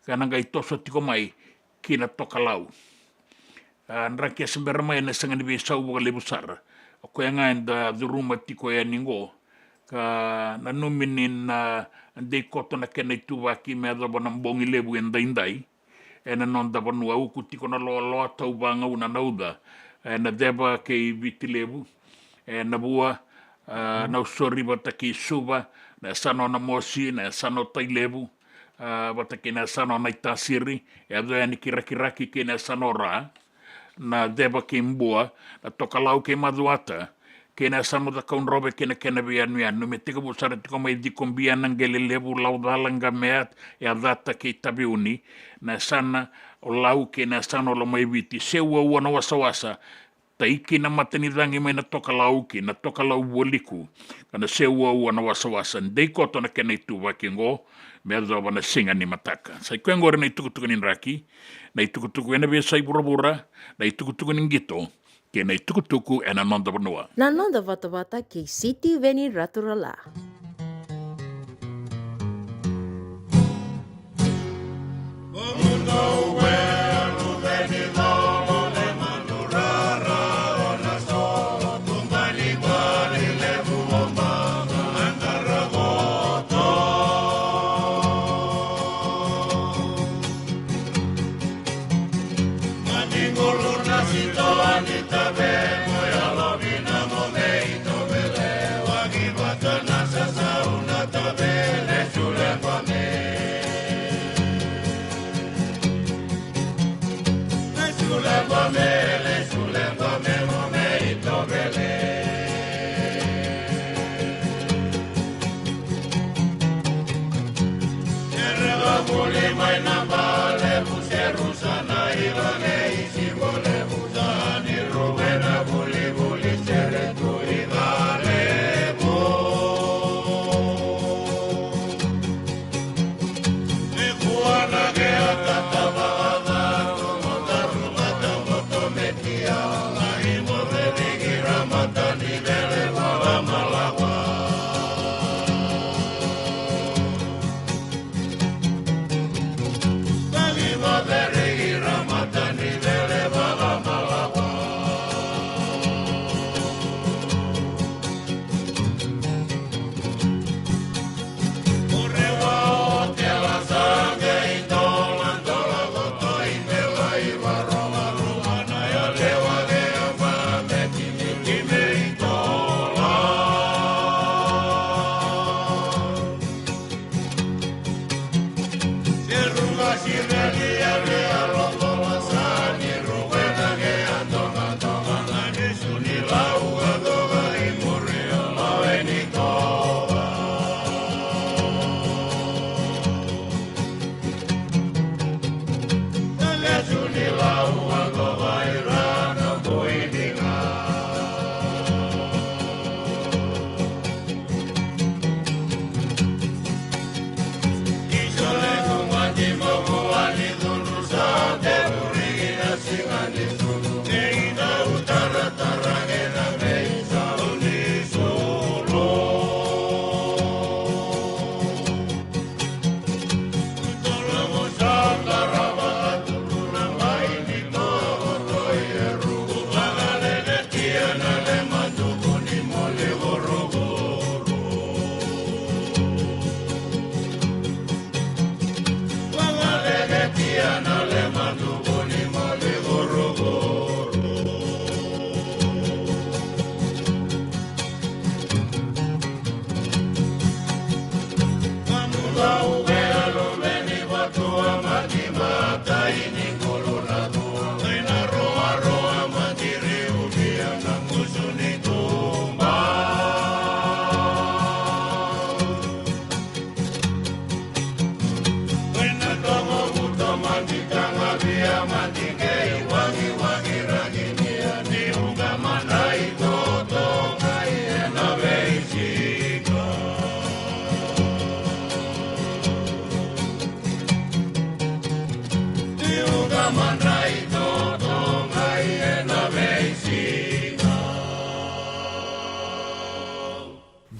ka na qai toso tiko mai ki na Tokalau. A, draki e se bera mai ena sega ni veisau vakalevu sara. O koya ga eda curuma tiko yani qo. Ka nanumi ni na dei koto na kena ituvaki me yacova na bogi levu edaidai. Ena noda vanua uku tiko na loaloa tau vagauna na uca. Ena ceva kei Viti Levu. Ena vua, a, na usori vata kei Suva, na yasana o Namosi, na yasana o Tailevu, a, vata kei na yasana o Naitasiri, e yaco yani ki Rakiraki kei na yasana o Ra, na ceva kei Bua, na Tokalau kei Macuata, kei na yasana o Cakaudrove kei na kena veiyanuyanu, me tekivu sara tiko mai Cikobia, Naqelelevu, Laucala, Qamea, Yacata kei Taveuni, na yasana o Lau kei na yasana o Lomaiviti, se uaua na wasawasa, tai ki na matanicagi mai na Tokalau ki na Tokalau Vualiku, ka na se uaua na wasawasa, dei koto na kena ituvaki qo, me yacova na siga ni mataka. Sa i koya qori na itukutuku ni draki, na itukutuku ena veiyasai vuravura, na itukutuku ni qito, kei na itukutuku ena noda vanua. Na noda vatavata kei Sitiveni Raturala.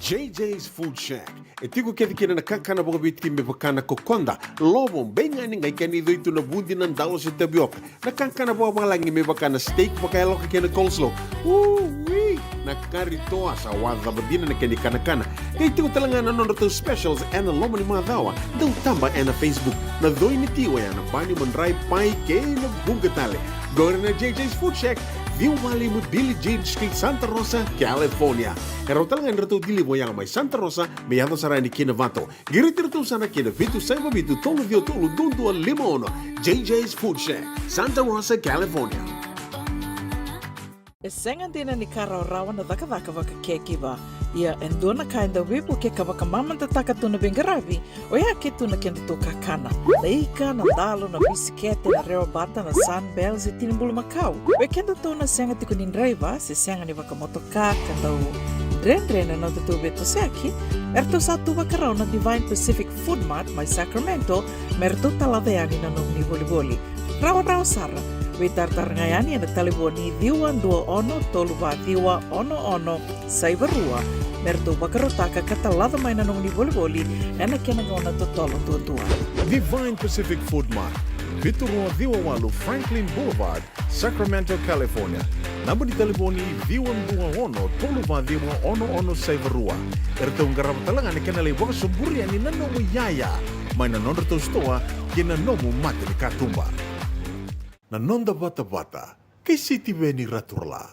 J J's Food Shack. E tiko kece kina na kakana vakaviti me vaka na kokoda, lovo, beigani, qai kena icoi tu na vudi, na dalo se tavioka. Na kakana vakavalagi me vaka na steak vakayaloka kei na coleslaw. Ui! Na kari toa sa wacava dina na kena ikanakana. Qai tiko tale ga na nodratou specials ena loma ni macawa. Dau taba ena Facebook. Na coi ni ti oya na bani, madrai, pai kei na vuqa tale. Qori na J J's Food Shack, ciwa walu lima Billie Jean Street, Santa Rosa, California. E rawa tale ga ni ratou deliver oya mai Santa Rosa me yaco sara yani ki Novato. Qiriti iratou sara ki na vitu saiva vitu tolu ciwa tolu dua dua lima ono. J J's Food Shack, Santa Rosa, California. E sega dina ni ka rawarawa na cakacaka vaka caregiver. Ia e dua na ka e dau veivuke ka vakamamadataka tu na veiqaravi, oya ke tu na kedatou kakana. Na ika, na dalo, na bisikete, na rewa bata, na Sunbell se tini bulumakau. Oi kedatou na sega tiko ni draiva se sega ni vakamotoka ka dau dredre na nodatou veitosoyaki, eratou sa tu vakarau na Divine Pacific Food Mart mai Sacramento me ratou talaca yani na nomuni volivoli. Rawarawa sara. Veitaratara ga yani ena talevoni ciwa dua ono tolu va ciwa ono ono saiva rua me ratou vakarautaka ka talaca mai na nomuni volivoli ena kena gauna totolo duadua. Divine Pacific Food Mart, vitu rua ciwa walu Franklin Boulevard, Sacramento, California. Naba ni talevoni ciwa dua ono tolu va ciwa ono ono saiva rua. Eratou qarava tale ga na kena lai vakasoburi yani na nomu iyaya mai na nodratou sitoa kei na nomu mata ni katuba. Na noda vatavata kei Sitiveni Raturala.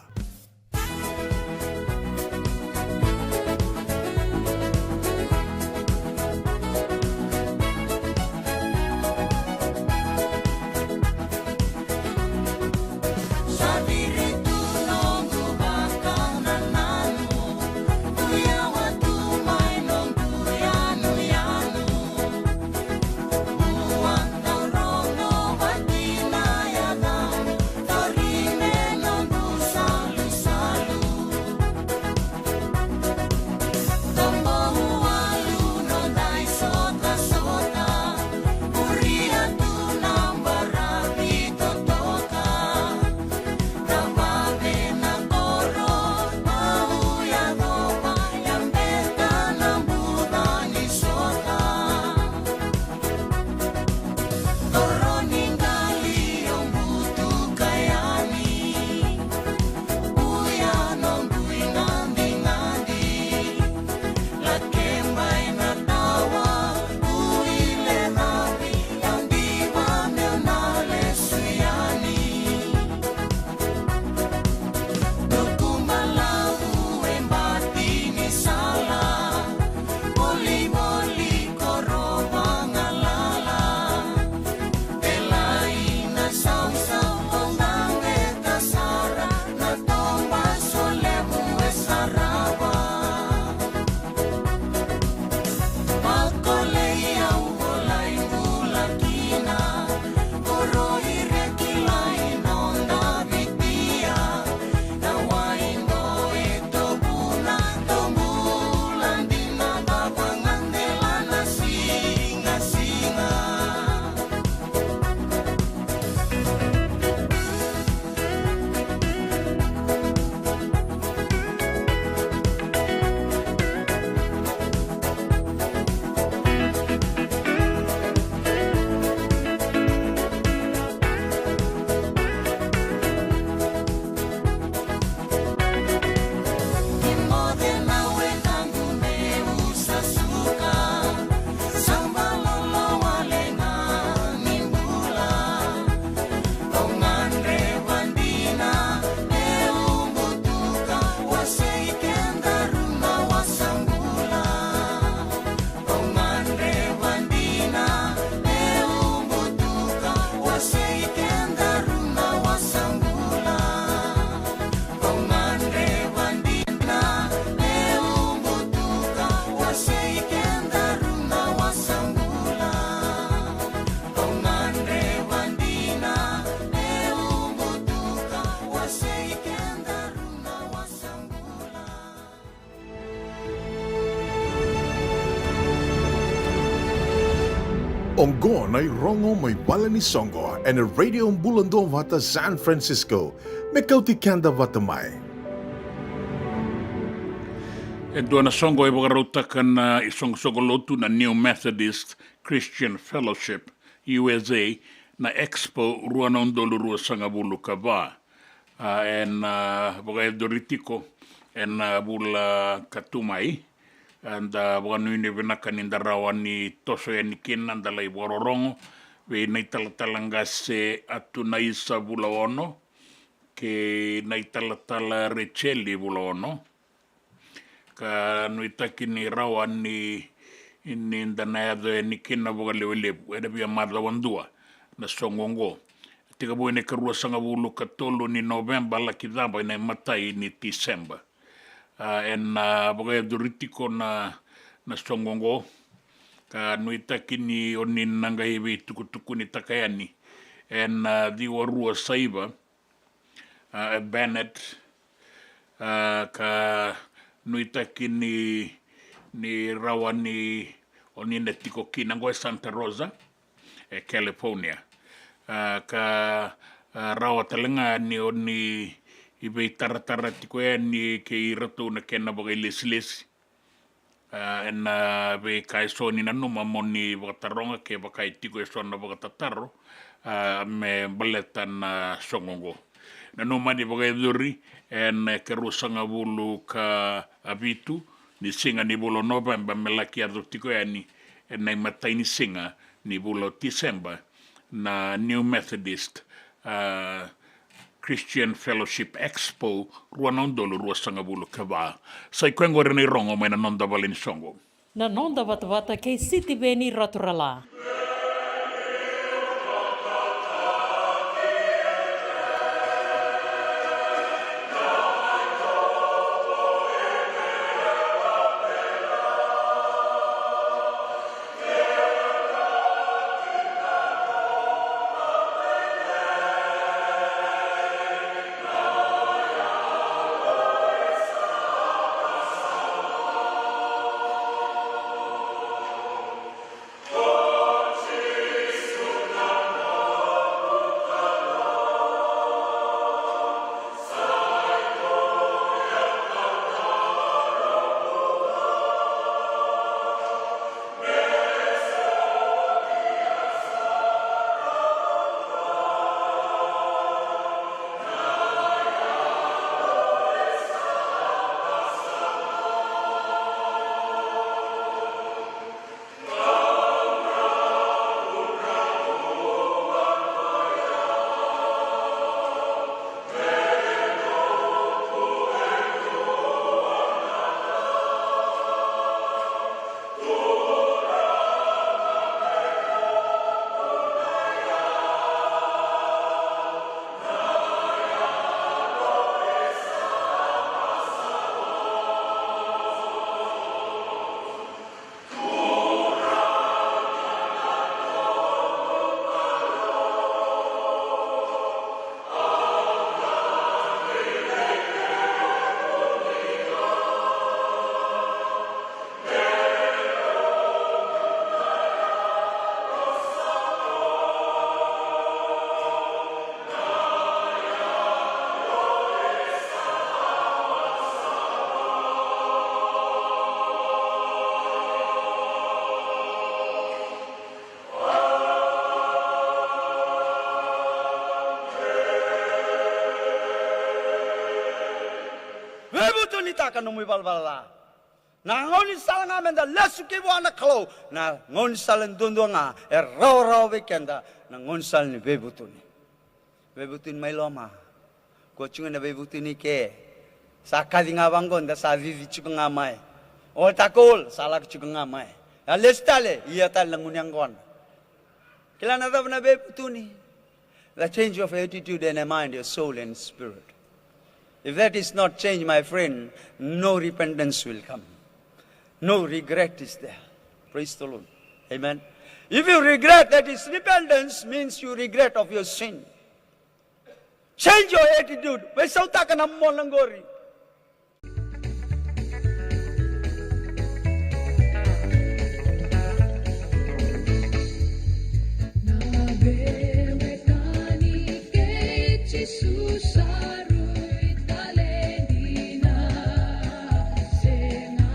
Oqo na irogo mai vale ni soqo ena Radio Bula Duavata San Francisco, me kauti keda vata mai. E dua na soqo e vakarautaka na isoqosoqo lotu na New Methodist Christian Fellowship, U S A, na Expo rua na udolu ruasagavulu ka va. A, ena, a, vakayacori tiko ena, a, vula ka tu mai. A, da vakanuinui vinaka ni da rawa ni toso yani kina, da lai vakarorogo vei na italatala qase Atunaisa Vulaono kei na italatala Rejeli Vulaono. Ka nuitaki ni rawa ni, ni da na yaco yani kina vakalewelevu ena via macawa dua na soqo oqo. Tekivu ena ikaruasagavulu ka tolu ni Noveba, laki cava ena imatai ni Tiseba. A, ena, a, vakayacori tiko na, na soqo oqo. Ka nuitaki ni oni na qai veitukutukunitaka yani ena, a, ciwa rua saiva, a, e Bennett, a, ka nuitaki ni, ni rawa ni oni na tiko kina qo e Santa Rosa, e California. A, ka, a, rawa tale ga ni oni veitaratara tiko yani kei iratou na kena vakailesilesi. A, ena veika eso ni nanuma mo ni vakataroga kevaka e tiko eso na vakatataro, a, me baleta na soqo oqo. Nanuma ni vakayacori ena ikaruasagavulu ka vitu ni siga ni vula o Noveba me laki yaco tiko yani ena imatai ni siga ni vula o Tiseba na New Methodist, a, Christian Fellowship Expo rua na udolu ruasagavulu ka va. Sa i koya oqori na irogo mai na noda vale ni soqo. Na noda vatavata kei Sitiveni Raturala. Veivutunitaka nomu ivalavala ca. Na gaunisala ga meda lesu ki vua na Kalou, na gaunisala duadua ga e rawarawa vei keda, na gaunisala ni veivutuni. Veivutuni mai loma. Ko tiko na veivutuni ke sa kaci ga vaqo da sa cici tiko ga mai. Altar call sa lako tiko ga mai. A lesu tale, ia tale na gunu yaqona. Kila na cava na veivutuni? The change of attitude and a mind, your soul and spirit. If that is not changed, my friend, no repentance will come. No regret is there. Praise the Lord. Amen. If you regret, that is repentance, means you regret of your sin. Change your attitude. Veisautaka na mona qori. Na veiwekani kei Jisu sa rui tale dina. Sega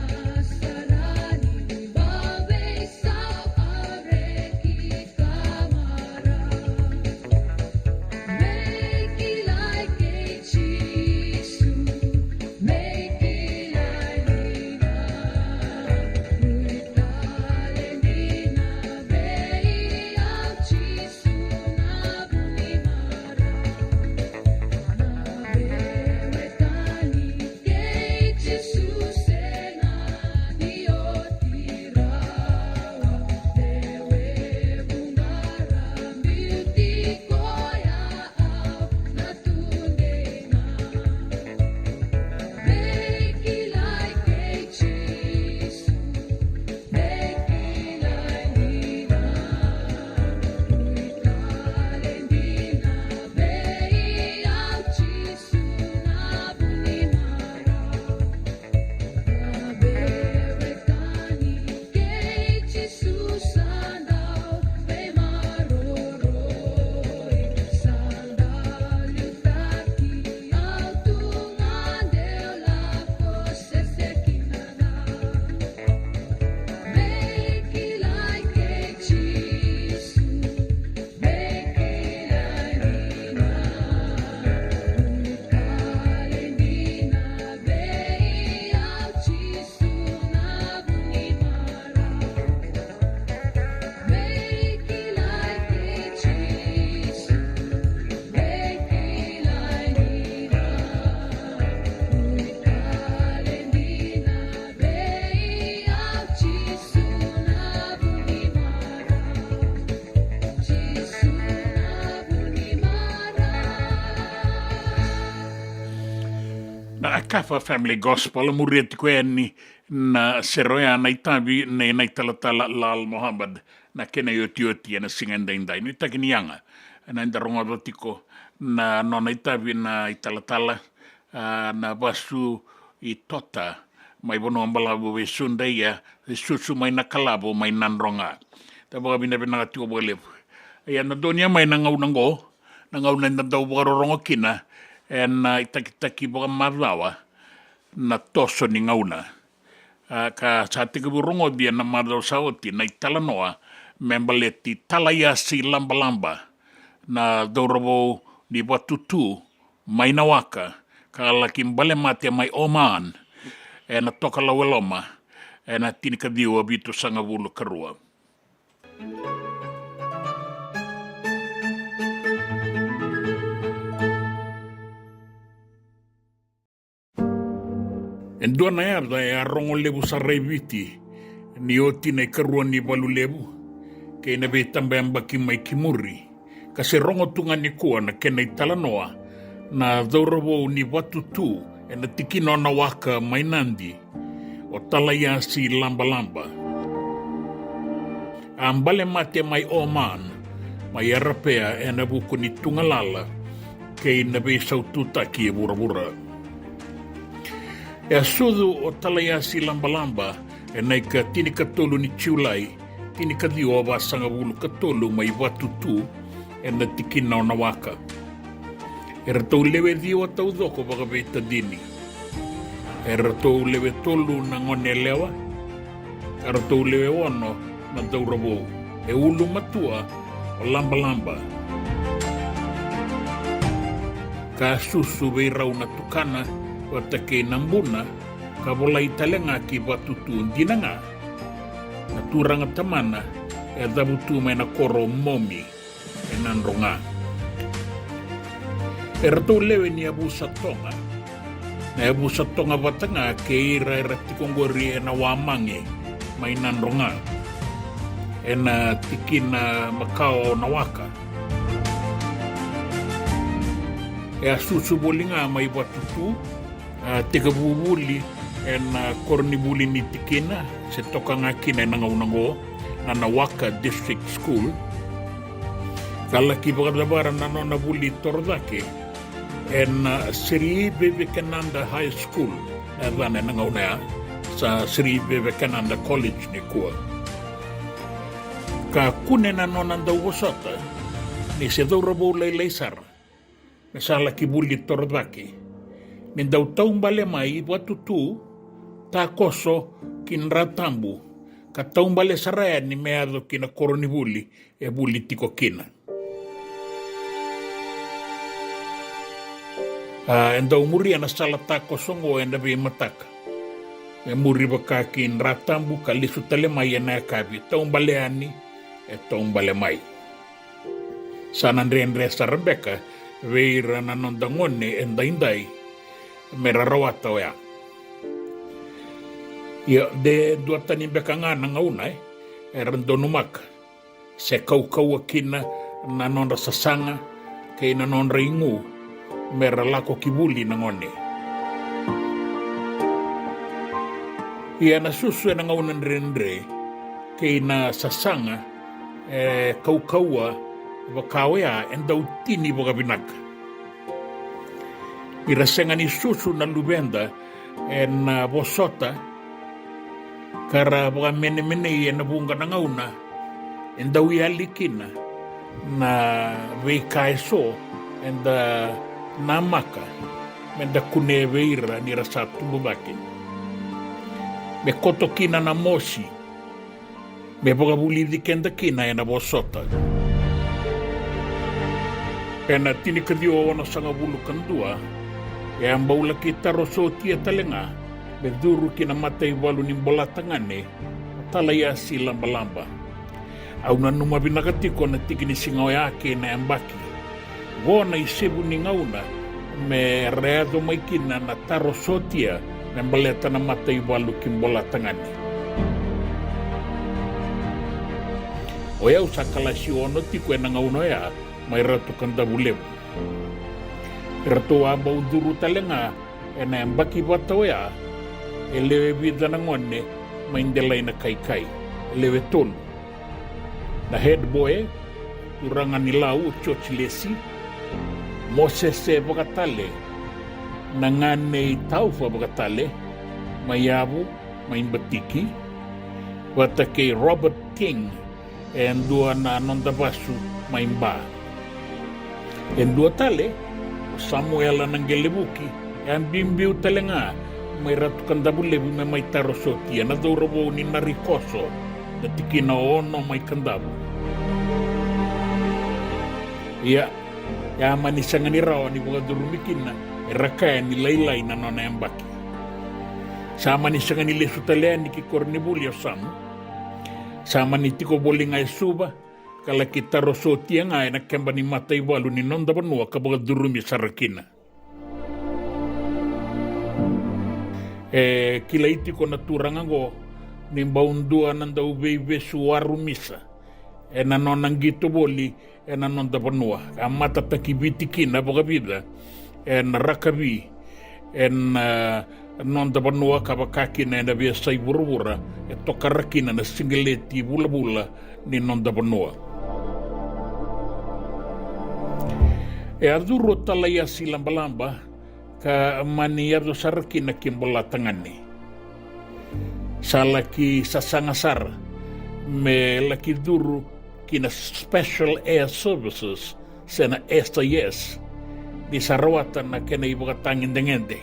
Kafa Family Gospel, muria tiko yani na sere oya na itavi nei na italatala Lal Mohammed, na kena iotioti ena siga edaidai. Nuitaki ni yaga ena eda rogoca tiko na nona itavi na italatala, a, na vasu i Tota, mai Vanua Balavu vei Sudaia, e susu mai Nakalavo mai Nadroga. Da vakavinavinaka tiko vakalevu. Ia na donia mai na gauna oqo, na gauna eda dau vakarorogo kina ena itakitaki vakamacawa na toso ni gauna. A, ka sa tekivu rogoci ena macawa sa oti na italanoa me baleti Talaiasi Labalaba, na cauravou ni Vatutu mai Nawaka, ka laki bale mate mai Oman ena tokalau e loma ena tinikaciwa vitusagavulu karua. E dua na yaca e a rogo levu sara e Viti ni oti na ikarua ni valu levu kei na veitabayabaki mai ki muri, ka se rogo tu ga nikua na kena italanoa na cauravou ni Vatutu ena tikina o Nawaka mai Nadi, o Talaiasi Labalaba. A bale mate mai Oman mai Arapea ena vuku ni tugalala kei na veisaututaki e vuravura. E a sucu o Talaiasi Labalaba ena ika tinikatolu ni Julai, tinikaciwa vasagavulu katolu mai Vatutu ena tikina o Nawaka. E ratou lewe ciwa taucoko vakaveitacini. E ratou lewe tolu na gone yalewa, ka ratou lewe ono na cauravou. E ulumatua o Labalaba, ka susu vei rau na tukana vata kei na buna, ka volai tale ga ki Vatutu. Dina ga na turaga tamana e a cavutu mai na koro o Momi e Nadroga. E ratou lewe ni yavusa Toga. Na yavusa Toga vata ga kei ira era tiko oqori ena Wamage mai Nadroga, ena tikina makawa o Nawaka. E a susu voli ga mai Vatutu, a, tekivu vuli ena, a, koronivuli ni tikina, se toka ga kina ena gauna oqo na Nawaka District School. Ka laki vakacavara na nona vuli torocake ena, a, Sri Vivekananda High School, na yacana ena gauna ya, sa Sri Vivekananda College nikua. Ka kune na nona dau vosota ni se cauravou lailai sara me sa laki vuli torocake, me dau taubale mai Vatutu, takoso ki Dratabu, ka taubale sara yani me yaco ki na koronivuli e vuli tiko kina. A, e dau muria na sala takoso oqo ena veimataka, me muri vaka ki Dratabu ka lesu tale mai ena yakavi, taubale yani, e taubale mai. Sa na dredre sara beka vei ira na noda gone edaidai me ra rawata oya. Ia, de duatani beka ga na gauna, e, era donumaka se kaukauwa kina na nodra sasaga kei na nodra igu me ra lako ki vuli na gone. Ia na susu ena gauna dredre kei na sasaga e kaukauwa vaka oya e dau tini vakavinaka. Ni ra sega ni susu na luveda ena vosota ka ra vakamenemenei ena vuqa na gauna, e dau yali kina na veika eso eda namaka me da kunea vei ira ni ra sa tubu cake. Me koto kina na mosi, me vakavulici keda kina ena vosota. Ena tinikaciwa onosagavulu ka dua, e a bau laki taro sotia tale ga me curu ki na mataivalu ni Bolatagane o Talaiasi Labalaba. Au nanuma vinaka tiko na tiki ni siga oya kei na yabaki. Qo na isevu ni gauna me ra yaco mai kina na taro sotia me baleta na mataivalu ki Bolatagane. O yau sa kalasi ono tiko ena gauna oya mai Ratu Kadavulevu. Eratou a bau curu tale ga Ena yabaki vata oya, e lewe vica na gone mai Delainakaikai, e lewe tolu. Na head boy, turaga ni Lau, o George Lesi, Mosese Vakatale, na gane i Taufa Vakatale, mai Yavu, mai Batiki, vata kei Robert King, e dua na noda vasu mai Ba. E dua tale, o Samuela Naqelevuki, e a biubiu tale ga mai Ratu Kadavulevu me mai taro sotia, na cauravou ni Narikoso, na tikina ono mai Kadavu. Ia, e a mani sega ni rawa ni vakacurumi kina, era kaya ni lailai na nona yabaki. Sa mani sega ni lesu tale yani ki koronivuli o Samu. Sa mani tiko voli ga e Suva, ka laki taro sotia ga ena keba ni mataivalu ni noda vanua ka vakacurumi sara kina. E kilai tiko na turaga oqo ni bau dua na dauveivesu warumisa ena nona qito voli ena noda vanua, a matataki Viti kina vakavica ena rakavi ena, e, noda vanua ka vaka kina ena veiyasai vuravura, e tokara kina na siqeleti vulavula ni noda vanua. E a curu o Talaiasi Labalaba ka mani yaco sara kina ki Bolatagane. Sa laki sasaga sara me laki curu ki na Special Air Services, se na S A S, ni sa rawata na kena ivakatagedegede.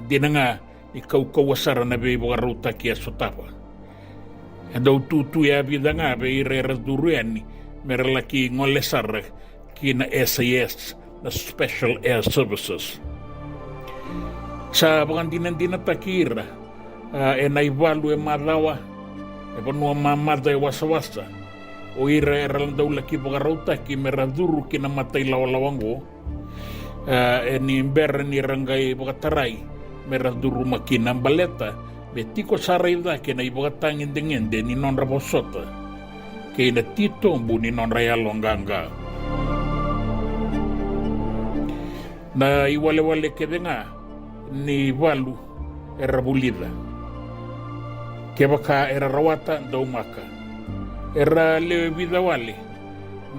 Dina ga ni kaukauwa sara na veivakarautaki e sotava. E dau tutu e a vica ga vei ira era curu yani me ra laki gole sara ki na S A S, na Special Air Services. Sa vakadinadinataki ira, a, ena ivalu e macawa, e vanua mamaca e wasawasa, o ira era dau laki vakarautaki me ra curu ki na matailawalawa oqo, a, e ni bera ni ra qai vakatarai me ra curuma kina, baleta me tiko sara i cake na ivakatagedegede ni nodra vosota kei na titobu ni nodra yaloqaqa. Na iwalewale kece ga ni valu era vulica. Kevaka era rawata, daumaka. Era lewe vica wale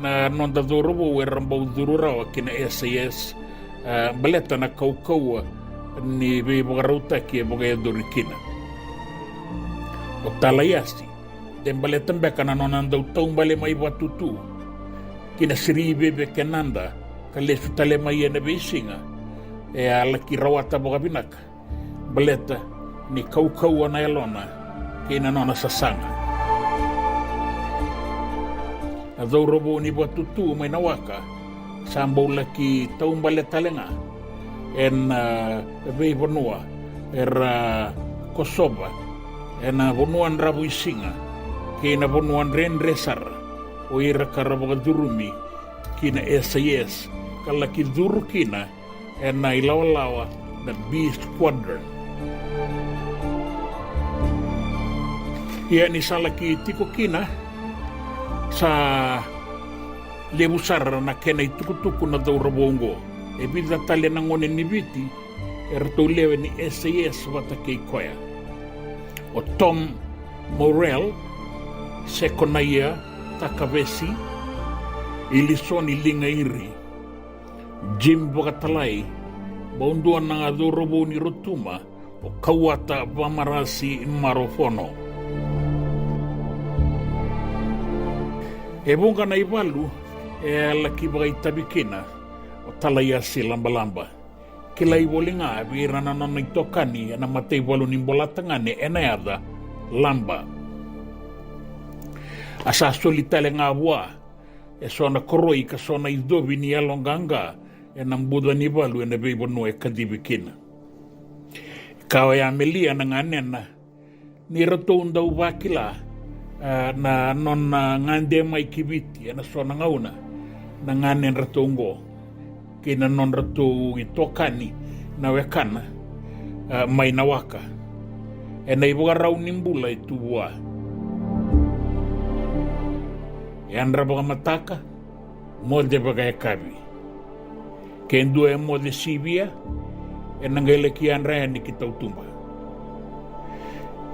na noda cauravou era bau curu rawa ki na S A S, a, baleta na kaukauwa ni veivakarautaki e vakayacori kina. O Talaiasi, de baleta beka na nona dau taubale mai Vatutu ki na Sri Vivekananda ka lesu tale mai ena veisiga, e a laki rawata vakavinaka, baleta ni kaukauwa na yalona kei na nona sasaga. Na cauravou ni Vatutu mai Nawaka sa bau laki taubale tale ga ena, a, veivanua era kosova ena vanua dravuisiga kei na vanua dredre sara, o ira ka ra vakacurumi ki na S A S ka laki curu kina ena ilawalawa na B Squadron. Ia ni sa laki tiko kina, sa levu sara na kena itukutuku na cauravou oqo. E vica tale na gone ni Viti eratou lewe ni S A S vata kei koya. O Tom Morrell, Sekonaia Takavesi, Ilisoni Ligairi, Jim Vakatalai, bau dua na cauravou ni Rotuma, o Kauata Vamarasi Marofono. E vuqa na ivalu e laki vakaitavi kina o Talaiasi Labalaba. Kilai voli ga vei ira na nona itokani ena mataivalu ni Bolatagane ena yaca Laba. A sa soli tale ga vua e so na koroi ka so na icovi ni yaloqaqa ena buca ni valu ena veivanua e kacivi kina. Ka oya me lia na ganena, ni ratou dau vakila, a, na nona gade mai ki Viti ena so na gauna, na ganedratou oqo kei na nodratou itokani na wekana, a, mai Nawaka, ena ivakarau ni bula e tu vua. Yadra vakamataka, moce vakayakavi. Ke dua e moce sivia, ena qai laki yadra yani ki tautuba.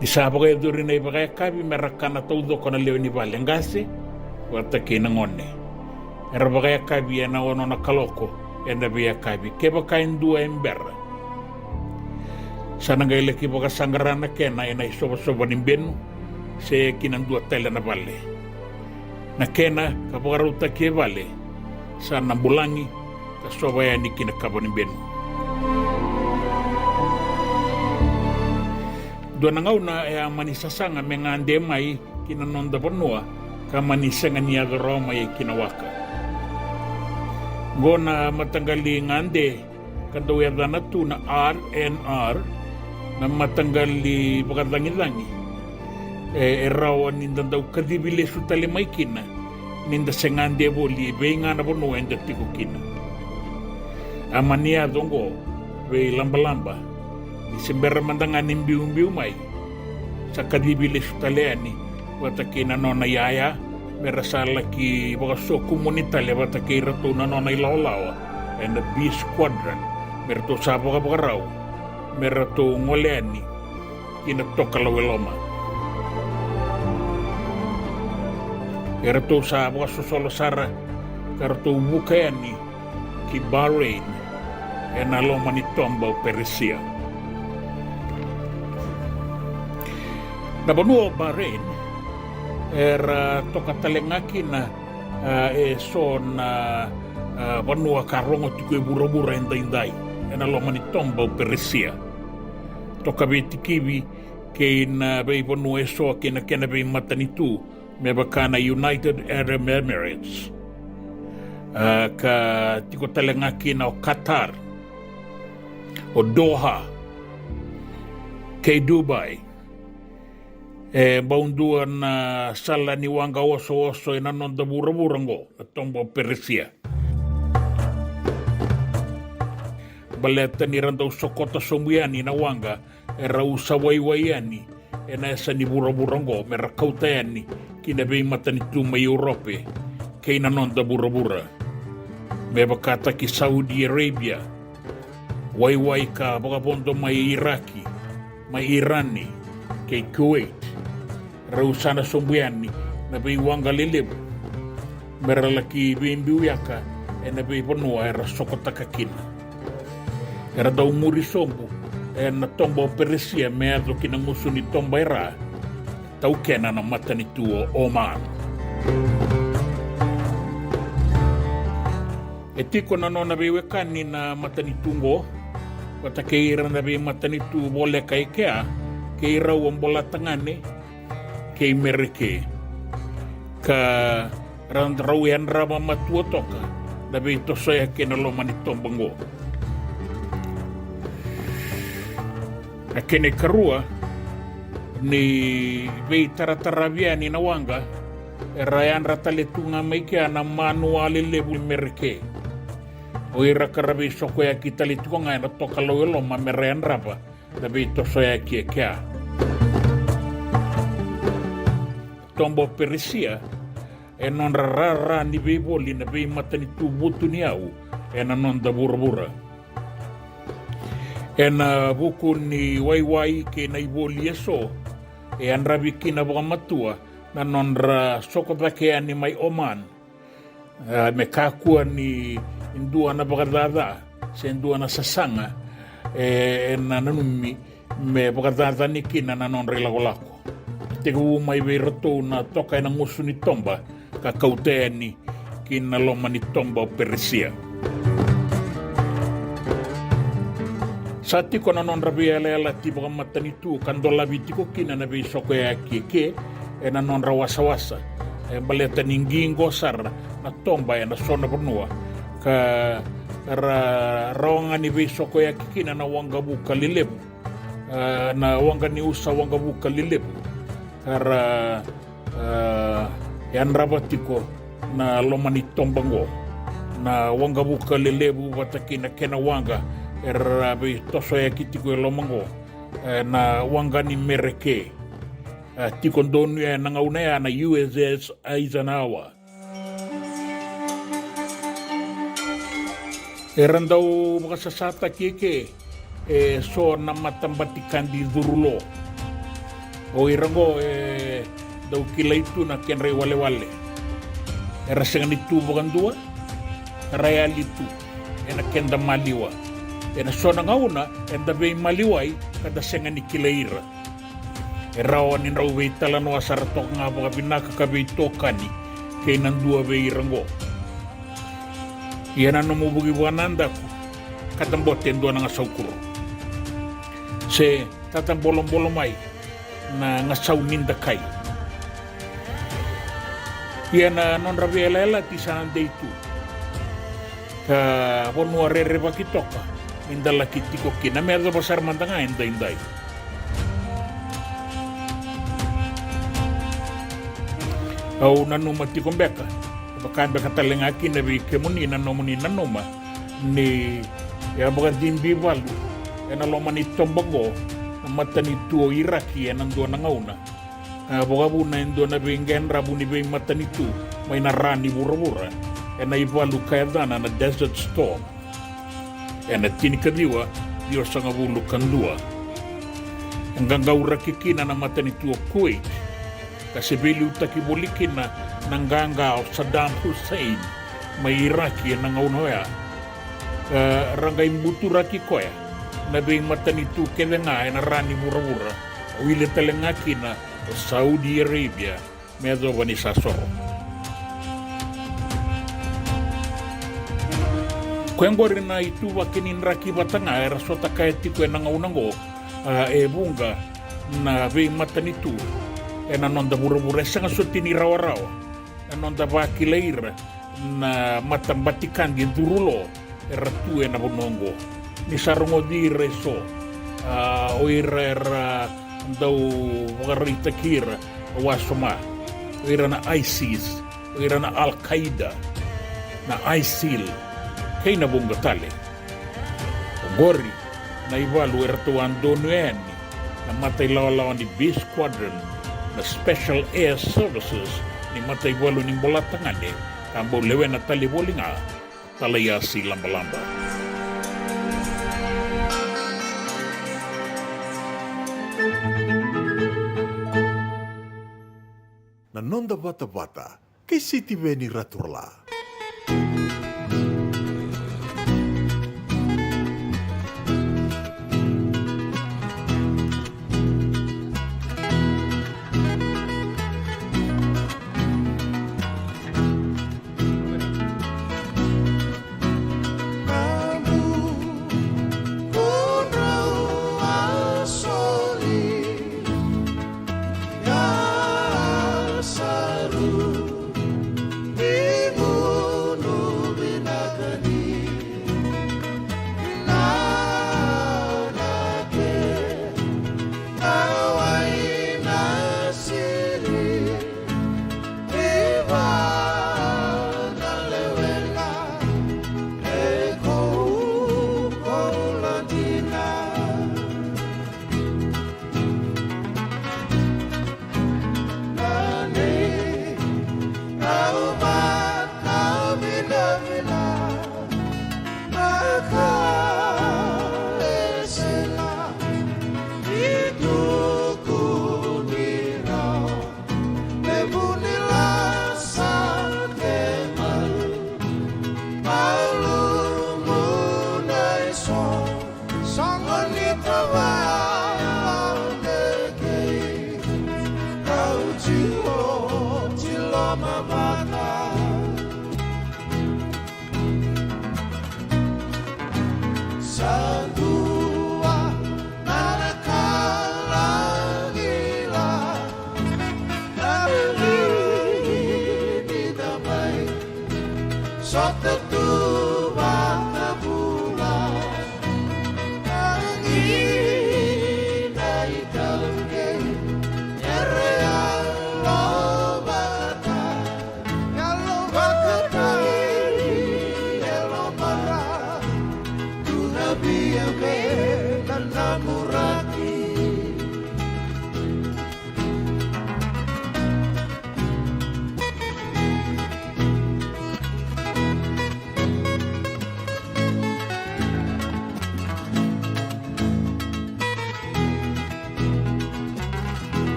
Ni sa vakayacori na ivakayakavi me ra kana taucoko na lewe ni vale, qase vata kei na gone. Era vakayakavi ena ono na kaloko ena veiyakavi, kevaka e dua e bera. Sa na qai laki vakasaqara na kena ena isovasova ni benu, se ki na dua tale na vale. Na kena ka vakarautaki e vale, sa na bulagi ka sova yani ki na kava ni benu. Dua na gauna e a mani sasaga me gade mai ki na noda vanua, ka mani sega ni yaco rawa mai ki na waka. Qo na mataqali gade ka dau yacana tu na R N R, na mataqali vakacagicagi. E, e rawa ni da dau kacivi lesu tale mai kina ni da se gade voli e vei ga na vanua eda tiko kina. A mani yaco oqo vei Labalaba, ni se bera mada ga ni biubiu mai, sa kacivi lesu tale yani vata kei na nona iyaya, me ra sa laki vakasokumuni tale vata kei iratou na nona ilawalawa ena B Squadron, me ratou sa vakavakarau me ratou gole yani ki na tokalau e loma. Eratou sa vakasosolo sara ka ratou vuka yani ki Bahrain, ena loma ni toba o Peresia. Na vanua o Bahrain era toka tale ga kina, a, e so na, a, vanua ka rogo tiko e vuravura edaidai, ena loma ni toba o Peresia. Toka veitikivi kei na veivanua e so kei na kena veimatanitu, me vaka na United Arab Emirates, a, ka tiko tale ga kina o Qatar, o Doha, kei Dubai. E bau dua na sala ni waqa osooso ena noda vuravura oqo, na toba o Peresia. Baleta ni ra dau sokota sobu yani na waqa era usa waiwai yani ena yasa ni vuravura oqo, me ra kauta yani ki na veimatanitu mai Europe kei na noda vuravura, me vakataki Saudi Arabia, waiwai ka vakavodo mai Iraki, mai Irani, kei Kuwait. Ra usana sobu yani na veiwaqa lelevu me ra laki veibiuyaka ena veivanua era sokotaka kina. Era dau muri sobu ena toba o Peresia me yaco ki na gusu ni toba e ra, taukena na matanitu o Oman. E tiko na nona veiwekani na matanitu oqo vata kei ira na veimatanitu voleka e kea, kei rau a Bolatagane kei Mereke, ka ra drau yadrava matua toka na veitosoyaki ena loma ni toba oqo. Na kena ikarua, ni veitarataravi yani na waqa, era yadra tale tu ga mai kea na manua lelevu i Mereke. O ira ka ra veisokoyaki tale tiko ga ena tokalau e loma me ra yadrava na veitosoyaki e kea. Toba o Peresia, e nodra rara ni veivoli na veimatanitu vutuniyau ena noda vuravura. Ena vuku ni waiwai kei na ivoli eso, e yadravi kina vakamatua na nodra soko cake yani mai Oman, e, me kakua ni dua na vakacaca se dua na sasaga, e, ena nanumi me vakacacani kina na nodra ilakolako. Tekivu mai vei iratou na toka ena gusu ni toba ka kauta yani ki na loma ni toba o Peresia. Sa tiko na nodra veiyalayalati vakamatanitu ka dolavi tiko kina na veisokoyaki eke ena nodra wasawasa. E baleta ni qiqo sara na toba ena so na vanua ka ra rawa ga ni veisokoyaki kina na waqavuka lelevu, e, na waqa ni usa waqavuka lelevu ka ra, e, yadrava tiko na loma ni toba oqo. Na waqavuka lelevu vata kei na kena waqa era veitosoyaki tiko e loma oqo, e, na waqa ni Mereke, e, tiko donuya ena gauna ya na U S S Eisenhower. Era dau vakasasataki eke e so na matabatikadi curu lo. O ira oqo e dau kilai tu na kedra iwalewale. Era sega ni tu vakadua, era yali tu ena keda maliwa. Ena so na gauna eda veimaliwai ka da sega ni kilai ira. E rawa ni drau veitalanoa sara toka ga vakavinaka ka veitokani kei na dua vei ira oqo. Ia na nomu vuki vakanadaku, ka da bote e dua na gasaukuro. Se tatabolobolo mai na gasau ni dakai. Ia na nodra veiyalayalati sa na dei tu. Ka vanua rerevaki toka ni da laki tiko kina me yacova sara mada ga e daidai. Au nanuma tiko beka, vaka beka tale ga kina vei kemuni na nomuni nanuma, ni e a vakacibi valu ena loma ni toba oqo na matanitu o Iraki ena dua na gauna. A vakavuna e dua na veiqedravu ni veimatanitu mai na ra ni vuravura ena ivalu ka yacana na Desert Storm. Ena tinikaciwa ciwasagavulu ka dua, e qaqauraki kina na matanitu o Kuwait, ka se veiliutaki voli kina na qaqa o Saddam Hussein mai Iraki ena gauna oya. E, ra qai buturaki koya na veimatanitu kece ga ena ra ni vuravura, a wili tale ga kina o Saudi Arabia me yacova ni sa soro. Koya oqori na ituvaki ni draki vata ga era sotakaya tiko ena gauna oqo, a, e vuqa na veimatanitu ena noda vuravura. E sega soti ni rawarawa na noda vakilai ira na matabatikadi curu lo era tu ena vanua oqo. Ni sa rogoci ira e so, a, o ira era dau vakaraitaki ira na wasoma, o ira na ISIS, o ira na Al-Qaeda, na ISIL, kei na vuqa tale. Oqori na ivalu eratou a donuya yani na matailawalawa ni B Squadron, na Special Air Services ni mataivalu ni Bolatagane, ka bau lewena tale voli ga Talaiasi Labalaba. Na noda vatavata kei Sitiveni Raturala.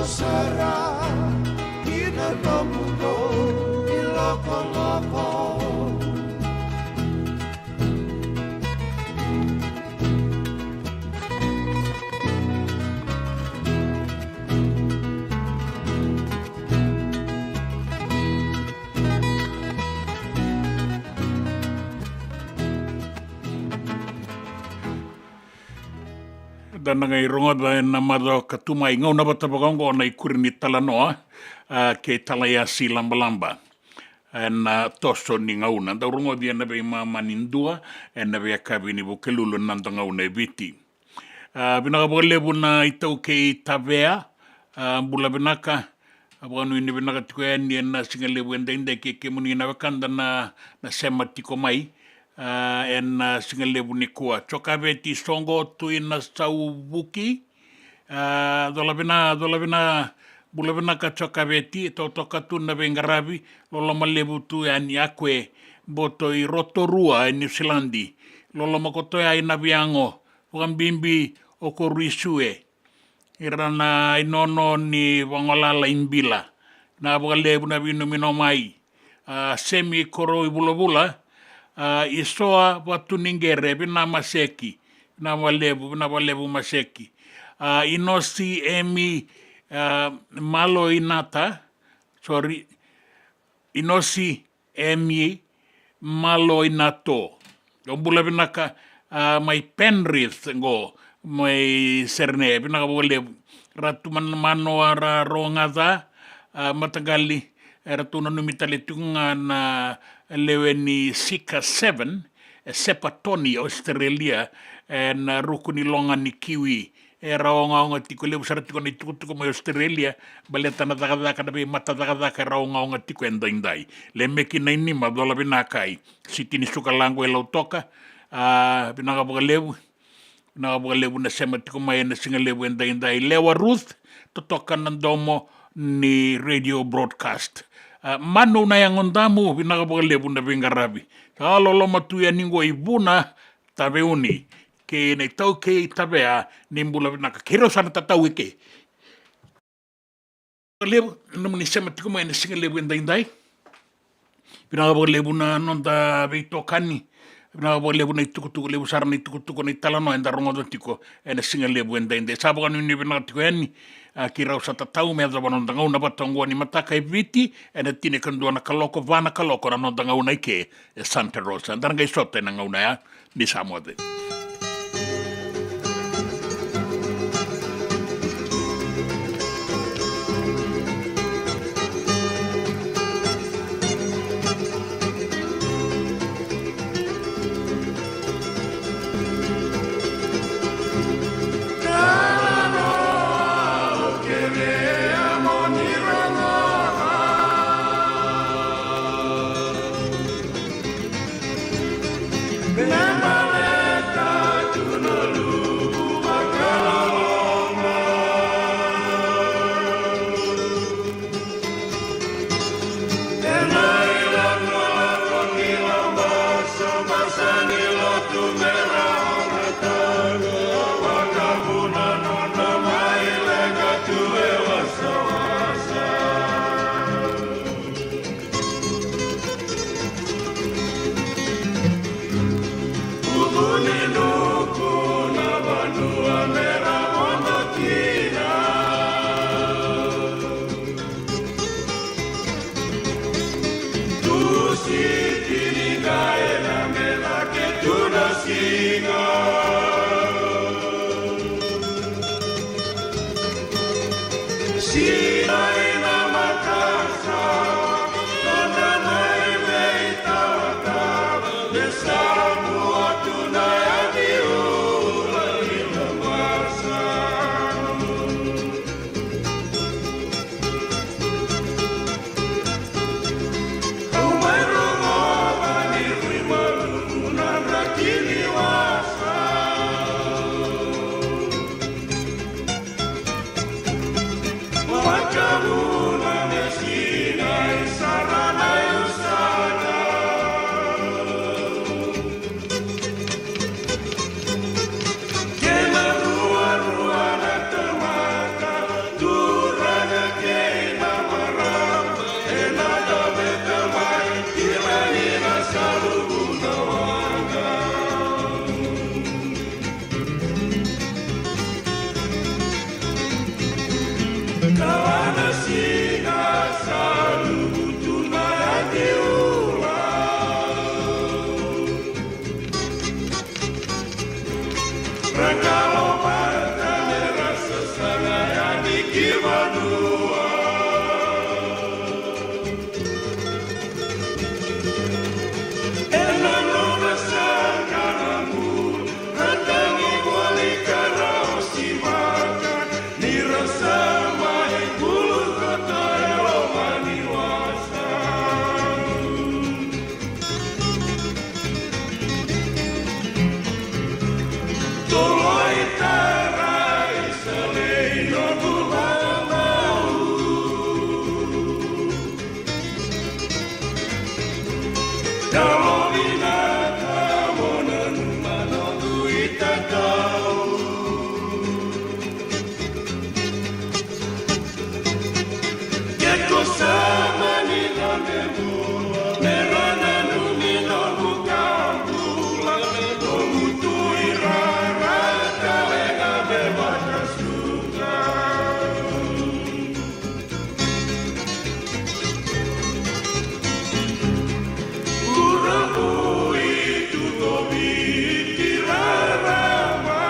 Sara ki na nomudou ilokoloko. Da na qai rogoca ena macawa ka tu mai, gauna vata vakaoqo na ikuri ni talanoa, a, kei Talaiasi Labalaba. Ena toso ni gauna dau rogoci ena veimama ni dua, ena veiyakavi ni Vukelulu ena noda gauna e Viti. A, vinaka vakalevu na iTaukei Tavea, a, bula vinaka, a, vakanuinui vinaka tiko yani ena sigalevu edaidai kei kemuni na wekada na, na sema tiko mai, a, ena sigalevu nikua. Jokaveti Soqo, Tui Nasauvuki, a, cola vina, cola vina, bula vinaka Jokaveti, totoka tu na veiqaravi, loloma levu tu yani Akwe, Boto i Rotorua e Niusiladi, loloma koto ya i Naviago, vakabibi o Koruisue, ira na inono ni vagolala i Bila, na vakalevu na veinomino mai, a, Semi Koroi Vulavula, a, Isoa Vatuniqere, vina Maseki, vina vakalevu, vina vakalevu Maseki, a, Inosi Emi, a, Malo Inata, sorry, Inosi Emi Malo Inato. O bula vinaka, a, mai Penrith qo, mai Serene, vinaka vakalevu. Ratu Man-, Manoa ra rogaca, a, mataqali, e ratou nanumi tale tiko ga na lewe ni Sika seven, e Sepatoni, Australia, ena ruku ni loga ni Kiwi. Era ogaoga tiko, levu sara tiko na itukutuku mai Australia, baleta na cakacaka, na veimata cakacaka era ogaoga tiko edaidai. Lemeki Nainima, cola vinaka i Siti ni Suka Laqu e Lautoka, a, vinaka vakalevu, vinaka vakalevu na sema tiko mai ena sigalevu edaidai. Lewa Ruth, totoka na domo ni radio broadcast. A, Manu na yagodamu, vinaka vakalevu na veiqaravi. Sa loloma tu yani qo i Vuna, Taveuni, kei na iTaukei Tavea, ni bula vinaka. Keirau sa na tatau eke. Levu, nomuni sema tiko mai ena sigalevu edaidai. Vinaka vakalevu na noda veitokani. Vinaka vakalevu na itukutuku, levu sara na itukutuku, na italanoa eda rogoca tiko ena sigalevu edaidai. Sa vakanuinui vinaka tiko yani, a, keirau sa tatau me yacova na noda gauna vata oqo ni mataka e Viti, ena tinikadua na kaloko, va na kaloko na noda gauna eke e Santa Rosa. Da na qai sota ena gauna ya, ni sa moce. Kala na siga sa luvutu na yadi ula. Ra kalo vata me ra sasaga yani ki vanua. Ena nodra saqara bula, ra tagi voli ka ra osimaka, ni ra sa mai bulu koto e loma ni wasa. Toloi tara i salei noqu vavau. Yalovinaka mo nanuma noqu itatau. Ke ko sa mani dabe bula, me ra nanumi noqu ka bula, noqu tuirara, ka leqa me vakasuka. Kura bui tu ko viti rarama.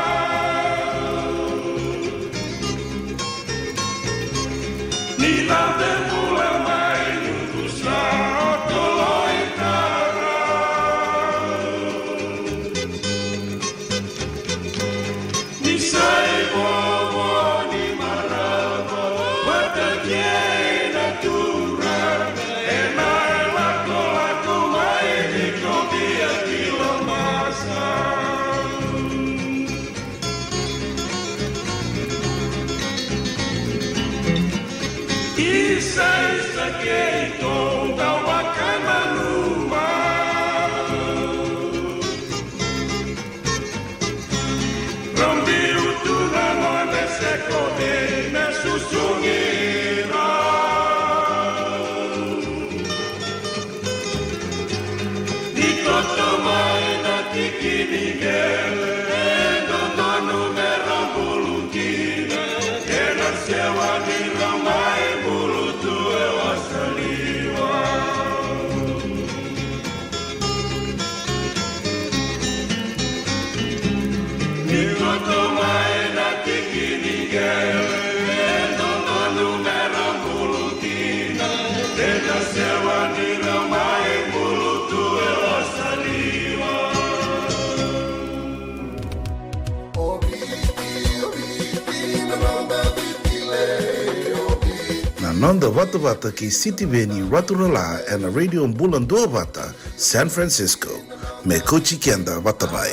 Ni dabe bula mai nuku sa o toloi tara. Ni sa ivovo ni marama vata kei na turaga, ena ilakolako mai ni kovia ki lomasa. Isa, isa keitou dau vakananuma. Ra biu tu na gone se ko vei me susugi ira. Ni koto mai na tiki ni qele, e dodonu me ra bulu kina, ena sewa ni ra mai bulu tu e wasaliwa. Ni koto mai na tiki ni qele, e dodonu me ra bulu kina, ena sewa ni ra mai bulu tu e wasaliwa. Na noda vatavata kei Sitiveni Raturala ena Radio Bula Duavata, San Francisco. Me kauti keda vata mai.